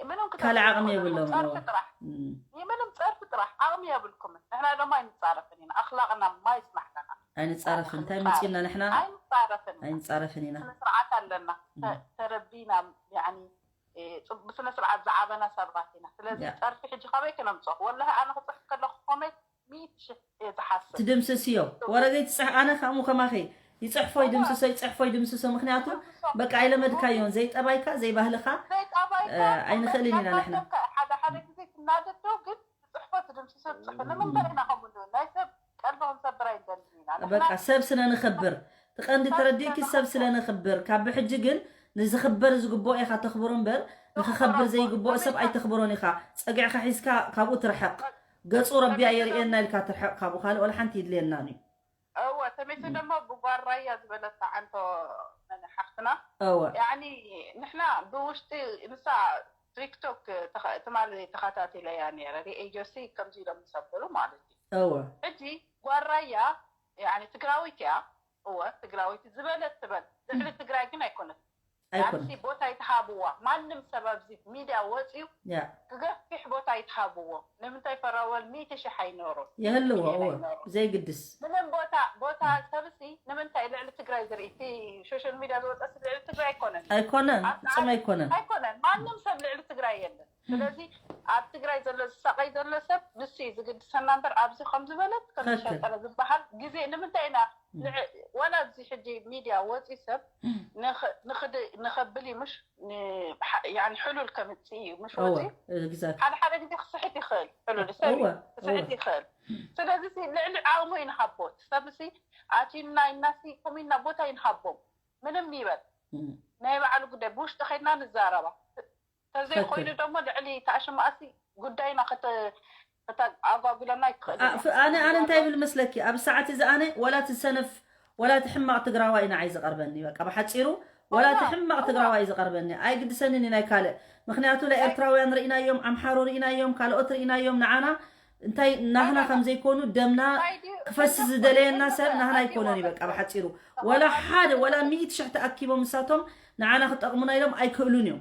ምንም ካልእ ዓቕሚ ክትገብሩ የብሎም ጸርፊ እወ ጥራሕ እም። ምንም ጸርፊ ጥራሕ ዓቕሚ የብልኩምን። ንሕና ድማ ኣይንጻረፍን ኢና፣ ኣኽላቕና ማይ ይጽናሕለና። ኣይንጻረፍን እንታይ መፂና ንሕና ኣይንጻረፍን ኢና። ኣይንጻረፍን ኢና ስነ ስርዓት ኣለና። ተ- ተረዲና ያኒ እ፣ ጽ- ብስነ ስርዓት ዝዓበና ሰባት ኢና። ስለዚ ያ። ጸርፊ ሕጂ ካበይ ክነምጽኦ? ወላሂ ኣነ ክጽሕፍ ከለኹ ኮሜንት ሚእቲ ሽሕ እየ ዝሓስብ። ትድምስስዮ ወረገይ ትፅሕ ኣነ ከምኡ ከማኺ ይፅሕፎ ይድምስሶ ይፅሕፎ ይድምስሶ ምክንያቱ በቃ ኣይለመድካዮን ዘይጠባይካ ዘይባህልኻ ዘይጠባይካ እ፣ ኣይንኽእልን ኢና ንሕና። ሓደ ሓደ ግዜ ትናደዶ ግን ትፅሕፎ ትድምስሶ ትፅሕፎ ንምንታይ ኢና ከምኡ ንብል? ናይ ሰብ ቀልቢ ክንሰብር ኣይንደልን ኢና ንሕና። በቃ ሰብ ስለ ንኽብር ትቐንዲ ተረዲእኪ ሰብ ስለ ንኽብር ካብ ብሕጂ ግን ንዝኽበር ዝግብኦ ኢኻ ተኽብሮ እምበር ንኽኸብር ዘይግብኦ ሰብ ኣይተኽብሮን ኢኻ። ፀግዕኻ ሒዝካ ካብኡ ትርሐቕ። ገፁ ረቢ ኣየርእየና ኢልካ ትርሐቕ ካብኡ ካልእ ወላ ሓንቲ ይድልየናን እዩ። እወ ተሜቱ ደሞ ብጓል ራያ ዝበለታ ዓንቶ መን ሓፍትና እወ ያኒ ንሕና ብውሽጢ ንሳ ቲክቶክ ተኸ- ትማሊ ተኸታቲለያ ነይረ ሪኤዮሲ ከምዚ ኢሎም ዝሰብሉ ማለት እዩ። እወ ሕጂ ጓል ራያ ያኒ ትግራዊት እያ። እወ ትግራዊት ዝበለት ትበል ልዕሊ ትግራይ ግን ኣይኮነት። ኣይኮነ ያንሲ ቦታ ይትሃብዋ ማንም ሰብ ኣብዚ ሚድያ ወፅዩ ያ ክገፊሕ ቦታ ይትሃብዎ። ንምንታይ ፈራወል ሚእቲ ሽሕ ኣይኖሩን የህልዎ ሚልዮን እወ ኣይኖሩን። ዘይግድስ ምንም ቦታ ቦታ ሰብሲ ንምንታይ ልዕሊ ትግራይ ዝርኢ እቲ ሶሻል ሚድያ ዝወፀሲ ልዕሊ ትግራይ ኣይኮነን። ኣይኮነን ኣብ ፍፁም ኣይኮነን። ኣይኮነን ማንም ሰብ ልዕሊ ትግራይ የለን። ስለዚ ኣብ ትግራይ ዘሎ ዝሳቀይ ዘሎ ሰብ ንሱ እዩ ዝግድሰና እምበር ኣብዚ ከም ዝበለት ከም ትክክል። ዝሸጠረ ዝበሃል ግዜ ንምንታይ ኢና ንዕ- ወላ እዚ ሕጂ ሚድያ ወፂ ሰብ ንኽ- ንኽድ- ንኸብል እዩ ምሽ ን- ሓ- ያኒ ሕሉል ከምፅእ እዩ ምሽ እወ ወፂ exactly ሓደ ሓደ ግዜ ክስሕት ይኽእል ሕሉል ሰብ እዩ እወ ክስሕት እወ ይኽእል። ስለዚ ሲ ልዕሊ ዓቕሙ እዩ ንሃቦ እቲ ሰብሲ ኣትዩና ኢልናሲ ከምኡ ኢልና ቦታ ይንሃቦም ምንም ይበል እም። ናይ ባዕሉ ጉዳይ ብውሽጢ ከይድና ንዛረባ ተዘይኮይኑ ትክክል ደሞ ልዕሊ ተኣሽማኣሲ ጉዳይና ክተ- ክተኣጓጉለና ይትኽእል ኣ- ፍ- ኣነ ኣነ እንታይ ብል መስለኪ ኣብ ሰዓት እዚ ኣነ ወላ እቲ ሰነፍ ወላ እቲ ሕማቕ ትግራዋይ ንዓይ ዝቐርበኒ በቃ ብሓፂሩ ወላ እቲ ሕማቕ ትግራዋይ ዝቐርበኒ ኣይግድሰንን እዩ ናይ ካልእ ምክንያቱ ናይ ኤርትራውያን ርኢናዮም ኣምሓሩ ርኢናዮም ካልኦት ርኢናዮም ንዓና እንታይ ናህና ከም ዘይኮኑ ደምና ክፈስስ ዝደለየና ሰብ ናህና ኣይኮነን እዩ በቃ ብሓፂሩ ወላ ሓደ ወላ ሚእቲ ሽሕ ተኣኪቦም ንሳቶም ንዓና ክጠቕሙና ኢሎም ኣይክእሉን እዮም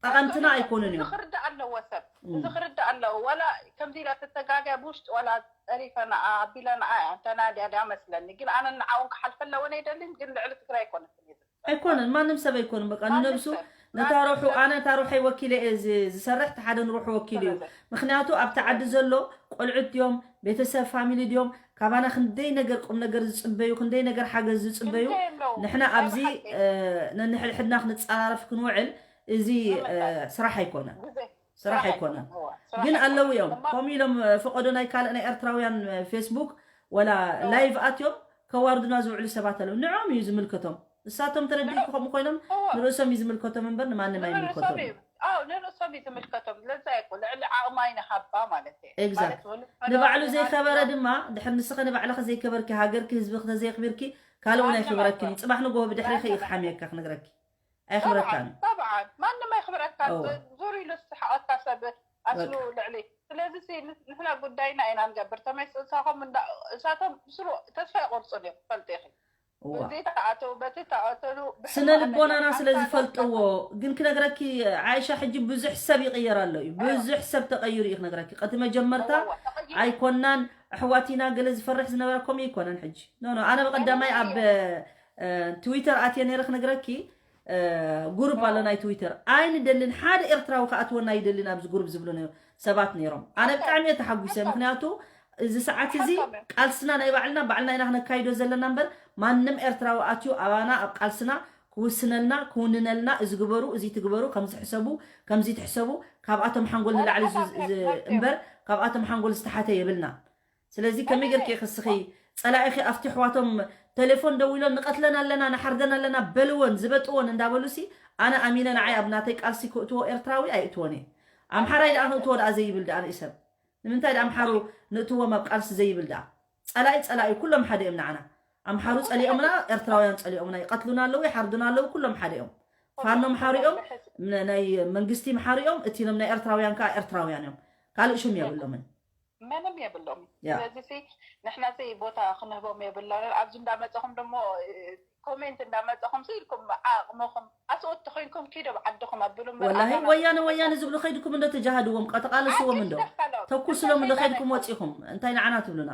ጠቐምትና ኣይኮኑን እዚ እዮም ክርዳእ ኣለዎ ሰብ እዚ ክርዳእ ኣለዎ ወላ ከምዚ ኢላ ተተጋግያ ብውሽጢ ወላ ጠሪፈ ንዓ ኣቢለ ንዓ እያ እንተና ድያ ድያ መስለኒ ግን ኣነ ንዓውን ክሓልፈ ኣለወን ኣይደልን ግን ልዕሊ ትግራይ ኣይኮነትን እየ ዝብል ኣይኮነን ማንም ሰብ ኣይኮነን በቃ ማንም ንነብሱ ሰብ ነታ ሩሑ ኣነ እታ ሩሐይ ወኪለ እየ ዝ- ዝሰርሕ እቲ ሓደ ንሩሑ ወኪሉ እዩ ምክንያቱ ኣብቲ ዓዲ ዘሎ ቆልዑት ድዮም ቤተሰብ ፋሚሊ ድዮም ካባና ክንደይ ነገር ቁም ነገር ዝፅበዩ ክንደይ ነገር ሓገዝ ዝፅበዩ ክንደይ ኣለዉ ንሕና ናይ ኣብዚ ብሓቂ እ፣ ነንሕድሕድና ክንፀራረፍ ክንውዕል እዚ እ፣ ስራሕ ኣይኮነን ግዜ ስራሕ ኣይኮነን እወ፣ ግን ስራሕ ኣለዉ እዮም እማ- ከምኡ ኢሎም እ፣ ፈቐዶ ናይ ካልእ ናይ ኤርትራውያን እ፣ ፌስቡክ ወላ ላይቭ ኣትዮም ከዋርዱና ዝውዕሉ ሰባት ኣለዉ ንዖም እዩ ዝምልከቶም እሳቶም ተረዲእኪ ከምኡ ኮይኖም እወ። ንርእሶም እዩ ዝምልከቶም እምበር ንማንም ንርእሶም ኣይምልከቶም እዩ ኣው ንርእሶም እዩ ዝምልከቶም ለዛ ይኮ ልዕሊ ዓቕማ ይንሃባ ማለት እየ Exact. ማለት ወልድ ንባዕሉ መርዓዊ ዘይከበረ ናትና- ድማ ድሕር ንስኸ ንባዕልኸ ዘይከበርኪ ሃገርኪ ህዝቢ ክተዘየኽቢርኪ ካልእ እውን ማንም ኣይኽብረክን እዩ ኣይኽብረክን። ፅባሕ ንጎሆ ብድሕሪኸ እዩ ክሓምየካ ክነግረኪ ኣይኽብረካን ጠብዓን ማንም ኣይኽብረካን እወ። ዙር ኢሉ ዝስሓቐካ ሰብ ኣስሉ ልዕሊ ስለዚ ሲ ንሕና ጉዳይና ኢና ንገብር ተመይስ እሳኹም እንዳ እሳቶም ብስሩ ተስፋ ይቆርፁን እዮም ክፈልጥ ኢኺ እዋ በዚ ተኣተው በቲ ተኣተሉ ስነ ልቦናና ስለ ዝፈልጥዎ ግን ክነግረኪ ዓይሻ ሕጂ ብዙሕ ሰብ ይቕየር ኣሎ እዩ ብዙሕ ሰብ ተቐይሩ እዩ ክነግረኪ ቀቲ መጀመርታ ኣይኮናን ኣሕዋቲና ገለ ዝፈርሕ ዝነበረ ከምኡ ይኮነን ሕጂ ኖ ኖ ኣነ ብቐዳማይ ኣብ ትዊተር ኣትየ ነይረ ክነግረኪ ጉሩብ ኣሎ ናይ ትዊተር ኣይንደልን ሓደ ኤርትራዊ ክኣትወና ይደልን ኣብዚ ጉሩብ ዝብሉ ሰባት ነይሮም ኣነ ብጣዕሚ እየ ተሓጒሰ ምክንያቱ እዚ ሰዓት እዚ ቃልስና ናይ ባዕልና ባዕልና ኢና ክነካይዶ ዘለና እምበር ማንም ኤርትራዊ ኣትዩ ኣባና ኣብ ቃልስና ክውስነልና ክውንነልና እዚ ግበሩ እዚ ትግበሩ ከምዚ ሕሰቡ ከምዚ ትሕሰቡ ካብኣቶም ሓንጎል ንላዕሊ እምበር ካብኣቶም ሓንጎል ዝተሓተ የብልና ስለዚ ከመይ ገርኪ ክስኺ ፀላኢኺ ኣብቲ ኣሕዋቶም ቴሌፎን ደዊሎም ንቐትለን ኣለና ንሓርደን ኣለና በልወን ዝበጥወን እንዳበሉሲ ኣነ ኣሚነ ንዓይ ኣብ ናተይ ቃልሲ ክእትዎ ኤርትራዊ ኣይእትዎን እየ ኣምሓራይ ደኣ ክእትዎ ደኣ ዘይብል ደኣ ንእሰብ ንምንታይ ደኣ ኣምሓሩ ንእትዎም ኣብ ቃልሲ ዘይብል ደኣ ፀላኢ ፀላኢ ኩሎም ሓደ እዮም ንዓና ኣምሓሩ ፀሊኦምና ኤርትራውያን ፀሊኦምና ይቐትሉና ኣለዉ ይሓርዱና ኣለዉ ኩሎም ሓደ እዮም ፋኖ ምሓሩ እዮም ናይ መንግስቲ ምሓሩ እዮም እቲ ሎም ናይ ኤርትራውያን ከዓ ኤርትራውያን እዮም ካልእ ሽም የብሎምን መንም የብሎም። ያ። ስለዚ ሲ ንሕና ሲ ቦታ ክንህቦም የብላን። ኣብዚ እንዳመፀኹም ደሞ ኮሜንት እንዳመፀኹም ሲ ኢልኩም ዓቕምኹም ኣስኦት ተኮይንኩም ኪዶ ዓድኹም ኣብሉ እምበር ወላሂ ኣባና ወያነ መፂኹም ወያነ ዝብሉ ከይድኩም እንዶ ተጃሃድዎም፣ ቀተቓለስዎም እንዶ ኣይትደኸሎም። ተኩስሎም እንዶ እንታይ ከይድኩም ይደኸሎም? ወፂኹም እንታይ ንዓና ትብሉና?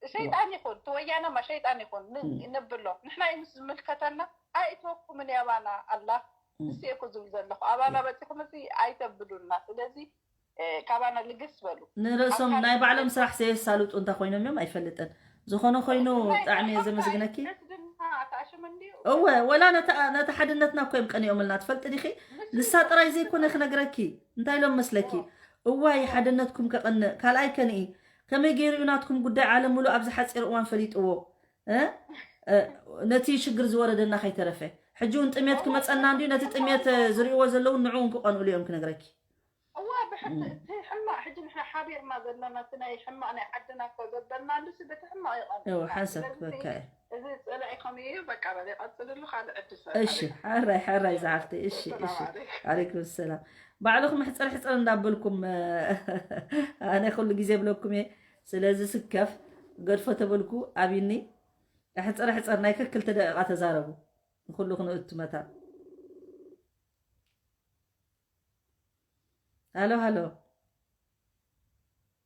ሸይጣን ይኹን ትወያነማ ሸይጣን ይኹን ን- ም። ነብሎ ንሕና እዩ ምስ ዝምልከተና ኣይእትወኩምን ያባና ኣላ ም። ንስ እኮ ዝብል ዘለኹ ኣባና በፂኹም እዚ ኣይተብሉና። ስለዚ እ፣ ካባና ልግስ በሉ። ንርእሶም ኣካል ናይ ባዕሎም ስራሕ ዘየሳልጡ እንታይ ኮይኖም እዮም ኣይፈልጥን። ዝኾነ ኮይኑ ናይ ብጣዕሚ እየ ባዕሎም ዘመስግነኪ። ናይ ሕድና ኣታሽም እንድዩ። እወ ወላ ነታ ነታ ሓድነትና እኮ እዮም ቀኒኦምልና ትፈልጢ ዲኺ? ንሳ ጥራይ ዘይኮነ ክነግረኪ እንታይ ኢሎም መስለኪ? እዋይ ሓድነትኩም ከቐንእ ካልኣይ ከንኢ ከመይ ገይሩ እዩ ናትኩም ጉዳይ ዓለም ሙሉእ ኣብዚ ሓፂር እዋን ፈሊጥዎ እ? እ፣ ነቲ ሽግር ዝወረደና ከይተረፈ ሕጂ እውን ጥሜት ክመፀና እንድዩ ነቲ ጥሜት ዝርእዎ ዘለውን ንዕኡ ክቐንእሉ እዮም ክነግረኪ። እዋ ብሕቲ እቲ ሕማቕ ሕጂ ንሕና ሓቢርና ዘለና እቲ ናይ ሕማቕ ናይ ዓድና እኮ ዘበልና ንሱ በቲ ሕማቕ ይቐንእ። እወ ሓንሳብ ስለዚ ክበካ እየ። እዚ ፀላኢ ከመይ እዩ በቃ በል ይቐፅልሉ ካልእ ዕድል እሺ ሓራይ ሓራይ ዝሓፍተይ እሺ እሺ። ዓለይኩም ሰላም። ባዕልኹም ሕፅር ሕፅር እንዳበልኩም ኣነ ኩሉ ግዜ ብለኩም እየ። ስለዚ ስከፍ ገድፎ ተበልኩ ኣብኒ ሕፅር ሕፅር ናይ ከክልተ ደቂቓ ተዛረቡ። ንኩሉ ክንእቱ መታ ሃሎ ሃሎ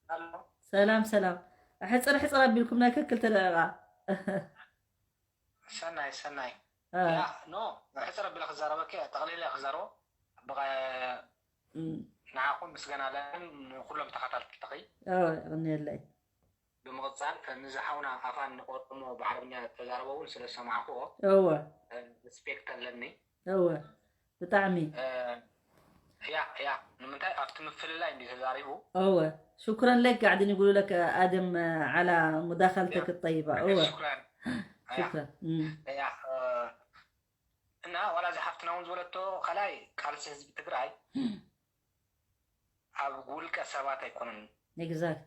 ኣሎ። ሰላም ሰላም። ሕፅር ሕፅር ኣቢልኩም ናይ ከክልተ ደቂቓ። ሰናይ ሰናይ አ፣ ያ ኖ ሕፅር ኣቢለ ክዛረበኪ ጠቕሊለ ክዛረቦ ብቐ እም፣ ንዓኹም ምስጋና ኣለኒ ንኩሎም ተኸታተልትኺ ኦ፣ የቐንየለይ። ብምቕፃል ከምዚ ሓውና ኣፋን ኦሮሞ ብዓረብኛ ተዛረቦ እውን ስለ ዝሰማዕክዎ እወ ሪስፔክት ኣለኒ እወ ብጣዕሚ እ፣ ያ ያ ንምንታይ ኣብቲ ምፍልላይ እንዲ ተዛሪቡ እወ። شكرا لك قاعدين يقولوا لك آدم على مداخلتك الطيبة. እወ ሽኩራን ያ شكرا. እም፣ ያ እ፣ እና ዋላ እዚ ሓፍትና እውን ዝበለቶ ካልኣይ ቃልሲ ህዝቢ ትግራይ ኣብ ውልቀ ሰባት ኣይኮነን exact.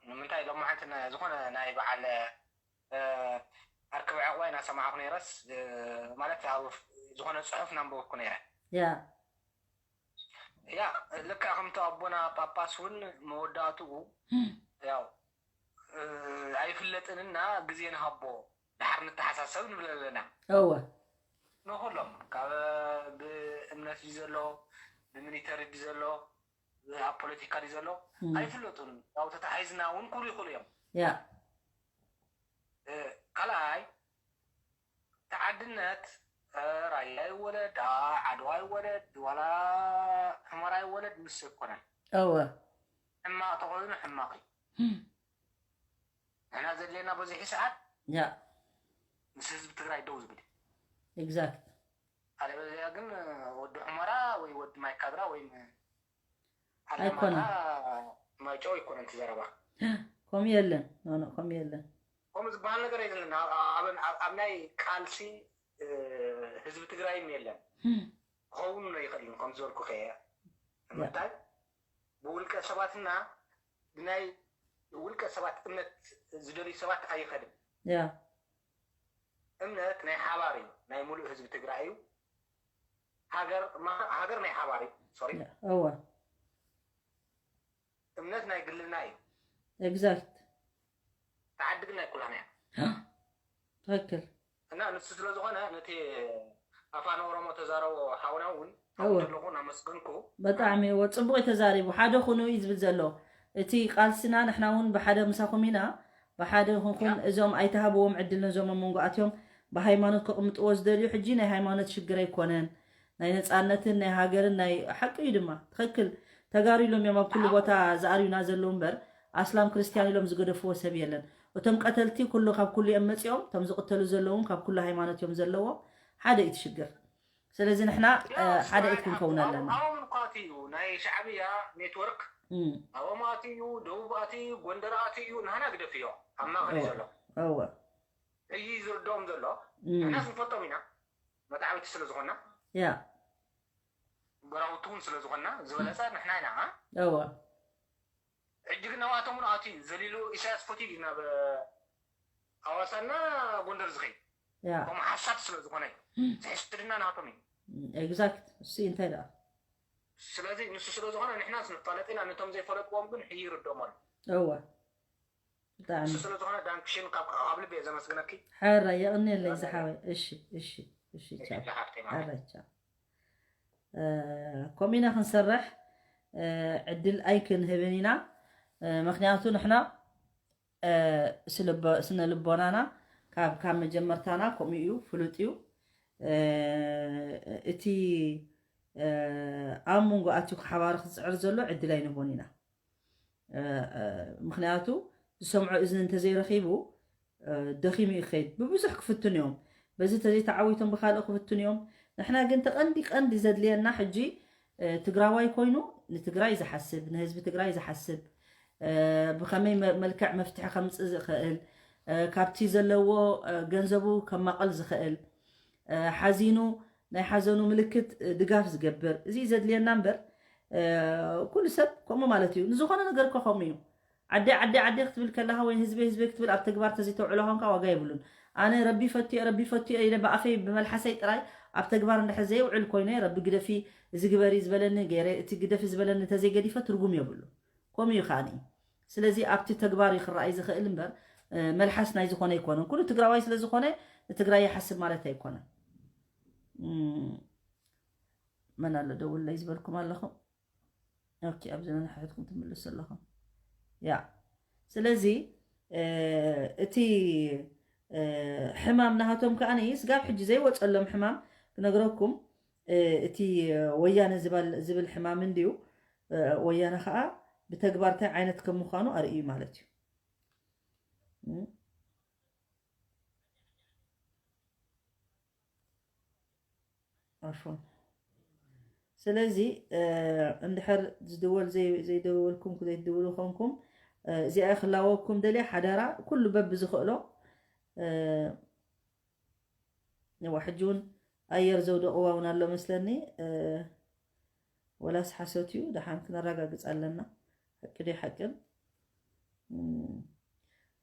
ንምንታይ ሎማዓንቲ ነ- ዝኾነ ናይ በዓል እ፣ ኣርክብ ዕቑባይ እናሰማዕኩ ነይረስ እ፣ ማለት ኣብ ዝኾነ ፅሑፍ እናንበብኩ ነይረ ያ ያ ልክዕ ከምቲ ኣቦና ጳጳስ እውን መወዳእትኡ ያው እ፣ ኣይፍለጥንና ግዜ ንሃቦ ድሓር ንተሓሳሰብ ንብል ኣለና እወ ንኩሎም ካብ ብእምነት ድዩ ዘሎ ብሚሊተሪ ድዩ ዘሎ ኣብ ፖለቲካ ድዩ ዘሎ እም፣ ኣይፍለጡን ያው ተታሒዝና እውን ክብሉ ይኽእሉ እዮም ያ እ፣ ካልኣይ ተዓድነት እ፣ ራያ ይወለድ ዓ- ዓድዋ ይወለድ ዋላ ሑመራ ይወለድ ምስ ኣይኮነን እወ ሕማቕ ተኾይኑ ሕማቕ እዩ እም፣ ንሕና ዘድልየና በዚሒ ሰዓት ያ ምስ ህዝቢ ትግራይ ደው ዝብል እዩ exact. ኣለበለዚያ ግን ወዲ ሑመራ ወይ ወዲ ማይካድራ ወይ ኣይኮነን። ኣለማጣ ማይጨው ኣይኮነን እቲ ዘረባ ከምኡ የለን ኖ ኖ ከምኡ የለን ከምኡ ዝበሃል ነገር የለን ኣብ- ኣብ- ኣብ- ኣብ ናይ ቃልሲ እ፣ ህዝቢ ትግራይም የለን እም፣ ክኸውን ዶ ይኽእል ከም ዝበልኩ ከየ ንምንታይ ብውልቀ ሰባትና ብናይ ውልቀ ሰባት እምነት ዝደልዩ ሰባት ኣይኸድም ያ እምነት ናይ ሓባር እዩ ናይ ሙሉእ ህዝቢ ትግራይ እዩ ሃገር ማ- ሃገር ናይ ሓባር እዩ ሶሪ እወ እምነት ናይ ግልና እዩ exact. ተዓዲ ግን ናይ ኩላና እያ ትክክል እና ንሱ ስለ ዝኾነ ነቲ ኣፋን ኦሮሞ ተዛረቦ ሓውና እውን እወ ዘለኹ እናመስገንኩ ብጣዕሚ እወ ፅቡቅ እዩ ተዛሪቡ ሓደ ኩኑ እዩ ዝብል ዘሎ እቲ ቃልስና ንሕና እውን ብሓደ ምሳኹም ኢና ብሓደ ንኹን እዞም ኣይተሃብዎም ዕድል ነዞም ኣብ መንጎ ኣትዮም ብሃይማኖት ከቕምጥዎ ዝደልዩ ሕጂ ናይ ሃይማኖት ሽግር ኣይኮነን ናይ ነፃነትን ናይ ሃገርን ናይ ሓቂ እዩ ድማ ትኽክል ተጋሩ ኢሎም እዮም ኣብ ኩሉ ቦታ ዝኣርዩና ዘለዉ እምበር ኣስላም ክርስትያን ኢሎም ዝገደፍዎ ሰብ የለን እቶም ቀተልቲ ኩሉ ካብ ኩሉ እዮም መፂኦም እቶም ዝቕተሉ ዘለዉ ካብ ኩሉ ሃይማኖት እዮም ዘለዎም ሓደ እዩ እቲ ሽግር ስለዚ ንሕና ሓደ ኢት ክንከውን ኣለና ኣዎም እንኳ ኣትዩ ናይ ሻዕብያ ኔትወርክ ኣዎም ኣትዩ ደቡብ ኣትዩ ጎንደር ኣትዩ ንሃና ግደፍዮ ኣብ ማእኸል ዘሎ እወ ሕጂ ዝርድኦም ዘሎ ንሕና ክንፈልጦም ኢና መጣዕብቲ ስለ ዝኾና ያ ጎራውቲ እውን ስለ ዝኾና ዝበለፀ ንሕና ኢና እወ ሕጂ ግን ናብኣቶም እውን ኣትዩ ዘሊሉ ኢሳያስ ፈትዩ እዩ ናብ ሃዋሳና ጎንደር ዝኸይድ ያ ከምኡ ሓሳድ ስለ ዝኾነ እዩ ዝሕስድና ናቶም እዩ exact እሱ እንታይ ደኣ ስለዚ ንሱ ስለ ዝኾነ ንሕናስ ንፋለጥ ኢና፣ ነቶም ዘይፈለጥዎም ግን ሕይርዶሞን። እወ፣ ብጣዕሚ ንሱ ስለ ዝኾነ ዳንክሽን ካብ ካብ ልቢ እየ ዘመስግነኪ። ሓራ የቕንየለይ ዝሓወይ። እሺ፣ እሺ፣ እሺ፣ ቻው። ሓፍተይ ማለት ሓራ ቻው። እ፣ ከምኡ ኢና ክንሰርሕ፣ እ፣ ዕድል ኣይክንህብን ኢና። እ፣ ምክንያቱ ንሕና፣ እ፣ ስልቦ-፣ ስነ ልቦናና ካብ፣ ካብ መጀመርታና ከምኡ እዩ፣ ፍሉጥ እዩ። እ፣ እቲ፣ እ፣ ኣብ መንጎ ኣትዩ ክሓባርኽ ዝፅዕር ዘሎ ዕድል ኣይንህቦን ኢና። እ፣ እ፣ ምክንያቱ ዝሰምዖ እዝኒ እንተዘይረኺቡ፣ እ፣ ደኺሙ እዩ ክኸይድ። ብብዙሕ ክፍትኑ እዮም። በዚ ተዘይተዓዊቶም ብካልእ ክፍትኑ እዮም። ንሕና ግን ተቐንዲ ቀንዲ ዘድልየና ሕጂ፣ እ፣ ትግራዋይ ኮይኑ ንትግራይ ዝሓስብ፣ ንህዝቢ ትግራይ ዝሓስብ፣ እ፣ ብኸመይ መ-፣ መልክዕ መፍትሒ ከምፅእ ዝኽእል፣ እ፣ ካብቲ ዘለዎ፣ እ፣ ገንዘቡ ከማቐል ዝኽእል፣ እ፣ ሓዚኑ ናይ ሓዘኑ ምልክት፣ እ፣ ድጋፍ ዝገብር፣ እዚ ዘድልየና እምበር፣ እ፣ ኩሉ ሰብ ከምኡ ማለት እዩ። ንዝኾነ ነገር እኮ ከምኡ እዩ። ዓዲ ዓዲ ዓዲ ክትብል ከለኻ ወይ ህዝቢ ህዝቢ ክትብል ኣብ ተግባር ተዘይተውዕሎ ኾንካ ዋጋ የብሉን። ኣነ ረቢ ፈትዮ ረቢ ፈትዮ ኢለ ብኣፈይ ብመልሓሰይ ጥራይ ኣብ ተግባር እንድሕር ዘይውዕል ኮይነ ረቢ ግደፊ፣ እዚ ግበሪ ዝበለኒ ገይረ፣ እቲ ግደፊ ዝበለኒ ተዘይገዲፈ ትርጉም የብሉ። ከምኡ እዩ ከዓኒ። ስለዚ ኣብቲ ተግባር እዩ ክረኣይ ዝኽእል እምበር፣ እ፣ መልሓስ ናይ ዝኾነ ኣይኮነን። ኩሉ ትግራዋይ ስለ ዝኾነ ንትግራይ ይሓስብ ማለት ኣይኮነን። እም፣ መን ኣሎ ደውለይ ዝበልኩም ኣለኹም? ኦኬ፣ ኣብዚ ነንሕድሕድኩም ትምልሱ ኣለኹም። ያ፣ ስለዚ፣ እ፣ እቲ፣ እ፣ ሕማም ናሃቶም ከዓኒ ስጋብ ሕጂ ዘይወፀሎም ሕማም ክነግረኩም፣ እ፣ እቲ ወያነ ዝበል-፣ ዝብል ሕማም እንድዩ። እ፣ ወያነ ከዓ ብተግባር እንታይ ዓይነት ከም ምዃኑ ኣርእዩ ማለት እዩ። እም። ዓፎን። ስለዚ፣ እ፣ እንድሕር ዝድወል ዘይ-፣ ዘይደወልኩም ዘይትድውሉ ኮንኩም፣ እ፣ እዚኣ ክላወኩም ደልየ ሓደራ ኩሉ በብዝኽእሎ፣ እ፣ እዋ፣ ሕጂ እውን ኣየር ዘውደቕዋ እውን ኣሎ መስለኒ። እ፣ ወላስ ሓሶት እዩ? ደሓን ክነረጋግፅ ኣለና። ሓቂ ዶ ሓቅን? እም፣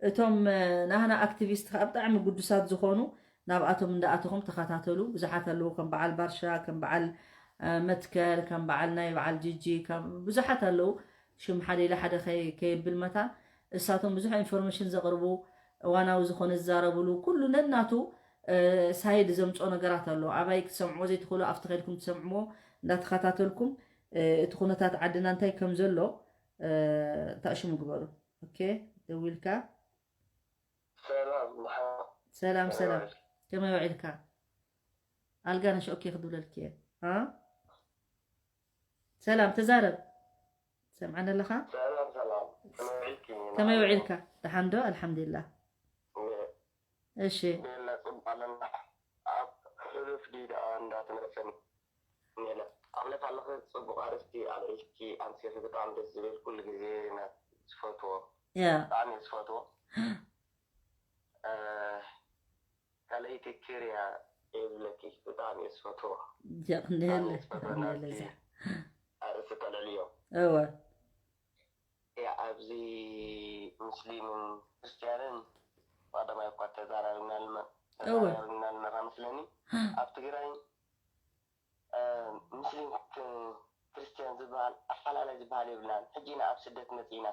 እቶም፣ እ፣ ናህና ኣክቲቪስት ከዓ ብጣዕሚ ግዱሳት ዝኾኑ ናብኣቶም እንዳኣተኹም ተኸታተሉ። ብዙሓት ኣለዉ፣ ከም በዓል ባርሻ፣ ከም በዓል፣ እ፣ መትከል፣ ከም በዓል ናይ በዓል ጂጂ፣ ከም ብዙሓት ኣለዉ። ሽም ሓደ ኢለ ሓደ ከይ-፣ ከየብል መታን እሳቶም ብዙሕ ኢንፎርሜሽን ዘቕርቡ፣ እዋናዊ ዝኾነ ዝዛረብሉ፣ ኩሉ ነናቱ፣ እ፣ ሳይድ ዘምፅኦ ነገራት ኣሎ። ኣባይ ክትሰምዕዎ ዘይትኽእሉ ኣብቲ ከድኩም ትሰምዕዎ እንዳተኸታተልኩም፣ እ፣ እቲ ኩነታት ዓድና እንታይ ከም ዘሎ፣ እ፣ ታእሽሙ ግበሩ። ኦኬ፣ ደዊልካ። ሰላም መሓመድ። ሰላም ሰላም፣ ከመይ ውዒልካ? ኣልጋነሽ ኦኬ ክድብለልክ እየ። አ? ሰላም፣ ተዛረብ። ሰምዓኒ ኣለኻ? ሰላም ሰላም። ከመይ ውዒልኪ? ከመይ ውዒልካ? ደሓን ዶ? ኣልሓምዱሊላህ። እሺ። ቤላ ጽቡቅ ኣለና። ኣብ ሕሉፍ ድዩ ደኣ እንዳተመለሰኒ? ሜላ፣ ኣብ ዕለት ኣለኺ ጽቡቕ ኣርእስቲ ኣልዒልኪ ኣምሲኺ፣ ብጣዕሚ ደስ ዝብል፣ ኩሉ ግዜ ኢና ዝፈትዎ፣ ያ ብጣዕሚ እየ ዝፈትዎ። እ፣ ካልኣይቲ ኪርያ እየ ዝብለኪ፣ ብጣዕሚ እየ ዝፈትዎ። የቕንየለይ፣ ብጣዕሚ እየ ዝፈትዎ የቕንየለይ ናትኪ እዛ። ኣርእስቲ ተልዕልዮ። እወ። ያ፣ ኣብዚ ሙስሊምን ክርስትያንን ቀዳማይ እኳ ተዛራሪብና ልመ-፣ እወ። ተዛራሪብና ልመራ መስለኒ። ኣብ ትግራይ፣ እ፣ ሙስሊም ክ-፣ ክርስትያን ዝበሃል ኣፈላላይ ዝበሃል የብልናን። ሕጂ ኢና ኣብ ስደት መጺእና።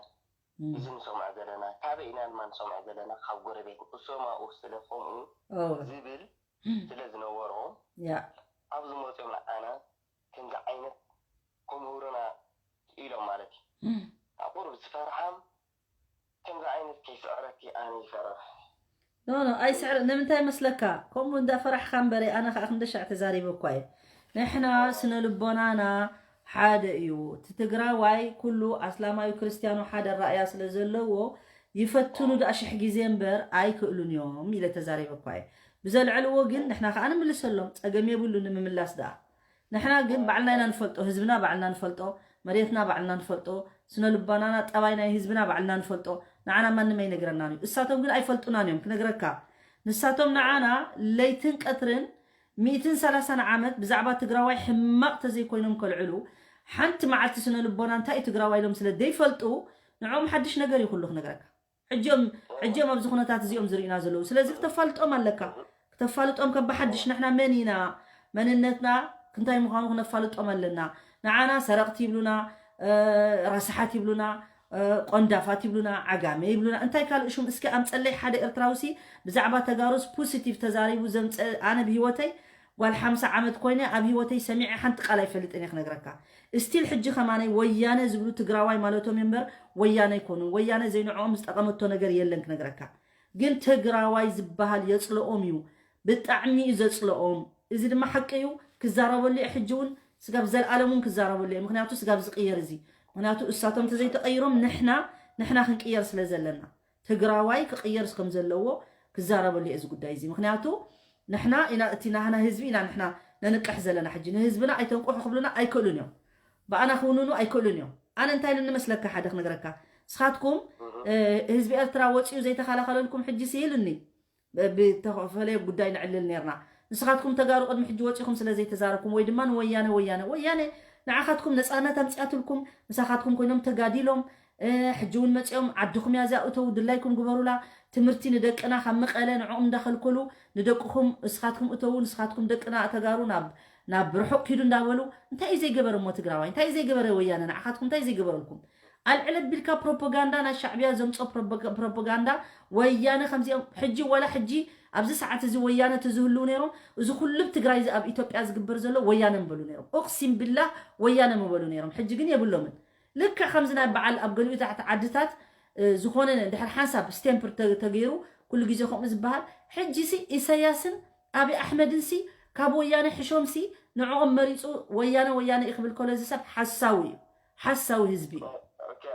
እም። እዚ ንሰምዖ ዘለና፣ ካበይ ኢና ድማ ንሰምዖ ዘለና? ካብ ጎረቤት። እሶም ኣብኡ ስለ ከምኡ እወ። ዝብል እም። ስለ ዝነበሮም፣ ያ። ኣብዚ መጺኦም ንዓና ከምዚ ዓይነት ከምህሩና ክኢሎም ማለት እዩ። እም። ኣብ ቁሩብ ዝፈርሓም ከምዚ ዓይነት ከይስዕረኪ ኣነ ይፈርሕ። ኖ፣ ኖ፣ ኣይስዕር-፣ ንምንታይ መስለካ? ከምኡ እንዳፈራሕካ እምበረ፣ ኣነ ከዓ ክንደሻዕ ተዛሪበ እኳ እየ። ንሕና ስነ ልቦናና ሓደ እዩ። እቲ ትግራዋይ ኩሉ ኣስላማዊ ክርስትያኑ ሓደ ራእያ ስለ ዘለዎ፣ ይፈትኑ ደኣ ሽሕ ግዜ እምበር ኣይክእሉን እዮም ኢለ ተዛሪበ እኳ እየ። ብዘልዐልዎ ግን ንሕና ከዓ ንምልሰሎም፣ ጸገም የብሉ ንምምላስ ደኣ። ንሕና ግን ባዕልና ኢና ንፈልጦ፣ ህዝብና ባዕልና ንፈልጦ፣ መሬትና ባዕልና ንፈልጦ፣ ስነ ልቦናና፣ ጠባይ ናይ ህዝብና ባዕልና ንፈልጦ። ንዓና ማንም ኣይነግረናን እዩ። እሳቶም ግን ኣይፈልጡናን እዮም፣ ክነግረካ። ንሳቶም ንዓና ለይትን ቀትርን ሚእትን ሰላሳን ዓመት ብዛዕባ ትግራዋይ ሕማቕ ተዘይኮይኖም ከልዕሉ፣ ሓንቲ መዓልቲ ስነ ልቦና እንታይ እዩ ትግራዋይ ኢሎም ስለ ዘይፈልጡ፣ ንዕኦም ሓድሽ ነገር እዩ ኩሉ ክነግረካ። ሕጂኦም፣ ሕጂኦም ኣብዚ ኩነታት እዚኦም ዝርእዩና ዘለዉ። ስለዚ ክተፋልጦም ኣለካ። ክተፋልጦም ከም ብሓድሽ ንሕና መን ኢና፣ መንነትና እንታይ ምዃኑ ክነፋልጦም ኣለና። ንዓና ሰረቕቲ ይብሉና፣ ረሳሓት ይብሉና፣ ቆንዳፋት ይብሉና፣ ዓጋመ ይብሉና፣ እንታይ ካልእ ሹም እስኪ ኣምፀለይ ሓደ ኤርትራዊ ሲ ብዛዕባ ተጋሩስ ፖዚቲቭ ተዛሪቡ ዘምፀ። ኣነ ብሂወተይ ጓል ሓምሳ ዓመት ኮይነ ኣብ ሂወተይ ሰሚዐ ሓንቲ ቃል ኣይፈልጥን እየ ክነግረካ። እስቲል ሕጂ ከማነይ ወያነ ዝብሉ ትግራዋይ ማለቶም እምበር ወያነ ኣይኮኑን። ወያነ ዘይንዕኦም ዝጠቐመቶ ነገር የለን ክነግረካ። ግን ትግራዋይ ዝበሃል የፅልኦም እዩ። ብጣዕሚ እዩ ዘፅልኦም። እዚ ድማ ሓቂ እዩ። ክዛረበሉ እየ ሕጂ እውን ስጋብ ዘልኣለም እውን ክዛረበሉ እየ። ምክንያቱ ስጋብ ዝቅየር እዚ ምክንያቱ እሳቶም እንተዘይተቀይሮም ንሕና ንሕና ክንቅየር ስለ ዘለና ትግራዋይ ክቅየር ከም ዘለዎ ክዛረበሉ እየ እዚ ጉዳይ እዚ። ምክንያቱ ንሕና ኢና እቲ ናህና ህዝቢ ኢና ንሕና ነንቅሕ ዘለና። ሕጂ ንህዝብና ኣይተንቅሑ ክብሉና ኣይክእሉን እዮም። ብኣና ክውንኑ ኣይክእሉን እዮም። ኣነ እንታይ ኢሉኒ መስለካ ሓደ ክነግረካ። ንስኻትኩም ህዝቢ ኤርትራ ወፂኡ ዘይተኸላኸለልኩም ሕጂ ሲ ኢሉኒ። ብተፈለየ ጉዳይ ንዕልል ነርና። ንስኻትኩም ተጋሩ ቅድሚ ሕጂ ወፂኹም ስለ ዘይተዛረብኩም ወይ ድማ ንወያነ ወያነ ወያነ ንዓኻትኩም ነፃነት ኣምፅኣትልኩም ምሳኻትኩም ኮይኖም ተጋዲሎም ሕጂ እውን መፂኦም ዓድኹም ያዝያ እተው ድላይኩም ግበሩላ። ትምህርቲ ንደቅና ካብ መቐለ ንዕኦም እንዳኸልከሉ ንደቅኹም እስኻትኩም እተው ንስኻትኩም ደቅና ተጋሩ ናብ ናብ ርሑቕ ኪዱ እንዳበሉ እንታይ እዩ ዘይገበረ እሞ ትግራዋይ እንታይ እዩ ዘይገበረ ወያነ ንዓኻትኩም እንታይ እዩ ዘይገበረልኩም? ኣልዕል ኣቢልካ ፕሮፓጋንዳ ናይ ሻዕብያ ዘምፅኦ ፕሮፓጋንዳ ወያነ ከምዚኦም ሕጂ ወላ ሕጂ ኣብዚ ሰዓት እዚ ወያነ ተዝህልው ነይሮም እዚ ኩሉ ትግራይ ኣብ ኢትዮጵያ ዝግበር ዘሎ ወያነ ምበሉ ነይሮም። ኡቅሲም ብላህ ወያነ ምበሉ ነይሮም። ሕጂ ግን የብሎምን። ልክዕ ከምዚ ናይ በዓል ኣብ ገሊኡ ዓድታት ዝኾነ ድሕር ሓንሳብ ስቴምፕር ተገይሩ ኩሉ ግዜ ከምኡ ዝበሃል ሕጂ ሲ ኢሳያስን ኣብይ ኣሕመድን ሲ ካብ ወያነ ሕሾም ሲ ንዕኦም መሪፁ ወያነ ወያነ እዩ ክብል ከሎ እዚ ሰብ ሓሳዊ እዩ። ሓሳዊ ህዝቢ እዩ።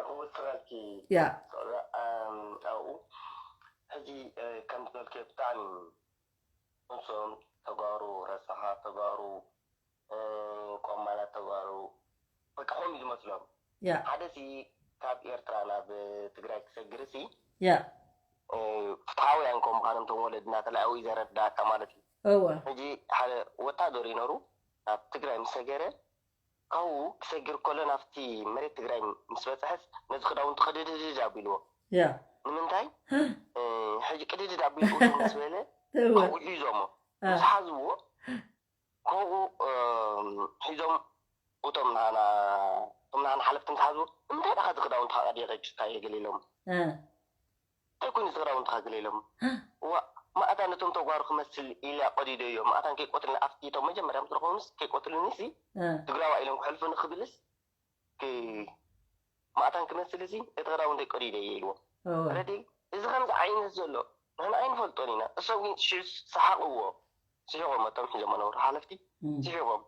ክውስረልኪ ያ ኣብኡ ሕጂ ከም ዝበልከ ብጣዕሚ ንሶም ተጋሩ ረሳሓ ተጋሩ ቆማላት ተጋሩ በቃ ከምኡ ዝመስሎም ያ ሓደ ሲ ካብ ኤርትራ ናብ ትግራይ ክሰግር ሲ ያ ፍትሓውያን ከም ምዃኖም እቶም ወለድና ተላኣዊ ዘረዳእካ ማለት እዩ። እወ ሕጂ ሓደ ወታደር ይነሩ ናብ ትግራይ ምስ ሰገረ ካብኡ ክሰግር ከሎ ናብቲ መሬት ትግራይ ምስ በፅሐስ ነዚ ክዳውንቲ ቅድድድድ ኣቢልዎ ያ ንምንታይ ሕጂ ቅድድድ ኣቢሉ ምስ በለ እወ ካብኡ ሒዞሞ ምስ ሓዝዎ ካብኡ ሒዞም እቶም ናና እቶም ናና ሓለፍቲ ምስ ሓዝዎ ንምንታይ ዳኻ እዚ ክዳውንትኻ ቀዲድካ የገለ ኢሎም እንታይ ኮይኑ እዚ ክዳውንትኻ ገለ ኢሎም ዋ ማእታ ነቶም ተጓሩ ክመስል ኢለ ቀዲደዮ ማእታን ከይቆትልን ኣብቲ እቶም መጀመርያ ምስ ረኸቡንስ ከይቆትልኒ ሲ ትግራዋ ኢሎም ክሕልፉኒ ክብልስ ማእታን ክመስል እዚ እቲ ክዳውንተይ ቀዲደ እየ ኢልዎ ረዲ እዚ ከምዚ ዓይነት ዘሎ ንሕና ኣይንፈልጦን ኢና እሶም ግን ሽዑ ሰሓቕዎ ስሒቖም እቶም ሒዞም ነበሩ ሓለፍቲ ስሒቖም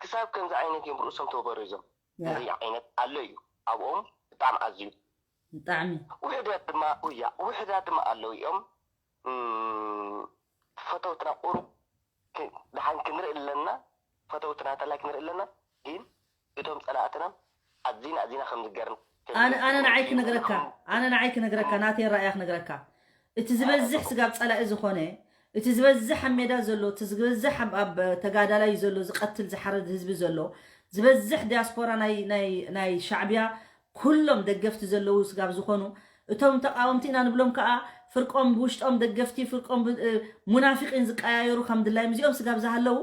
ክሳብ ከምዚ ዓይነት እዮም ርእሶም ተበሪዞም እዚ ዓይነት ኣሎ እዩ ኣብኦም ብጣዕሚ ኣዝዩ ብጣዕሚ ውሕዳት ድማ እያ ውሕዳት ድማ ኣለዉ እዮም ፈተውትና ቁሩብ ደሓን ክንርኢ ኣለና ፈተውትና ተላይ ክንርኢ ኣለና ግን እቶም ፀላእትና ኣዚና ኣዚና ከም ዝገርም ኣነ ኣነ ንዓይ ክነግረካ ኣነ ንዓይ ክነግረካ ናተይ ራእያ ክነግረካ እቲ ዝበዝሕ ስጋብ ፀላኢ ዝኾነ እቲ ዝበዝሕ ኣብ ሜዳ ዘሎ እቲ ዝበዝሕ ኣብ ተጋዳላይ ዘሎ ዝቀትል ዝሓረድ ህዝቢ ዘሎ ዝበዝሕ ዲያስፖራ ናይ ሻዕብያ ኩሎም ደገፍቲ ዘለዉ ስጋብ ዝኾኑ እቶም ተቃወምቲ ኢና ንብሎም ከዓ ፍርቆም ብውሽጦም ደገፍቲ ፍርቆም ሙናፊቂን ዝቀያየሩ ከም ድላዮም እዚኦም ስጋብ ዝሃለዉ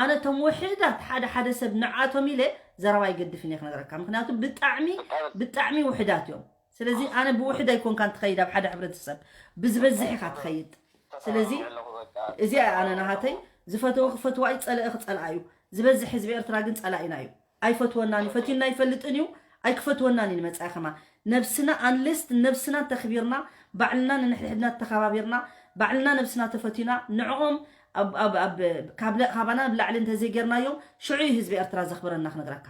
ኣነ እቶም ውሕዳት ሓደ ሓደ ሰብ ንዓቶም ኢለ ዘረባ ይገድፍን እየ ክነግረካ ምክንያቱ ብጣዕሚ ብጣዕሚ ውሕዳት እዮም ስለዚ ኣነ ብውሕድ ኣይኮንካን ትኸይድ ኣብ ሓደ ሕብረተሰብ ብዝበዝሕ ኢኻ ትኸይድ ስለዚ እዚኣ ኣነ ናሃተይ ዝፈተወ ክፈትዋ እዩ ፀለኢ ክፀልኣ እዩ ዝበዝሕ ህዝቢ ኤርትራ ግን ፀላኢና እዩ ኣይፈትወናን እዩ ፈትዩና ይፈልጥን እዩ ኣይክፈትወናን እዩ ንመፃኢ ከማ ነብስና ኣንለስት ነብስና ተኽቢርና ባዕልና ንንሕድሕድና ተኸባቢርና ባዕልና ነብስና ተፈትዩና ንዕኦም ካባና ብላዕሊ እንተዘይጌርናዮም ሽዑ እዩ ህዝቢ ኤርትራ ዘኽብረና ክነግረካ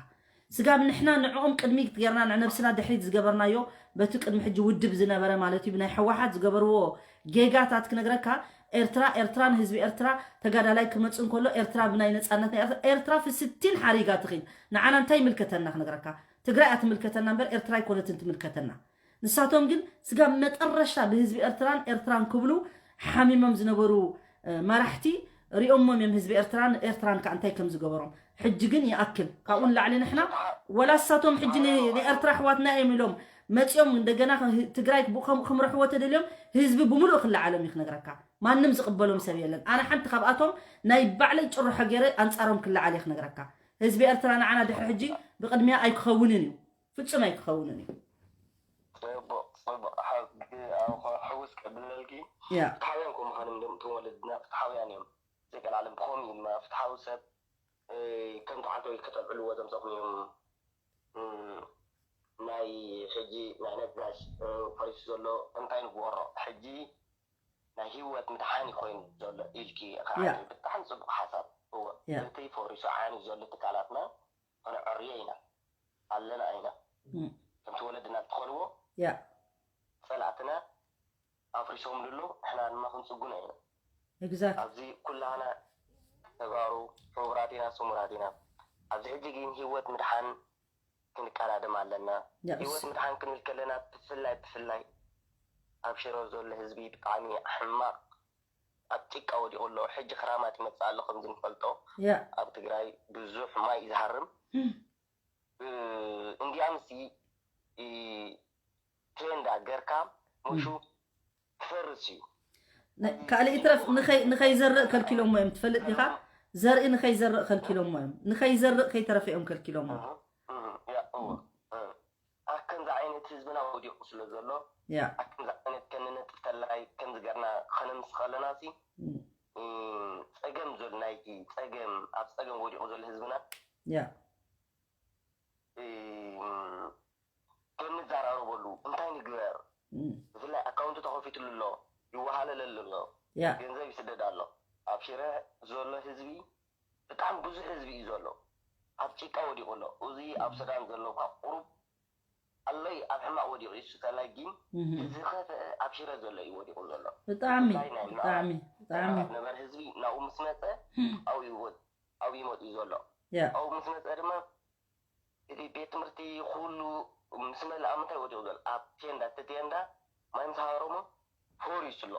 ስጋብ ንሕና ንዕኦም ቅድሚት ጌርና ንነብስና ድሕሪት ዝገበርናዮ በቲ ቅድሚ ሕጂ ውድብ ዝነበረ ማለት እዩ ብናይ ሕወሓት ዝገበርዎ ጌጋታት ክነግረካ ኤርትራ ኤርትራ ንህዝቢ ኤርትራ ተጋዳላይ ክመፅእ እንከሎ ኤርትራ ብናይ ነፃነት ናይ ኤርትራ ኤርትራ ፍስቲን ሓሪጋ ትኽን ንዓና እንታይ ይምልከተና ክነግረካ ትግራይ ኣትምልከተና እምበር ኤርትራ ኣይኮነትን ትምልከተና ንሳቶም ግን ስጋብ መጠረሻ ብህዝቢ ኤርትራን ኤርትራን ክብሉ ሓሚሞም ዝነበሩ መራሕቲ ሪኦሞም እዮም ህዝቢ ኤርትራን ኤርትራን ከዓ እንታይ ከም ዝገበሮም ሕጂ ግን ይኣክል ካብኡ ንላዕሊ ንሕና ወላ እሳቶም ሕጂ ንኤርትራ ኣሕዋትና እዮም ኢሎም መፂኦም እንደገና ትግራይ ብኡ ከምኡ ክምርሕዎ ተደልዮም ህዝቢ ብምሉእ ክለዓሎም እዩ ክነግረካ ማንም ዝቕበሎም ሰብ የለን ኣነ ሓንቲ ካብኣቶም ናይ ባዕለይ ጭርሖ ገይረ ኣንፃሮም ክለዓል እየ ክነግረካ ህዝቢ ኤርትራ ንዓና ድሕሪ ሕጂ ብቕድሚያ ኣይክኸውንን እዩ። ፍጹም ኣይክኸውንን እዩ። ጽቡቕ ጽቡቕ። ሓ- ኣብ ሕውስ ቀብለልኪ ያ ፍትሓውያን ከም ምዃኖም ደም እቶም ወለድና ፍትሓውያን እዮም። ዘይቀላለም ብኸምኡ ድማ ፍትሓዊ ሰብ እ፣ ከም ተሓቶ ከተብዕልዎ ዘምሰኹም እዮም። እም፣ ናይ ሕጂ ናይ ነጋሽ እ፣ ፈሪሱ ዘሎ እንታይ ንግበሮ ሕጂ ናይ ህይወት ምድሓን እዩ ኮይኑ ዘሎ ኢልኪ ያ ከዓኒ ብጣዕሚ ፅቡቅ ሓሳብ እወ ያ በተይ ፈሪሱ ዓኒ ዘሎ ትካላትና ከነዕርዮ ኢና ኣለና ኢና እም፣ ከምቲ ወለድና ትኸልዎ ያ ፀላእትና ኣፍሪሶምሉ ኣለዉ ንሕና ድማ ክንፅጉኖ ኢና exactly ኣብዚ ኩላህና ተጋሩ ሕቡራት ኢና ስሙራት ኢና ኣብዚ ሕጂ ግን ህይወት ምድሓን ክንቀዳደም ኣለና ያ ህይወት ምድሓን ክንብል ከለና ብፍላይ ብፍላይ ኣብ ሽረ ዘሎ ህዝቢ ብጣዕሚ ሕማቕ ኣብ ጭቃ ወዲቑ ኣሎ ሕጂ ክራማት ይመፅእ ኣሎ ከምዚ ንፈልጦ ያ ኣብ ትግራይ ብዙሕ ማይ እዩ ዝሃርም እ፣ እንዲያምሲ እ፣ ቴንዳ ገርካ ሙሹ ክፈርስ እዩ ነ- ካልእ ይትረፍ ንኸይ- ንኸይዘርእ ከልኪሎሞ እዮም ትፈልጥ ዲኻ ዘርኢ ንኸይዘርእ ከልኪሎሞ እዮም ንኸይዘርእ ከይተረፈ እዮም ከልኪሎሞ እህ፣ እህ፣ ያ፣ እወ፣ እህ። ኣብ ከምዚ ዓይነት ህዝብና ወዲቑ ስለ ዘሎ ያ ኣብ ከምዚ ዓይነት ከንነጥፍ ተላይ ከምዚ ገርና ከነምስ ከለና ሲ እም፣ እ፣ ፀገም ዘሎ ናይቲ ፀገም ኣብ ፀገም ወዲቑ ዘሎ ህዝብና ያ እ፣ ከምንዘራረበሉ እንታይ ንግበር እም፣ ብፍላይ ኣካውንት ተኸፊትሉ ኣሎ ይወሃለለሉ ኣሎ ያ ገንዘብ ይስደድ ኣሎ ኣብ ሽረ ዘሎ ህዝቢ ብጣዕሚ ብዙሕ ህዝቢ እዩ ዘሎ ኣብ ጭቃ ወዲቑ ኣሎ እዚ ኣብ ሱዳን ዘሎ ካብ ቁሩብ ኣሎይ ኣብ ሕማቕ ወዲቑ እዩ ሱዳላይ ግን እህ፣ ዝኸፍአ ኣብ ሽረ ዘሎ እዩ ወዲቑ ዘሎ ብጣዕሚ ብፍላይ ናይ ብጣዕሚ ብጣዕሚ ምዕራብ ነበረ ህዝቢ ናብኡ ምስ መፀ ኣብኡ ይወ- ኣብኡ ይመጡ እዩ ዘሎ ያ ኣብኡ ምስ መፀ ድማ እቲ ቤት ትምህርቲ ኩሉ ምስ መለኣ ምንታይ ወዲቑ ዘሎ ኣብ ቴንዳ እቲ ቴንዳ ማይ ምስ ሃረሙ ፈሪሱ ኣሎ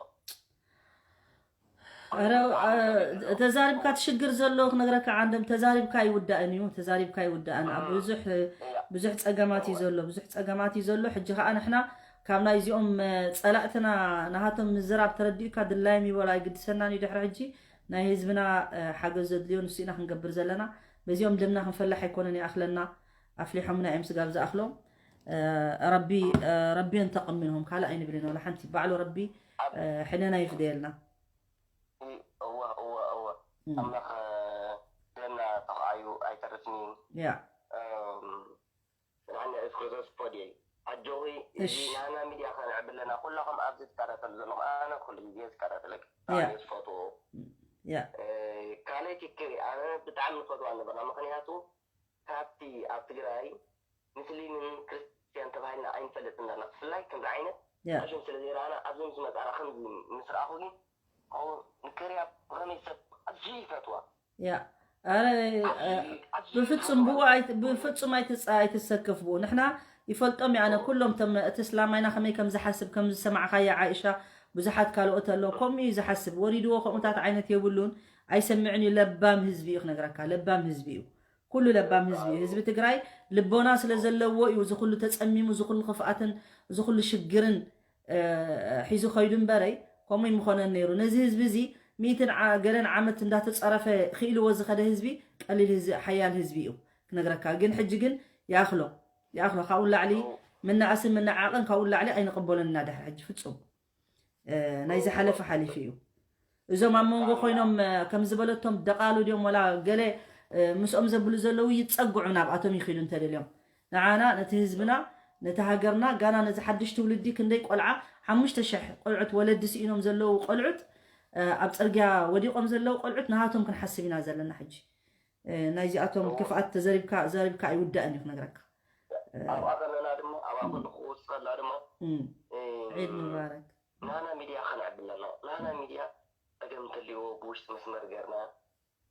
ኧረ እ፣ ተዛሪብካ ትሽግር ዘሎ ክነግረካ ዓንደም ተዛሪብካ ይውዳእን እዩ ተዛሪብካ ይውዳእን ኣብ ብዙሕ ብዙሕ ፀገማት እዩ ዘሎ ብዙሕ ፀገማት እዩ ዘሎ ሕጂ ከዓ ንሕና ካብ ናይዚኦም እ፣ ፀላእትና ናሃቶም ምዝራብ ተረዲኡካ ድላዮም ይበሉ ኣይግድሰናን እዩ ድሕሪ ሕጂ ናይ ህዝብና እ፣ ሓገዝ ዘድልዮ ንሱ ኢና ክንገብር ዘለና በዚኦም ደምና ክንፈላሕ ኣይኮነን ይኣኽለና ኣፍሊሖምና እዮም ስጋብ ዝኣኽሎም እ፣ ረቢ እ፣ ረቢ ينتقم منهم ካልእ ኣይንብልን ወላ ሓንቲ ባዕሉ ረቢ እ፣ ሕነና ይፍደየልና እወ እወ እወ እም፣ ኣምላኽ ደምና ተኽዓዩ ኣይተርፍን እዩ ያ እም፣ ብርሃን የሱስ ክርስቶስ ፖድየይ ኣጆኺ እዚ እሺ ናና ሚድያ ከንዕብ ኣለና ኩላኹም ኣብዚ ትከታተሉ ዘለኹም ኣነ ኩሉ ግዜ ዝከታተለክ ያ ብጣዕሚ እየ ዝፈትዎ ያ እ፣ ካልእ ትክሪ ኣነ ብጣዕሚ ንፈትዋ ነበርና ምክንያቱ ካብቲ ኣብ ትግራይ ምስሊምን ክርስትያን ተባሂልና ኣይንፈልጥ እንዳና ብፍላይ ከምዚ ዓይነት ያ ኣሽም ስለ ዘይረኣና ኣብዚ ምስ መፃና ከምዚ ምስ ረኣኹ ግን ንከርያ ብኸመይ ሰብ ኣዝዩ ይፈትዋ ያ ኣረ እ፣ ብፍጹም ብኡ ኣይት- ብፍጹም ኣይትጸ- ኣይትሰከፍ ብኡ ንሕና ይፈልጦም እዩ ኣነ ኩሎም ቶም እቲ እስላማይና ከመይ ከም ዝሓስብ ከም ዝሰማዕኻዮ ዓይሻ ብዙሓት ካልኦት ኣለዉ ከምኡ እዩ ዝሓስብ ወሪድዎ ከምኡታት ዓይነት የብሉን ኣይሰምዕን እዩ ለባም ህዝቢ እዩ ክነግረካ ለባም ህዝቢ እዩ ኩሉ ለባም ህዝቢ እዩ ህዝቢ ትግራይ ልቦና ስለ ዘለዎ እዩ እዚ ኩሉ ተጸሚሙ እዚ ኩሉ ክፍኣትን እዚ ኩሉ ሽግርን እ፣ ሒዙ ከይዱ እምበረይ ከምኡ ይምኾነን ነይሩ ነዚ ህዝቢ እዚ ሚእትን ዓ- ገለን ዓመት እንዳተፀረፈ ክኢልዎ ዝኸደ ህዝቢ ቀሊል ህዝቢ ሓያል ህዝቢ እዩ ክነግረካ ግን ሕጂ ግን ይኣኽሎ ይኣኽሎ ካብኡ ላዕሊ ምናእስን ምናዓቕን ካብኡ ላዕሊ ኣይንቕበሎን ኢና ድሕሪ ሕጂ ፍፁም እ፣ ናይ ዝሓለፈ ሓሊፉ እዩ እዞም ኣብ መንጎ ኮይኖም እ፣ ከም ዝበለቶም ደቓሉ ድዮም ወላ ገለ እ፣ ምስኦም ዘብሉ ዘለዉ ይፀግዑ ናብኣቶም ይኽዱ እንተደልዮም ንዓና ነቲ ህዝብና ነቲ ሃገርና ጋና ነዚ ሓድሽ ትውልዲ ክንደይ ቆልዓ ሓሙሽተ ሽሕ ቆልዑት ወለዲ ስኢኖም ዘለዉ ቆልዑት እ፣ ኣብ ፅርግያ ወዲቖም ዘለዉ ቆልዑት ንሃቶም ክንሓስብ ኢና ዘለና ሕጂ እ፣ ናይዚኣቶም ክፍኣት ተዘሪብካ ዘሪብካ ኣይውዳእን እዩ ክነግረካ ኣብኣ ከለና ድማ ኣብኣ ከለኹ ክወስድ ከላ ድማ እም፣ እ፣ ዒድ ሙባረክ ናና ሚድያ ከነዕቢ ኣለና ናና ሚድያ ፀገም እንተልዎ ብውሽጢ መስመር ገርና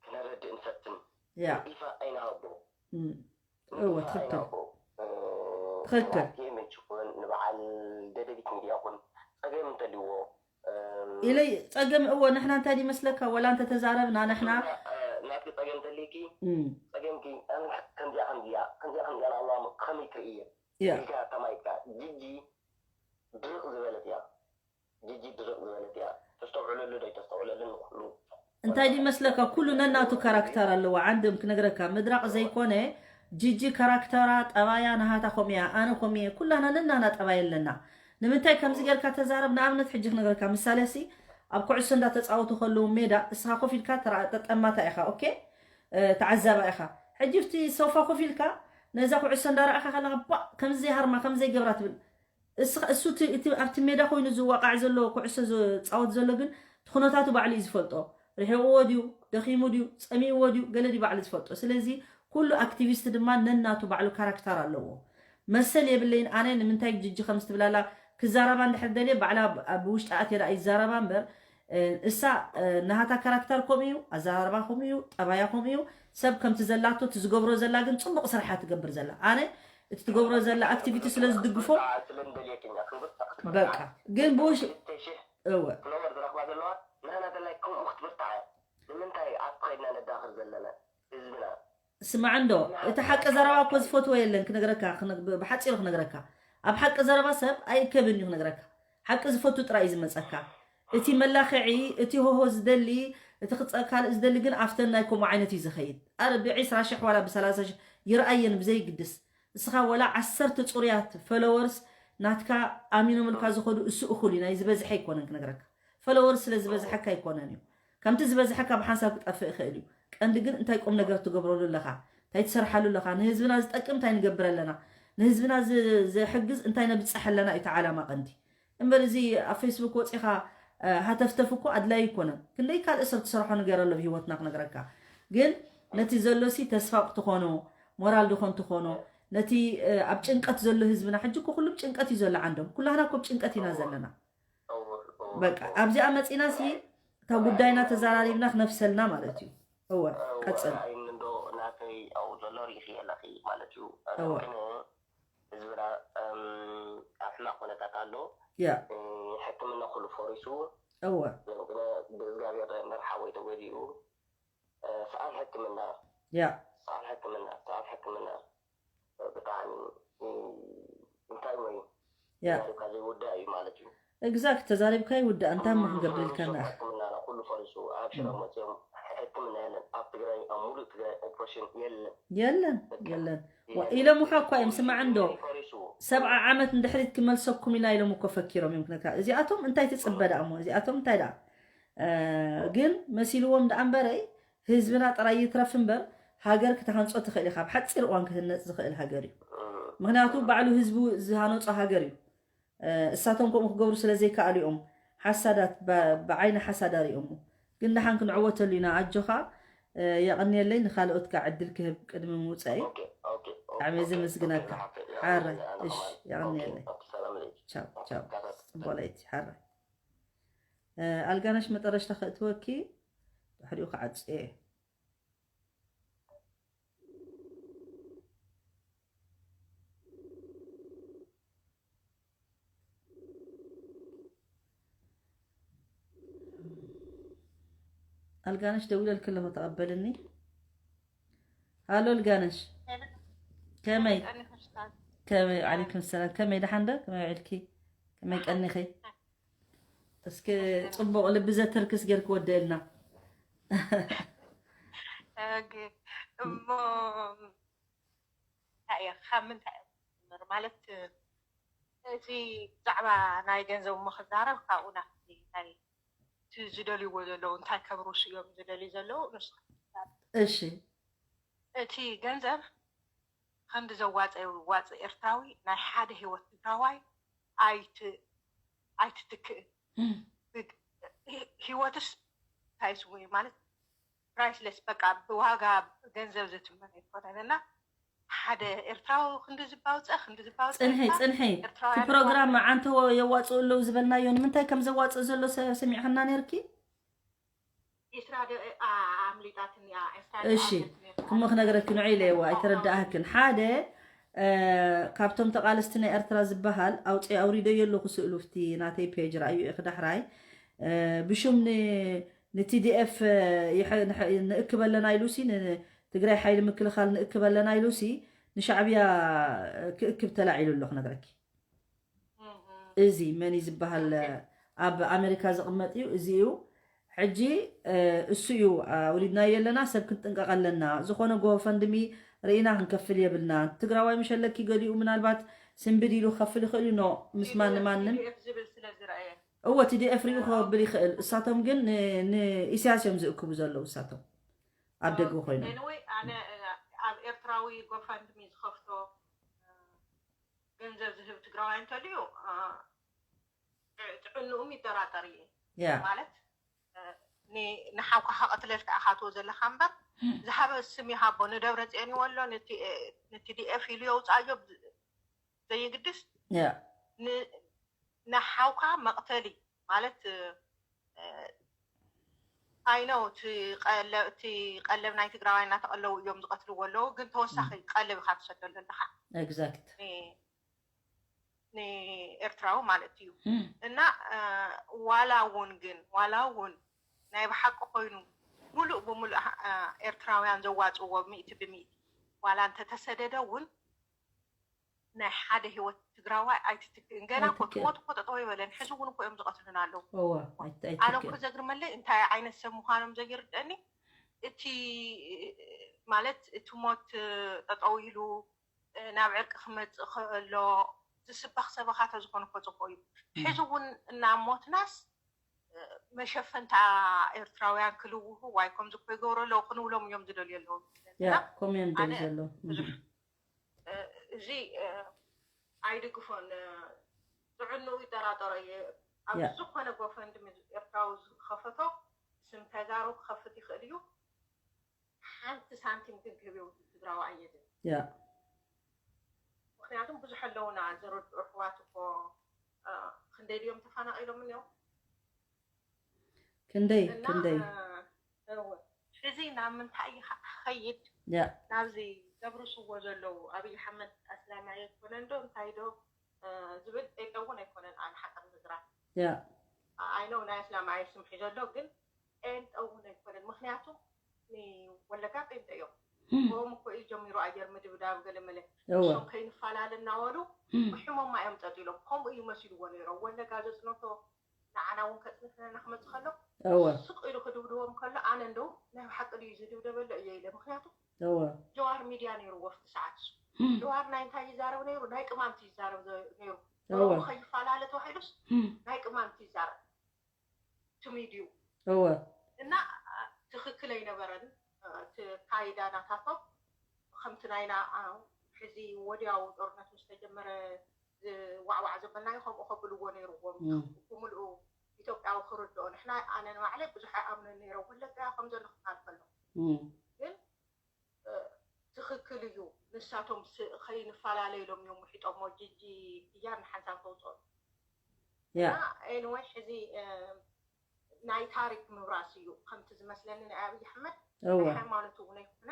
ክነረድእ ንፈትን ያ ይፋ ኣይንሃቦ እም፣ እወ ትክክል ትክክል ቲኤምች ይኹን ንበዓል ደደቢት ሚድያ ይኹን ፀገም እንተልዎ ኢለይ ፀገም እወ ንሕና እንታይ ይመስለካ ወላ እንተተዛረብና ንሕና ናትኪ ፀገም እንተልይኪ እም፣ ፀገምኪ ኣነ ከምዚኣ ከምዚኣ ከምዚኣ ከምዚኣ ንኣላ ከመይ ትርእየ ያ ኢልካ ተማይጥካ ጂጂ ድርቕ ዝበለት እያ ጂጂ ድርቕ ዝበለት እያ ተስተውዕለሉ ዶ ተስተውዕለሉ ንኩሉ እንታይ ድመስለካ፣ ኩሉ ነናቱ ካራክተር ኣለዎ። ዓንድም ክነግረካ፣ ምድራቕ ዘይኮነ፣ ጂጂ ካራክተራ፣ ጠባያ ናሃታ ከምኡ እያ፣ ኣነ ከምኡ እየ፣ ኩላና ነናና ጠባይ ኣለና። ንምንታይ ከምዚ ጌርካ ተዛረብ? ንኣብነት ሕጂ ክነግረካ ምሳሌ ሲ፣ ኣብ ኩዕሶ እንዳተጻወቱ ከለዉ ሜዳ፣ እስኻ ኮፍ ኢልካ ተራ-፣ ጠጠማታ ኢኻ፣ ኦኬ? እ፣ ተዓዛባ ኢኻ። ሕጂ ኣብቲ ሶፋ ኮፍ ኢልካ ነዛ ኩዕሶ እንዳረኣኻ ከለኻ፣ ባ፣ ከምዚ ዘይሃርማ፣ ከምዚ ዘይገብራ ትብል። እስኻ፣ እሱ እቲ፣ እቲ ኣብቲ ሜዳ ኮይኑ ዝዋቃዕ ዘሎ፣ ኩዕሶ ዝጻወት ዘሎ ግን፣ እቲ ኩነታቱ ባዕሉ እዩ ዝፈልጦ። ርሒቕዎ ድዩ፣ ደኺሙ ድዩ፣ ጸሚእዎ ድዩ፣ ገለ ድዩ ባዕሉ ዝፈልጦ። ስለዚ ኩሉ ኣክቲቪስት ድማ ነናቱ ባዕሉ ካራክተር ኣለዎ። መሰል የብለይን ኣነ ንምንታይ ጅጂ ከምዚ ትብላላ፣ ክዛረባ እንድሕር ደልየ ባዕላ ብ-፣ ብውሽጢ ኣትየ ደኣ ይዛረባ እምበር፣ እ፣ እሳ፣ እ፣ ናሃታ ካራክተር ከምኡ እዩ፣ ኣዘራርባ ከምኡ እዩ፣ ጠባያ ከምኡ እዩ። ሰብ ከምቲ ዘላቶ፣ እቲ ዝገብሮ ዘላ ግን ጽቡቕ ስራሕ እያ ትገብር ዘላ። ኣነ እቲ ትገብሮ ዘላ ኣክቲቪቲ ስለ ዝድግፎ፣ ስለ እንደልየክኛ ክንብርታ ክትብል በቃ። ግን ብውሽ-፣ ክልተ ሺሕ እወ። ፍሎወር ዝረኽባ ዘለዋ፣ ንሕና ደላይ ከምኡ ክትብርታዕ እያ። ንምንታይ ኣብቲ ኸይድና ነዳኽር ዘለና ህዝብና? ስማዕ እንዶ፣ እቲ ሓቂ ዘረባ እኮ ዝፈትዎ የለን፣ ክነግረካ፣ ክነ-፣ ብ-፣ ብሓጺሩ ክነግረካ። ኣብ ሓቂ ዘረባ ሰብ ኣይእከብን እዩ ክነግረካ። ሓቂ ዝፈቱ ጥራይ እዩ ዝመጸካ። እቲ መላኽዒ፣ እቲ ሆሆ ዝደሊ፣ እቲ ክጸ-፣ ካልእ ዝደሊ ግን ኣብተን ናይ ከምኡ ዓይነት እዩ ዝኸይድ። ኣረ ብዒስራ ሽሕ ዋላ ብሰላሳ ሽሕ ይርኣየን ብዘይግድስ። እስኻ ወላ ዓሰርተ ጽሩያት ፎሎወርስ ናትካ ኣሚኖምልካ ዝኸዱ እሱ እኹል እዩ። ናይ ዝበዝሐ ኣይኮነን ክነግረካ። ፎሎወርስ ስለ ዝበዝሐካ ኣይኮነን እዩ። ከምቲ ዝበዝሐካ ብሓንሳብ ክጠፍእ ይኽእል እዩ። ቀንዲ ግን እንታይ ቁም ነገር ትገብረሉ ኣለኻ? እንታይ ትሰርሓሉ ኣለኻ? ንህዝብና ዝጠቅም እንታይ ንገብር ኣለና? ንህዝብና ዝ-፣ ዘሕግዝ እንታይ ነብጽሕ ኣለና እዩ እቲ ዓላማ ቀንዲ። እምበር እዚ ኣብ ፌስቡክ ወጺኻ፣ እ፣ ሃተፍተፍ እኮ ኣድላይ ኣይኮነን። ክንደይ ካልእ ሰብ ትሰርሖ ነገር ኣሎ ኣብ ህይወትና ክነግረካ። ግን ነቲ ዘሎሲ ተስፋ ክትኾኖ፣ ሞራል ድኾን ትኾኖ፣ ነቲ፣ እ፣ ኣብ ጭንቀት ዘሎ ህዝብና፣ ሕጂ እኮ ኩሉ ብጭንቀት እዩ ዘሎ ዓንዶም። ኩላህና እኮ ብጭንቀት ኢና ዘለና። እወ፣ እወ፣ በቃ፣ እወ። ኣብዚኣ መጺና ሲ፣ እታ ጉዳይና ተዘራሪብና ክነፍሰልና ማለት እዩ። እወ፣ እወ፣ ቀጽል። ራእይን እንዶ ናተይ ኣብኡ ዘሎ ርኢኺ ኣለኺ ማለት እዩ። እወ። ግን ህዝብና፣ እም፣ ኣብ ሕማቕ ኩነታት ኣሎ። ያ። እ፣ ሕክምና ኩሉ ፈሪሱ። እወ። ግን ብእግዚኣብሔር መርሓወይ ተጎዲኡ። እ፣ ሰኣን ሕክምና። ያ። ሰኣን ሕክምና፣ ሰኣን ሕክምና። እ፣ ብጣዕሚ፣ እ፣ እንታይ ወይ ያ። ተዛሪብካ ዘይውዳእ እዩ ማለት እዩ። ኤግዛክት፣ ተዛሪብካ ይውዳእ። እንታይ እሞ እም፣ ክንገብር ኢልካና? ሕክምናና ኩሉ ፈሪሱ። ኣብ ሽረ እም። መፅኦም ሕክምና የለን። ኣብ ትግራይ፣ ኣብ ሙሉእ ትግራይ ኦፕሬሽን የለን። የለን፣ በቃ። የለን። ዋ፣ የለን። ኢሎም እኮ እዮም፣ ስማዕ እንዶ። ፈሪሱ። ሰብዓ ዓመት ንድሕሪት ክመልሰኩም ኢና ኢሎም እኮ ፈኪሮም እዮም ክነካ። እዚኣቶም እንታይ ትጽበ ደኣ እሞ? እዚኣቶም እንታይ ደኣ? እ፣ ግን መሲልዎም ደኣ እምበረይ፣ ህዝብና ጥራይ ይትረፍ እምበር፣ ሃገር ክትሃንጾ ትኽእል ኢኻ። ኣብ ሓጺር እዋን ክህነጽ ዝኽእል ሃገር እዩ። እም። ምኽንያቱ ባዕሉ ህዝቡ ዝሃነጾ ሃገር እዩ። እ፣ እሳቶም ከምኡ ክገብሩ ስለ ዘይከኣሉ እዮም ሓሳዳት፣ ብ-፣ ብዓይኒ ሓሳዳ ሪኦሞ። ግን ደሓን ክንዕወተሉ ኢና፣ ኣጆኻ። እ፣ የቐንየለይ፣ ንኻልኦት ከኣ ዕድል ክህብ ቅድሚ ምውጻኤ። ኦኬ፣ ኦኬ፣ ኦኬ፣ ብጣዕሚ እየ ኦኬ፣ ዘመስግነካ። ኦኬ፣ ሓራይ፣ ኣነ እሺ፣ ከማን። የቐንየለይ። ኦኬ፣ ኦኬ፣ ሰላም ለይኪ። ቻው፣ ኦኬ፣ ቻው። ካታት። ጽቡቕ ለይቲ፣ ሓራይ። እ፣ ኣልጋነሽ መጠረሽታ ከእትወኪ፣ ድሕሪኡ ክዓጽዮ እየ። ኣልጋነሽ ደዊለልኪ ኣለኹ፣ ተቐበልኒ። ሃሎ ኣልጋነሽ፣ ከመይ? ከመይ? ዓለይኩም ሰላም። ከመይ፣ ደሓን ዶ? ከመይ ውዒልኪ? ከመይ ቀኒኺ? እስኪ ጽቡቕ ልቢ ዘተርክስ ጌርኪ ወደልና። ኦኬ፣ እሞ እንታይ እየ፣ ካብ ምንታይ እየ ክጅምር? ማለት፣ እዚ ብዛዕባ ናይ ገንዘብ እሞ ክዛረብ፣ ካብኡ ናብቲ ናይ እቲ ዝደልይዎ ዘለዉ እንታይ ከብርሱ እዮም ዝደልዩ ዘለዉ፣ ንሱ ክትዛረብ። እሺ። እቲ ገንዘብ ክንዲ ዘዋፀ ይዋፀ ኤርትራዊ ናይ ሓደ ህይወት ትግራዋይ ኣይት-፣ ኣይትትክእን። እም። ህይወትስ እንታይ ስሙ እዩ ማለት ፕራይስለስ፣ በቃ ብዋጋ ገንዘብ ዝትመን ኣይኮነን። እና ሓደ ኤርትራዊ ክንዲ ዝባውፀ፣ ክንዲ ዝባውፀ ጽንሒ፣ ኢልካ ጽንሒ። ኤርትራውያን እቲ ፕሮግራም ይባውፀ። መዓንተዎ የዋፅኡ ኣለዉ ዝበልናዮ ንምንታይ ከም ዘዋፅእ ዘሎ ሰ-፣ ሰሚዕኽና ነይርኪ? ኤርትራ ደ-፣ ኣ-፣ ኣምሊጣትኒ፣ ኣ-፣ ኤርትራ ደ-፣ እሺ፣ ኣምሊጣትኒ። ክሞ ክነግረኪ ንዑ ኢለ እዋ፣ ኣይተረዳእክን። ሓደ፣ እ፣ ካብቶም ተቓለስቲ ናይ ኤርትራ ዝበሃል ኣውፂ-፣ ኣውሪደዮ ኣለኹ ስእሉ፣ ኣብቲ ናተይ ፔጅ ረኣዩ ኢኺ ዳሕራይ። እ፣ ብሹም ን-፣ ን ቲ ዲ ኤፍ፣ እ፣ ይሐ-፣ ንሐ-፣ ንእክብ ኣለና ኢሉሲ፣ ን-፣ ትግራይ ሓይሊ ምክልኻል ንእክብ ኣለና ኢሉሲ፣ ንሻዕብያ ክእክብ ተላዒሉ ኣሎ ክነግረኪ። እም፣ እም። እዚ መን እዩ ዝበሃል? ኦኬ። ኣብ ኣሜሪካ ዝቕመጥ እዩ። እዚ እዩ ሕጂ እሱ እዩ። ኣውሪድናዮ ኣለና፣ ሰብ ክንጥንቀቕ ኣለና። ዝኾነ ጎፈንድሚ ርኢና ክንከፍል የብልና። ትግራዋይ ምሸለኪ ገሊኡ ምናልባት ስንብድ ኢሉ ክኸፍል ይኽእል እዩ። ኖ፣ ምስ ማን ማንም። ዝብል ስለ ዝረኣየ እወ፣ ቲዲኤፍ ሪኡ ክኸብል ይኽእል። እሳቶም ግን ንኢሳያስ እዮም ዝእክቡ ዘለዉ። እሳቶም ኣብ ደገ ኮይኖም ወይ ኣነ ኣብ ኤርትራዊ ጎፈንድሚ ዝኸፍቶ ገንዘብ ዝህብ ትግራዋይ እንተልዩ ጥዕንኡም ይጠራጠር እየ። ማለት ንሓውካ ከቐትለልካ ኢኻ ትዎ ዘለኻ እምበር ዝሃበ ስም ይሃቦ። ንደብረ ፅዮን ይወሎ ንቲዲኤፍ ኢሉ የውፃዮ ዘይግድስ ንሓውካ መቕተሊ ማለት ኣይነው እቲ ቀለብ ናይ ትግራዋይ እናተቐለዉ እዮም ዝቐትልዎ ኣለዉ። ግን ተወሳኺ ቀለብ ኢኻ ትሰደሉ ኣለኻ exact ንኤርትራዊ ማለት እዩ። እና ዋላ እውን ግን ዋላ እውን ናይ ብሓቂ ኮይኑ ሙሉእ ብሙሉእ ኤርትራውያን ዘዋፅዎ ሚእቲ ብሚእቲ ዋላ እንተተሰደደ እውን ናይ ሓደ ህይወት ትግራዋይ ኣይትትክእን። ገና እኮ ትሞት እኮ ጠጠው ይበለን ሕዚ እውን እኮ እዮም ዝቐትሉና ኣለዉ። ኣነ እኮ ዘግርመለይ እንታይ ዓይነት ሰብ ምዃኖም ዘይርደኒ እቲ ማለት እቲ ሞት ጠጠው ኢሉ ናብ ዕርቂ ክመፅእ ከሎ ዝስበኽ ሰበኻ ተዝኾነ እኮ ፅቡቅ እዩ። ሕዚ እውን እናሞትናስ መሸፈንታ ኤርትራውያን ክልውሁ ዋይ ከምዚ እኮ ይገብሩ ኣለዉ ክንብሎም እዮም ዝደልዩ ኣለዉ። ከምኡ እዮም ደሊ ዘለዉ። እዚ ኣይድግፎን። ጥዕንኡ ይጠራጠሮ እየ። ኣብ ዝኾነ ጎፈንድሚ ኤርትራዊ ዝኸፈቶ ስም ተጋሩ ክኸፍት ይኽእል እዩ። ሓንቲ ሳንቲም ግን ክህብ የብሉ ትግራዊ ኣየድን። ያ ምክንያቱም ብዙሕ ኣለውና ዝርድኡ ኣሕዋት እኮ ክንደይ ድዮም ተፈናቒሎም እኒኦም። ክንደይ ክንደይ ሕዚ ናብ ምንታይ ኢኻ ክኸይድ? ናብዚ ዘብርስዎ ዘለዉ ኣብይ ኣሕመድ ኣስላማይ ኣይኮነን ዶ እንታይ ዶ ዝብል ጴንጠ እውን ኣይኮነን። ኣነ ሓቂ ንምዝራብ ያ ኣይነው ናይ ኣስላማይ ስም ሒዘ ኣሎ ግን ጴንጠ እውን ኣይኮነን። ምክንያቱ ንወለጋ ጴንጠ እዮም። ብኦም እኮ እዩ ጀሚሩ ኣየር ምድብዳብ ገለመለ። እሶም ከይንፈላለ እናበሉ ብሕሞማ እዮም ጠጢሎም። ከምኡ እዩ መሲልዎ ነይሮም። ወለጋ ዘፅነቶ ንዓና እውን ከፅንሕና ክመፅእ ከሎ እወ ስቕ ኢሉ ክድብድቦም ከሎ ኣነ እንደው ናይ ብሓቂ ድዩ ዝድብደበሎ እየ ኢለ። ምክንያቱ እወ ጀዋር ሚድያ ነይሩ ወፍቲ ሰዓት እሱ ጀዋር ናይ እንታይ ይዛረብ ነይሩ? ናይ ቅማምቲ ይዛረብ ነይሩ። እወ ከይፈላለ ተባሂሉስ ናይ ቅማምቲ ይዛረብ ትሚድዩ እወ እና ትኽክል ኣይነበረን። እቲ ካይዳ ናታቶም ከምቲ ናይና ሕዚ ወዲያው ጦርነት ምስ ተጀመረ ዝዋዕዋዕ ዘበልናዮ ከምኡ ከብልዎ ነይርዎም። ብምልኡ ኢትዮጵያዊ ክርድኦ ንሕና ኣነ ንባዕለይ ብዙሕ ኣይኣምንን ነይረ ወለጋ ከም ዘሎ ክበሃል ከሎ ግን ትኽክል እዩ። ንሳቶም ከይንፈላለ ኢሎም እዮም ውሒጦሞ። ጂጂ እያ ንሓንሳብ ተውፅኦ ያ ኤንወይ ሕዚ ናይ ታሪክ ምብራስ እዩ ከምቲ ዝመስለኒ ናይ ኣብይ ኣሕመድ እወ ናይ ሃይማኖት እውን ኣይኮነ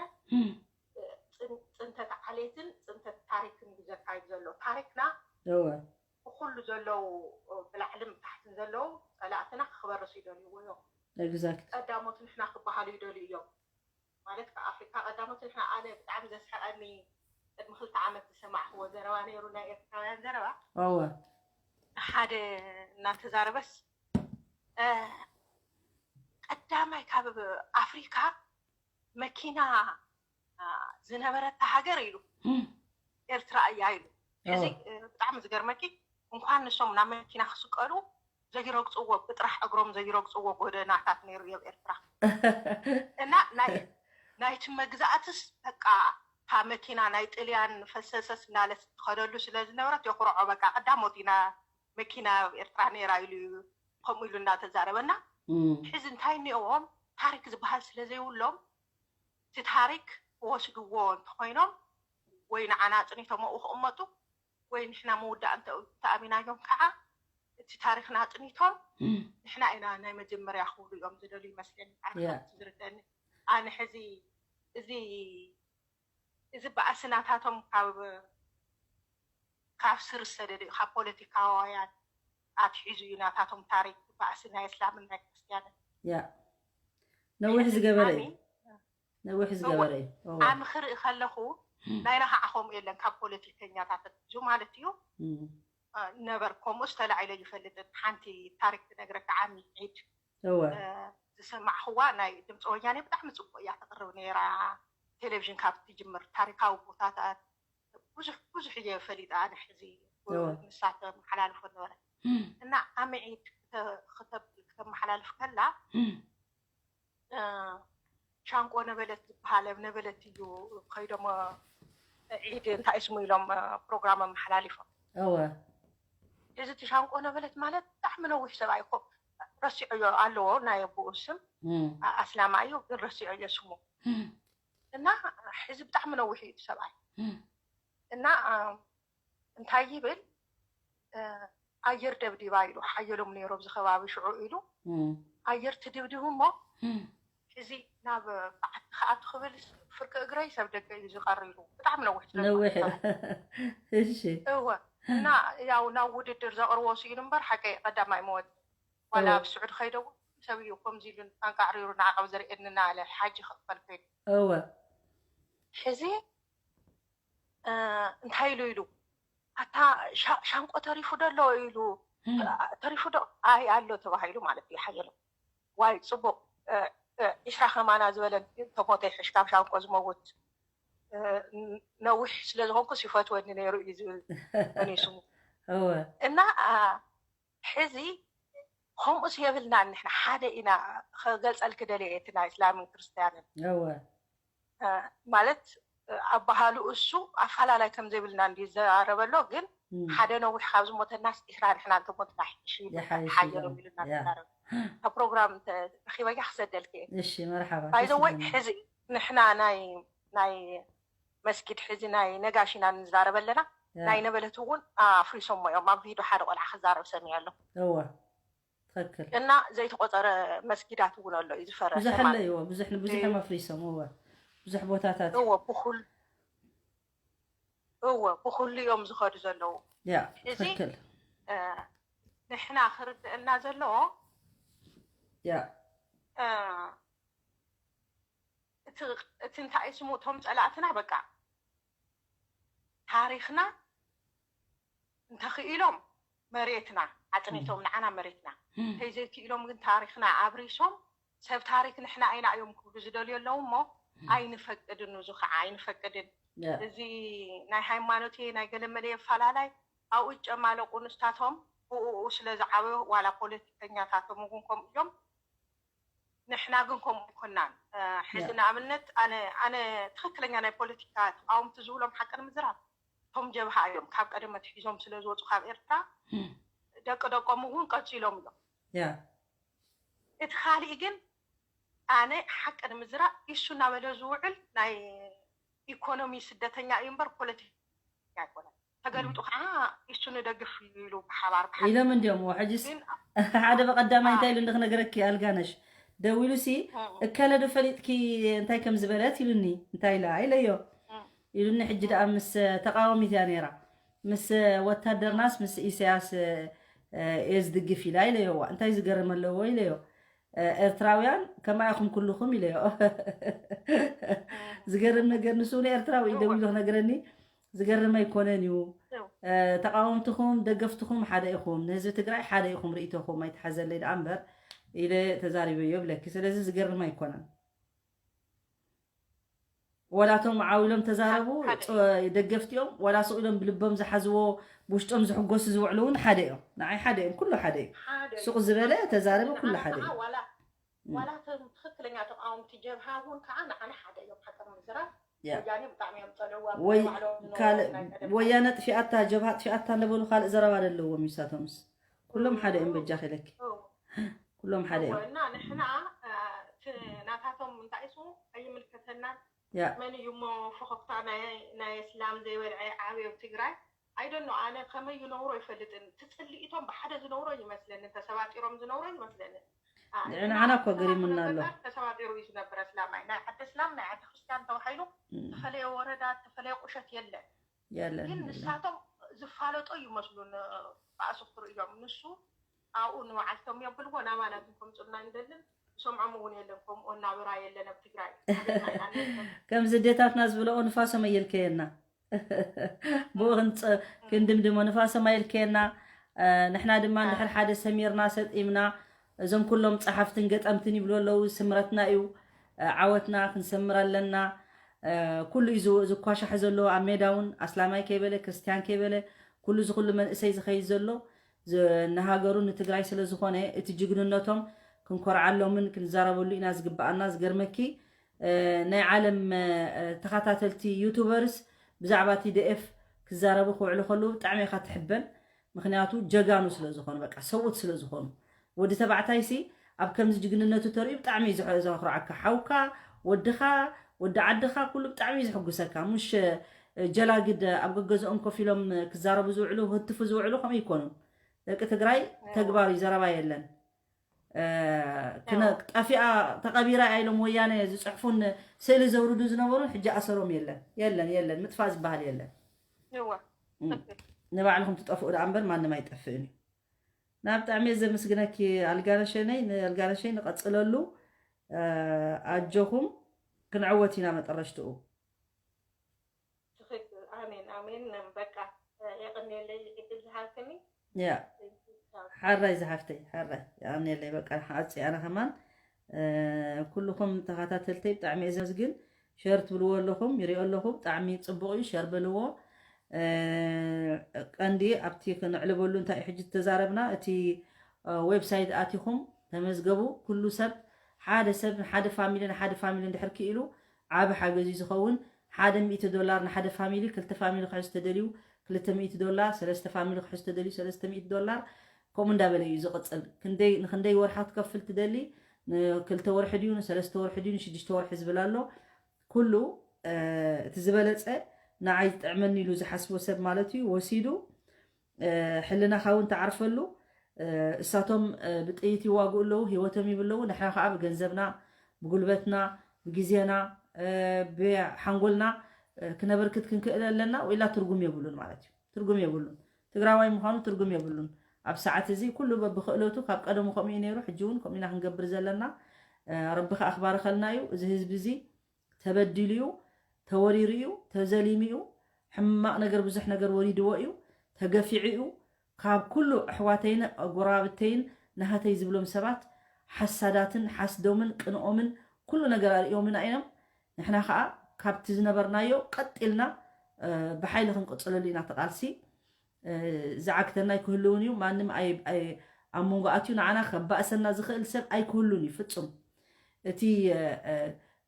ፅንተት ዓሌትን ፅንተት ታሪክን እዩ ዘካይድ ዘሎ። ታሪክና እወ ብኩሉ ዘለዉ ብላዕልን ብታሕትን ዘለዉ ፀላእትና ክበርስ ይደልይዎ እዮም። exact ቀዳሞት ንሕና ክበሃሉ ይደልዩ እዮም። ማለት ካብ ኣፍሪካ ቀዳሞት ንሕና ኣነ ብጣዕሚ ዘስሐቀኒ ቅድሚ ክልተ ዓመት ዝሰማዕክዎ ዘረባ ነይሩ ናይ ኤርትራውያን ዘረባ እወ ሓደ እናተዛረበስ ቀዳማይ ካብ ኣፍሪካ መኪና ዝነበረታ ሃገር ኢሉ ኤርትራ እያ ኢሉ። እዚ ብጣዕሚ ዝገርመኪ እንኳን ንሶም ናብ መኪና ክስቀሉ ዘይረግፅዎ ብጥራሕ እግሮም ዘይረግፅዎ ጎደናታት ነይሩ ኣብ ኤርትራ እና ናይ ናይቲ መግዛእትስ በቃ እታ መኪና ናይ ጥልያን ፈሰሰስ እናለት ትኸደሉ ስለ ዝነበረት የኩርዖ በቃ ቀዳሞት ኢና መኪና ኣብ ኤርትራ ነይራ ኢሉ እዩ ከምኡ ኢሉ እናተዛረበና ሕዚ እንታይ እኒኦዎም ታሪክ ዝበሃል ስለ ዘይብሎም እቲ ታሪክ ክወስድዎ እንተኾይኖም ወይ ንዓና ኣፅኒቶም ኣብኡ ክቕመጡ ወይ ንሕና ምውዳእ እንተኣሚናዮም ከዓ እቲ ታሪክና ኣፅኒቶም ንሕና ኢና ናይ መጀመርያ ክብሉ እዮም ዝደልዩ ይመስለኒ። ኣነ ከምቲ ዝርደኒ ኣነ ሕዚ እዚ እዚ ባእሲ ናታቶም ካብ ካብ ስር ዝሰደደ እዩ። ካብ ፖለቲካውያን ኣትሒዙ እዩ ናታቶም ታሪክ ባእሲ ናይ እስላምን ናይ ክርስትያንን ያ ነዊሕ ዝገበረ እዩ። ነዊሕ ዝገበረ እዩ። እወ። ኣነ ክርኢ ከለኹ ናይ ንዓኹም የለን ካብ ፖለቲከኛታት ኣትሒዙ ማለት እዩ። እም፣ ነበር ከምኡስ ተላዒለ ይፈልጥን ሓንቲ ታሪክ ትነግረካ ዓሚ ዒድ እወ። ዝሰማዕኽዋ ናይ ድምፂ ወያኔ ብጣዕሚ ፅቡቅ እያ ተቅርብ ነይራ። ቴሌቪዥን ካብ ትጅምር ታሪካዊ ቦታታት ብዙሕ ብዙሕ እየ ፈሊጣ። ንሕዚ ንሳተ መሓላልፎ ነበረ እና ኣምዒድ ክተብል ክተመሓላልፍ ከላ ሻንቆ ነበለት ዝበሃል ኣብ ነበለት እዩ ከይዶም ዒድ እንታይ ስሙ ኢሎም ፕሮግራም ኣመሓላሊፎም። እወ። እዚ እቲ ሻንቆ ነበለት ማለት ብጣዕሚ ነዊሕ ሰብኣይ እኮ ረሲዑ ኣለዎ ናይ ኣቦኡ ስም ኣስላማ እዩ ግን ረሲዑ እየ ስሙ እና ሕዚ ብጣዕሚ ነዊሕ እዩ እቲ ሰብኣይ እና እንታይ ይብል ኣየር ደብዲባ ኢሉ ሓየሎም ነይሩ ኣብዚ ከባቢ ሽዑ ኢሉ ኣየር ትድብድቡ እሞ እዚ ናብ በዓቲ ክኣቱ ክብል ፍርቂ እግረይ ሰብ ደገ እዩ ዝቐር ኢሉ ብጣዕሚ ነዊሕ ነዊሕ እሺ እወ እና ያው ናብ ውድድር ዘቕርቦ ስኢኑ እምበር ሓቀይ ቀዳማይ መወፅ ዋላ ኣብ ስዑድ ከይደው ሰብ እዩ ከምዚ ኢሉ ኣንቃዕሪሩ ንዓቐብ ዘርእየንና ኣለ ሓጂ ክቕበል ከይዱ እወ ሕዚ እንታይ ኢሉ ኢሉ ኣታ ሻንቆ ተሪፉ ደሎ ኢሉ ተሪፉ ዶ ኣይ ኣሎ ተባሂሉ ማለት እዩ ሓየሎ ዋይ ፅቡቅ ዒስራ ከማና ዝበለ ተሞተ ይሕሽ ካብ ሻንቆ ዝመውት ነዊሕ ስለዝኮንኩ ሲፈትወኒ ነይሩ እዩ ዝብል ስሙ እና ሕዚ ከምኡስ የብልናን ንሕና ሓደ ኢና ክገልፀልኪ ደልየ እቲ ናይ እስላምን ክርስትያንን ማለት ኣባሃሉ እሱ ኣፈላላይ ከም ዘይብልና እንዲ ዘራረበሎ ግን ሓደ ነዊሕ ካብ ዝሞተናስ ዒስራ ንሕና እንተሞትና ይሓይሽ ሓየሎም ኢሉና ተዛረብ ፕሮግራም ረኪበያ ክሰደልክ እየ እሺ መርሓባ ባይዘወይ ሕዚ ንሕና ናይ ናይ መስጊድ ሕዚ ናይ ነጋሽ ኢና ንዛረብ ኣለና ናይ ነበለት እውን ኣፍሪሶሞ እዮም ኣብ ቪድዮ ሓደ ቆልዓ ክዛረብ ሰሚዐ ኣሎ እወ ትክክል እና ዘይተቆፀረ መስጊዳት እውን ኣሎ እዩ ዝፈረሰ ብዙሕ ኣሎ ማለት እዩ ብዙሕ ብዙሕ እዮም ኣፍሪሶም እወ ብዙሕ ቦታታት እወ ብኩል እወ ብኩሉ እዮም ዝኸዱ ዘለዉ ያ እዚ ትክክል እ፣ ንሕና ክርድአና ዘለዎ ያ እ፣ እቲ እቲ እንታይ ስሙ እቶም ፀላእትና በቃ ታሪክና እንተኽኢሎም መሬትና ዓፅኒቶም ንዓና መሬትና ከይዘይክኢሎም ግን ታሪክና ኣብሪሶም ሰብ ታሪክ ንሕና ኢና እዮም ክብሉ ዝደልዩ ኣለዉ እሞ ኣይንፈቅድን እዚ ከዓ ኣይንፈቅድን እዚ ናይ ሃይማኖት ናይ ገለመለ የፈላላይ ኣብኡ ይጨማለቁ ንስታቶም ብኡ ስለ ዝዓበዩ ዋላ ፖለቲከኛታቶም እውን ከምኡ እዮም ንሕና ግን ከምኡ ኣይኮናን ሕዚ ንኣብነት ኣነ ኣነ ትክክለኛ ናይ ፖለቲካ ተቃወምቲ ዝብሎም ሓቂ ንምዝራብ እቶም ጀብሃ እዮም ካብ ቀደም ኣትሒዞም ስለ ዝወፁ ካብ ኤርትራ ደቂ ደቆም እውን ቀፂሎም እዮም እቲ ካሊእ ግን ኣነ ሓቂ ንምዝራብ ኢሱ እናበለ ዝውዕል ናይ ኢኮኖሚ ስደተኛ እዩ እምበር ፖለቲካ ኣይኮነን ተገልብጡ ከዓ ኢሱ ንደግፍ እዩ ኢሉ ብሓባር ብሓ ኢሎም እንዲዮም ሕጅስ ሓደ በቀዳማይ እንታይ ኢሉ እንድክነገረኪ ኣልጋነሽ ደዊሉ ሲ እከለ ዶ ፈሊጥኪ እንታይ ከም ዝበለት ኢሉኒ እንታይ ኢላ ኢለዮ ኢሉኒ ሕጂ ደኣ ምስ ተቃዋሚት እያ ነይራ ምስ ወታደርናስ ምስ ኢሳያስ እየ ዝድግፍ ኢላ ኢለዮ ዋ እንታይ ዝገርም ኣለዎ ኢለዮ ኤርትራውያን ከማይ ኢኹም ኩልኹም ኢለዮ ዝገርም ነገር ንሱ እውን ኤርትራዊ እዩ ደዊሉ ክነግረኒ ዝገርም ኣይኮነን እዩ ተቃወምትኹም ደገፍትኹም ሓደ ኢኹም ንህዝቢ ትግራይ ሓደ ኢኹም ርእይቶኹም ኣይትሓዘለይ ደኣ እምበር ኢለ ተዛሪበዮ ብለኪ ስለዚ ዝገርም ኣይኮነን ወላቶም ዓዊሎም ተዛረቡ ደገፍቲ እዮም ዋላ ሱቕ ኢሎም ብልቦም ዝሓዝዎ ብውሽጦም ዝሕጎሱ ዝውዕሉ እውን ሓደ እዮም ንዓይ ሓደ እዮም ኩሉ ሓደ እዩ ሱቕ ዝበለ ተዛረበ ኩሉ ሓደ እዩ ዋላ እቶም ትክክለኛ ተቃወምቲ ጀብሃ እውን ከዓ ንዓና ሓደ እዮም ሓቂ ንምዝራብ ወያኔ ብጣዕሚ እዮም ፀልእዋ ወይ ካልእ ወያነ ጥፊኣታ ጀብሃ ጥፊኣታ እናበሉ ካልእ ዘረባ ዘለዎም ይሳቶምስ ኩሎም ሓደ እዮም በጃ ኪለኪ ኩሎም ሓደ እዮም እና ንሕና እቲ ናታቶም እንታይ ስሙ ኣይምልከተናን መን እዩ እሞ ፈኸፍታ ናይ እስላም ዘይበልዐ ዓብዮ ትግራይ ኣይደኖ ኣነ ከመይ ይነብሮ ይፈልጥን ትፅልኢቶም ብሓደ ዝነብሮ ይመስለኒ ተሰባጢሮም ዝነብሮ ይመስለኒ ንዓና እኮ ገሪሙና ኣሎ ተሰባጢሩ እዩ ዝነብር እስላማይ ናይ ዓዲ እስላም ናይ ዓዲ ክርስቲያን ተባሂሉ ተፈለየ ወረዳ ተፈለየ ቁሸት የለን የለን ግን ንሳቶም ዝፋለጦ ይመስሉ ባእሱ ክትርእዮም ንሱ ኣብኡ ንባዓልቶም የብልዎ ናባና ግን ከምፁልና ንደልን ሰምዖም እውን የለን ከምኡ እናበራ የለን ኣብ ትግራይ ከም ዝዴታትና ዝበለኦ ንፋሶም ኣየልከየና ብኡ ክንድምድሞ ንፋሶም ኣየልከየና ንሕና ድማ እንድሕር ሓደ ሰሚርና ሰጢምና እዞም ኩሎም ጸሓፍትን ገጠምትን ይብሉ ኣለዉ፣ ስምረትና እዩ፣ እ፣ ዓወትና ክንሰምር ኣለና። እ፣ ኩሉ እዩ ዝ-፣ ዝኳሻሕ ዘሎ ኣብ ሜዳ እውን፣ ኣስላማይ ከይበለ፣ ክርስትያን ከይበለ፣ ኩሉ እዚ ኩሉ መንእሰይ ዝኸይድ ዘሎ ዝ-፣ ንሃገሩ ንትግራይ ስለ ዝኾነ፣ እቲ ጅግንነቶም ክንኮርዓሎምን ክንዛረበሉ ኢና ዝግብኣና። ዝገርመኪ፣ እ፣ ናይ ዓለም፣ እ፣ ተኸታተልቲ ዩቱበርስ ብዛዕባ ቲ ዲ ኤፍ ክዛረቡ ክውዕሉ ከለዉ ብጣዕሚ ኢኻ ትሕበን። ምኽንያቱ ጀጋኑ ስለ ዝኾኑ፣ በቃ ሰብኡት ስለ ዝኾኑ። ወዲ ተባዕታይሲ ኣብ ከምዚ ጅግንነቱ ተርእዩ ብጣዕሚ እዩ ዘኹ-፣ ዘኹርዓካ። ሓውካ፣ ወድኻ፣ ወዲ ዓድኻ ኩሉ ብጣዕሚ እዩ ዘሕጉሰካ። ሙሽ፣ እ፣ ጀላግድ ኣብ ገገዝኦም ኮፍ ኢሎም ክዛረቡ ዝውዕሉ፣ ክህትፉ ዝውዕሉ ከምኡ ይኮኑ። ደቂ ትግራይ ተግባር እዩ፣ ዘረባ የለን። እ፣ ክነ-፣ ጠፊኣ ተቐቢራ እያ ኢሎም ወያነ ዝጽሕፉን ስእሊ ዘውርዱ ዝነበሩን ሕጂ ኣሰሮም የለን። የለን፣ የለን። ምጥፋእ ዝበሃል የለን። እዋ። እም። ንባዕልኹም ትጠፍኡ ደኣ እምበር ማንም ኣይጠፍእን እዩ። ናብ ብጣዕሚ እየ ዘመስግነኪ ኣልጋነሸነይ፣ ንኣልጋነሸይ ንቐጽለሉ። እ፣ ኣጆኹም፣ ክንዕወት ኢና መጠረሽትኡ። ትኽክል። ኣሜን፣ ኣሜን። በቃ፣ እ፣ የቐንየለይ ዕድል ዝሃብክኒ። ያ። ቻው። ሓራይ ዝሓፍተይ፣ ሓራይ። የቐንየለይ፣ በቃ፣ ንሓጺ ኣነ ከማን፣ እ፣ ኩልኹም ተኸታተልተይ ብጣዕሚ እየ ዘመስግን። ሸር ትብልዎ ኣለኹም፣ ይሪኦ ኣለኹ፣ ብጣዕሚ ጽቡቕ እዩ፣ ሸር በልዎ። እ፣ ቀንዲ ኣብቲ ክነዕልበሉ እንታይ እዩ ሕጂ ዝተዛረብና፣ እቲ፣ እ፣ ዌብሳይት ኣቲኹም ተመዝገቡ። ኩሉ ሰብ፣ ሓደ ሰብ ንሓደ ፋሚሊ፣ ንሓደ ፋሚሊ እንድሕር ክኢሉ ዓቢ ሓገዝ እዩ ዝኸውን። ሓደ ሚእቲ ዶላር ንሓደ ፋሚሊ፣ ክልተ ፋሚሊ ክሕዝ ተደልዩ ክልተ ሚእቲ ዶላር፣ ሰለስተ ፋሚሊ ክሕዝ ተደልዩ ሰለስተ ሚእቲ ዶላር፣ ከምኡ እንዳበለ እዩ ዝቕጽል። ክንደይ፣ ንክንደይ ወርሓ ክትከፍል ትደሊ? ንክልተ ወርሒ ድዩ፣ ንሰለስተ ወርሒ ድዩ፣ ንሽዱሽተ ወርሒ ዝብል ኣሎ። ኩሉ፣ እ፣ እቲ ዝበለጸ ንዓይ ዝጥዕመኒ ኢሉ ዝሓስቦ ሰብ ማለት እዩ ወሲዱ፣ እ፣ ሕልናኻ እውን ትዓርፈሉ። እ፣ እሳቶም፣ እ፣ ብጥይት ይዋግኡ ኣለዉ፣ ህይወቶም ይብለዉ። ንሕና ከዓ ብገንዘብና፣ ብጉልበትና፣ ብግዜና፣ እ፣ ብሓንጎልና፣ እ፣ ክነበርክት ክንክእል ኣለና፣ ወኢላ ትርጉም የብሉን ማለት እዩ። ትርጉም የብሉን። ትግራዋይ ምዃኑ ትርጉም የብሉን። ኣብ ሰዓት እዚ ኩሉ በብክእለቱ፣ ካብ ቀደሙ ከምኡ እዩ ነይሩ፣ ሕጂ እውን ከምኡ ኢና ክንገብር ዘለና። እ፣ ረቢ ከዓ ክባርኸልና እዩ። እዚ ህዝቢ እዚ ተበዲሉ እዩ፣ ተወሪሩ እዩ፣ ተዘሊሙ እዩ። ሕማቕ ነገር፣ ብዙሕ ነገር ወሪድዎ እዩ፣ ተገፊዑ እዩ። ካብ ኩሉ ኣሕዋተይን ጎረባብተይን ናሃተይ ዝብሎም ሰባት ሓሳዳትን ሓስዶምን ቅንኦምን ኩሉ ነገር ኣርእዮምና እዮም። ንሕና ኸኣ ካብቲ ዝነበርናዮ ቀጥ ኢልና፣ እ፣ ብሓይሊ ክንቅጽለሉ ኢና እቲ ቃልሲ። እ፣ ዝዓግተና ኣይክህልውን እዩ። ማንም ኣይ-፣ ኣይ-፣ ኣብ መንጎ ኣትዩ ንዓና ከባእሰና ዝኽእል ሰብ ኣይክህሉን እዩ ፍጹም። እቲ፣ እ፣ እ፣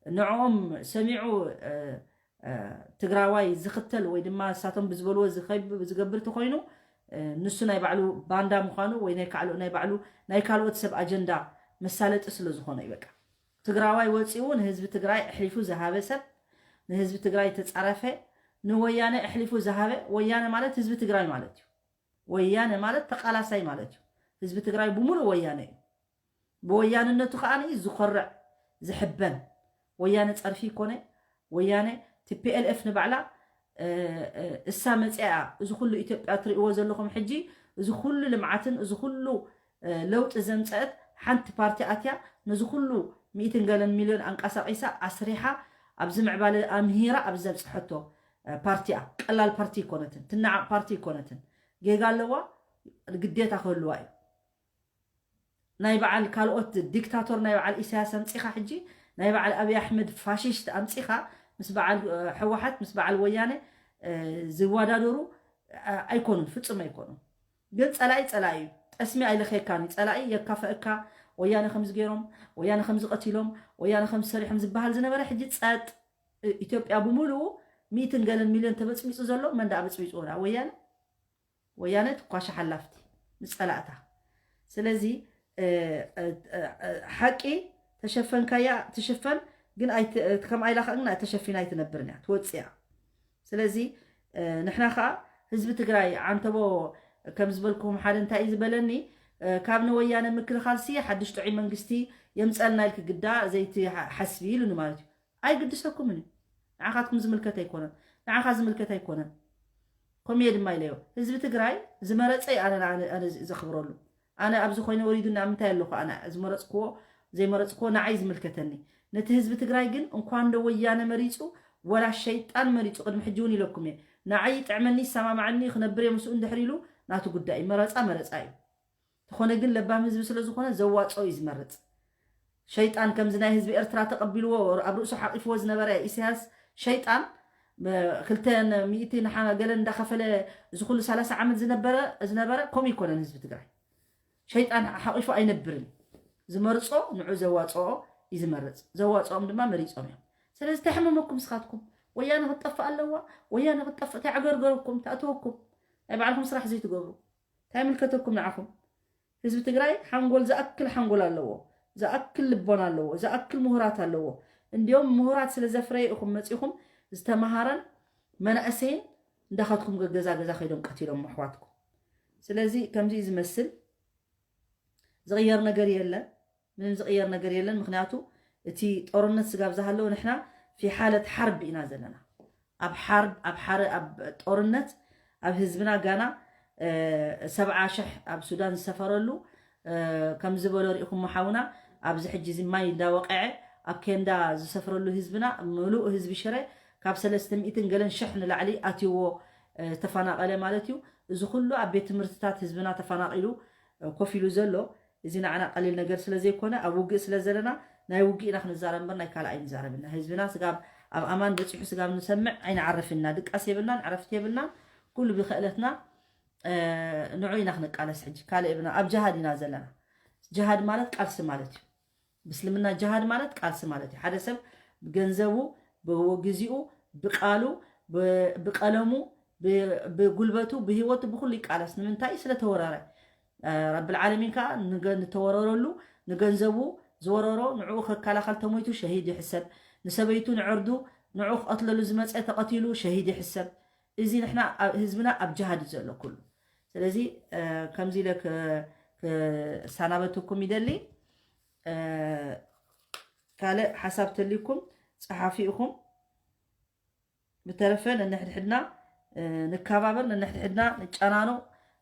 ንዕኦም ሰሚዑ፣ እ፣ እ፣ ትግራዋይ ዝኽተል ወይ ድማ ንሳቶም ብዝበልዎ ዝኸብ-፣ ዝገብር ተኾይኑ፣ እ፣ ንሱ ናይ ባዕሉ ባንዳ ምዃኑ ወይ ናይ ካዕሉ-፣ ናይ ባዕሉ፣ ናይ ካልኦት ሰብ ኣጀንዳ መሳለጢ ስለ ዝኾነ እዩ በቃ። ትግራዋይ ወፂኡ ንህዝቢ ትግራይ ኣሕሊፉ ዝሃበ ሰብ፣ ንህዝቢ ትግራይ ተፃረፈ፣ ንወያነ ኣሕሊፉ ዝሃበ፣ ወያነ ማለት ህዝቢ ትግራይ ማለት እዩ። ወያነ ማለት ተቃላሳይ ማለት እዩ። ህዝቢ ትግራይ ብምሉእ ወያነ እዩ። ብወያንነቱ ከዓ እዩ ዝኾርዕ፣ ዝሕበን። ወያነ ፀርፊ ይኮነ፣ ወያነ ቲ ፒ ኤል ኤፍ ንባዕላ፣ እ፣ እ፣ እሳ መፅኣ፣ እዚ ኩሉ ኢትዮጵያ ትርእይዎ ዘለኹም ሕጂ፣ እዚ ኩሉ ልምዓትን እዚ ኩሉ፣ እ፣ ለውጢ ዘምፀአት ሓንቲ ፓርቲ ኣትያ፣ ነዚ ኩሉ ሚእትን ገለን ሚልዮን ኣንቀሳቒሳ፣ ኣስሪሓ፣ ኣብዚ ምዕባለ ኣምሂራ፣ ኣብዚ ዘብፅሐቶ፣ እ፣ ፓርቲ እያ። ቀላል ፓርቲ ይኮነትን፣ ትናዓቕ ፓርቲ ይኮነትን። ጌጋ ኣለዋ፣ ግዴታ ክህልዋ እዩ። ናይ በዓል ካልኦት ዲክታቶር ናይ በዓል ኢሳያስ ኣምጺኻ፣ ሕጂ ናይ በዓል ኣብይ ኣሕመድ ፋሽስት ኣምጺኻ፣ ምስ በዓል፣ እ፣ ህወሓት፣ ምስ በዓል ወያነ፣ እ፣ ዝወዳደሩ፣ እ፣ ኣይኮኑን፣ ፍጹም ኣይኮኑን። ግን ጸላኢ ጸላኢ እዩ። ጠስሚ ኣይለኸየካን እዩ። ጸላኢ የካፈአካ፣ ወያነ ከምዚ ገይሮም፣ ወያነ ከምዚ ቀቲሎም፣ ወያነ ከምዚ ሰሪሖም ዝበሃል ዝነበረ ሕጂ ጸጥ። እ፣ ኢትዮጵያ ብምሉኡ ሚእትን ገለን ሚልዮን ተበጽቢጹ ዘሎ መን ደኣ በጽቢጹ? ወላ ወያነ? ወያነ ትኳሻሕ ኣላ ኣብቲ ምስ ጸላእታ። ስለዚ፣ እ፣ እ፣ እ፣ እ፣ ሓቂ ተሸፈንካያ ትሽፈን፣ ግን ኣይት-፣ እ፣ ከምኣ ኢላ ከኣ ግን ተሸፊና ኣይትነብርን እያ፣ ትወጽእ እያ። ስለዚ፣ እ፣ ንሕና ከኣ ህዝቢ ትግራይ ዓንተቦ ከም ዝበልኩኹም ሓደ እንታይ እዩ ዝበለኒ፣ እ፣ ካብ ንወያነ ምክልኻልሲ ሓድሽ ጥዑይ መንግስቲ የምጸልና ኢልኪ ግዳ ዘይትሓ-፣ ሓስቢ ኢሉኒ ማለት እዩ። ኣይግድሰኩምን እዩ። ንዓኻትኩም ዝምልከት ኣይኮነን። ንዓኻ ዝምልከት ኣይኮነን። ከምኡ እየ ድማ ኢለዮ። ህዝቢ ትግራይ ዝመረጸ እዩ ኣነ፣ ኣነ፣ ኣነ ዘኽብረሉ። ኣነ ኣብዚ ኮይነ ወሪዱኒ ኣብ ምንታይ ኣለኹ? ኣነ ዝመረጽክዎ ዘይመረጽክዎ ንዓይ ዝምልከተኒ። ነቲ ህዝቢ ትግራይ ግን እንኳን ዶ ወያነ መሪጹ፣ ወላ ሸይጣን መሪጹ፣ ቅድሚ ሕጂ እውን ኢለኩም እየ። ንዓይ ይጥዕመኒ፣ ይሰማማዓኒ፣ ክነብር እየ ምስኡ እንድሕር ኢሉ ናቱ ጉዳይ እዩ። መረጻ መረጻ እዩ። ተኾነ ግን ለባም ህዝቢ ስለ ዝኾነ ዘዋፅኦ እዩ ዝመርፅ። ሸይጣን ከምዚ ናይ ህዝቢ ኤርትራ ተቐቢልዎ ኣብ ርእሱ ሓቒፍዎ ዝነበረ ኢሳያስ ሸይጣን፣ ብ-፣ ክልተ ሚእቲ ንሓ-፣ ገለ እንዳኸፈለ እዚ ኩሉ ሰላሳ ዓመት ዝነበረ፣ ዝነበረ ከምኡ ይኮነን ህዝቢ ትግራይ። ሸይጣን ሓቒፉ ኣይነብርን። ዝመርጾ ንዑ ዘዋጽኦ እዩ ዝመርጽ። ዘዋጽኦም ድማ መሪጾም እዮም። ስለዚ ተሕመመኩም ስኻትኩም። ወያነ ክትጠፍእ ኣለዋ፣ ወያነ ክትጠፍእ እንታይ ዓገርገረኩም፣ ተኣተወኩም። ናይ ባዕልኹም ስራሕ ዘይትገብሩ። እንታይ ምልከተኩም ንዓኹም? ህዝቢ ትግራይ ሓንጎል ዝኣክል ሓንጎል ኣለዎ፣ ዝኣክል ልቦና ኣለዎ፣ ዝኣክል ምሁራት ኣለዎ። እንዲዮም ምሁራት ስለ ዘፍረየ ኢኹም መጺኹም ዝተምሃረን መናእሰይን እንዳኻትኩም ገዛ ገዛ ከይዶም ቀቲሎም ኣሕዋትኩም። ስለዚ ከምዚ እዩ ዝመስል። ዝቕየር ነገር የለን፣ ምንም ዝቕየር ነገር የለን። ምክንያቱ እቲ ጦርነት ስጋብ ዝሃለወ ንሕና ፊ ሓለት ሓርብ ኢና ዘለና። ኣብ ሓርብ፣ ኣብ ሓረ፣ ኣብ ጦርነት፣ ኣብ ህዝብና ጋና፣ እ፣ ሰብዓ ሽሕ ኣብ ሱዳን ዝሰፈረሉ፣ እ፣ ከም ዝበሎ ርኢኹሞ ሓውና፣ ኣብዚ ሕጂ እዚ ማይ እንዳወቀዐ ኣብ ኬንዳ ዝሰፍረሉ ህዝብና፣ ምሉእ ህዝቢ ሽረ ካብ ሰለስተ ሚእትን ገለን ሽሕ ንላዕሊ ኣትይዎ፣ እ፣ ተፈናቐለ ማለት እዩ። እዚ ኩሉ ኣብ ቤት ትምህርትታት ህዝብና ተፈናቒሉ፣ እ፣ ኮፍ ኢሉ ዘሎ፣ እዚ ንዓና ቀሊል ነገር ስለ ዘይኮነ፣ ኣብ ውግእ ስለ ዘለና፣ ናይ ውግእ ኢና ክንዛረብ እምበር ናይ ካልእ ኣይንዛረብና። ህዝብና ስጋብ ኣብ ኣማን በጺሑ ስጋብ ንሰምዕ ኣይንዓርፍና። ድቃስ የብልናን፣ ዕረፍቲ የብልናን። ኩሉ ብክእለትና፣ እ፣ ንዑ ኢና ክንቃለስ ሕጂ። ካልእ የብልና። ኣብ ጅሃድ ኢና ዘለና። ጅሃድ ማለት ቃልሲ ማለት እዩ። ብእስልምና ጅሃድ ማለት ቃልሲ ማለት እዩ። ሓደ ሰብ ብገንዘቡ፣ ብግዜኡ፣ ብቃሉ፣ ብ-፣ ብቀለሙ፣ ብ-፣ ብጉልበቱ፣ ብህይወቱ፣ ብኩሉ ይቃለስ። ንምንታይ? ስለተወረረ። እ፣ ረብል ዓለሚን ከዓ ንገ-፣ ንተወረረሉ፣ ንገንዘቡ ዝወረሮ፣ ንዕኡ ከከላኸል ተሞይቱ ሸሂድ ይሕሰብ። ንሰበይቱ፣ ንዕርዱ፣ ንዕኡ ክቐትለሉ ዝመፀ ተቐቲሉ ሸሂድ ይሕሰብ። እዚ ንሕና ኣብ፣ ህዝብና ኣብ ጅሃድ እዩ ዘሎ ኩሉ። ስለዚ፣ እ፣ ከምዚ ኢለ ክ-፣ ክሰናበትኩም ይደሊ። እ፣ ካልእ ሓሳብ ተልይኩም ጸሓፊ ኢኹም። ብተረፈ ነንሕድሕድና፣ እ፣ ንከባበር፣ ነንሕድሕድና ንጨናኖ።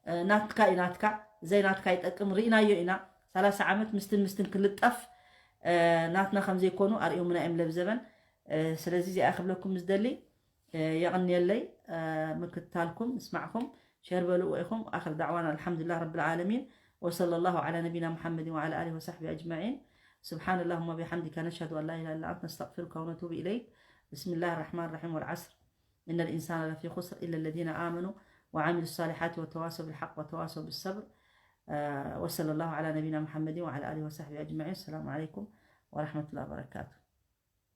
እ፣ ናትካ እዩ ናትካ፣ ዘይ ናትካ ይጠቅም። ርኢናዮ ኢና። ሰላሳ ዓመት ምስትን ምስትን ክልጠፍ፣ እ፣ ናትና ከም ዘይኮኑ ኣርእዮምና እዮም ለብዘበን። እ፣ ስለዚ እዚኣ ክብለኩም ዝደሊ፣ እ፣ የቐንየለይ፣ እ፣ ምክትታልኩም፣ ምስማዕኹም። ሸር በልዎ ኢኹም። ኣኽር ዳዕዋና ኣልሓምዱሊላህ ረብል ዓለሚን። ወሰለላሁ ዐላ ነቢና ሙሐመድን ወዐላ ኣሊሂ ወሰሕቢሂ ኣጅመዒን። سبحان اللهم وبحمدك، نشهد أن لا إله إلا أنت، نستغفرك ونتوب إليك. بسم الله الرحمن الرحيم، والعصر، إن الإنسان لفي خسر، إلا الذين آمنوا وعملوا الصالحات وتواصوا بالحق وتواصوا بالصبر. آه، وصلى الله على نبينا محمد وعلى آله وصحبه أجمعين. السلام عليكم ورحمة الله وبركاته.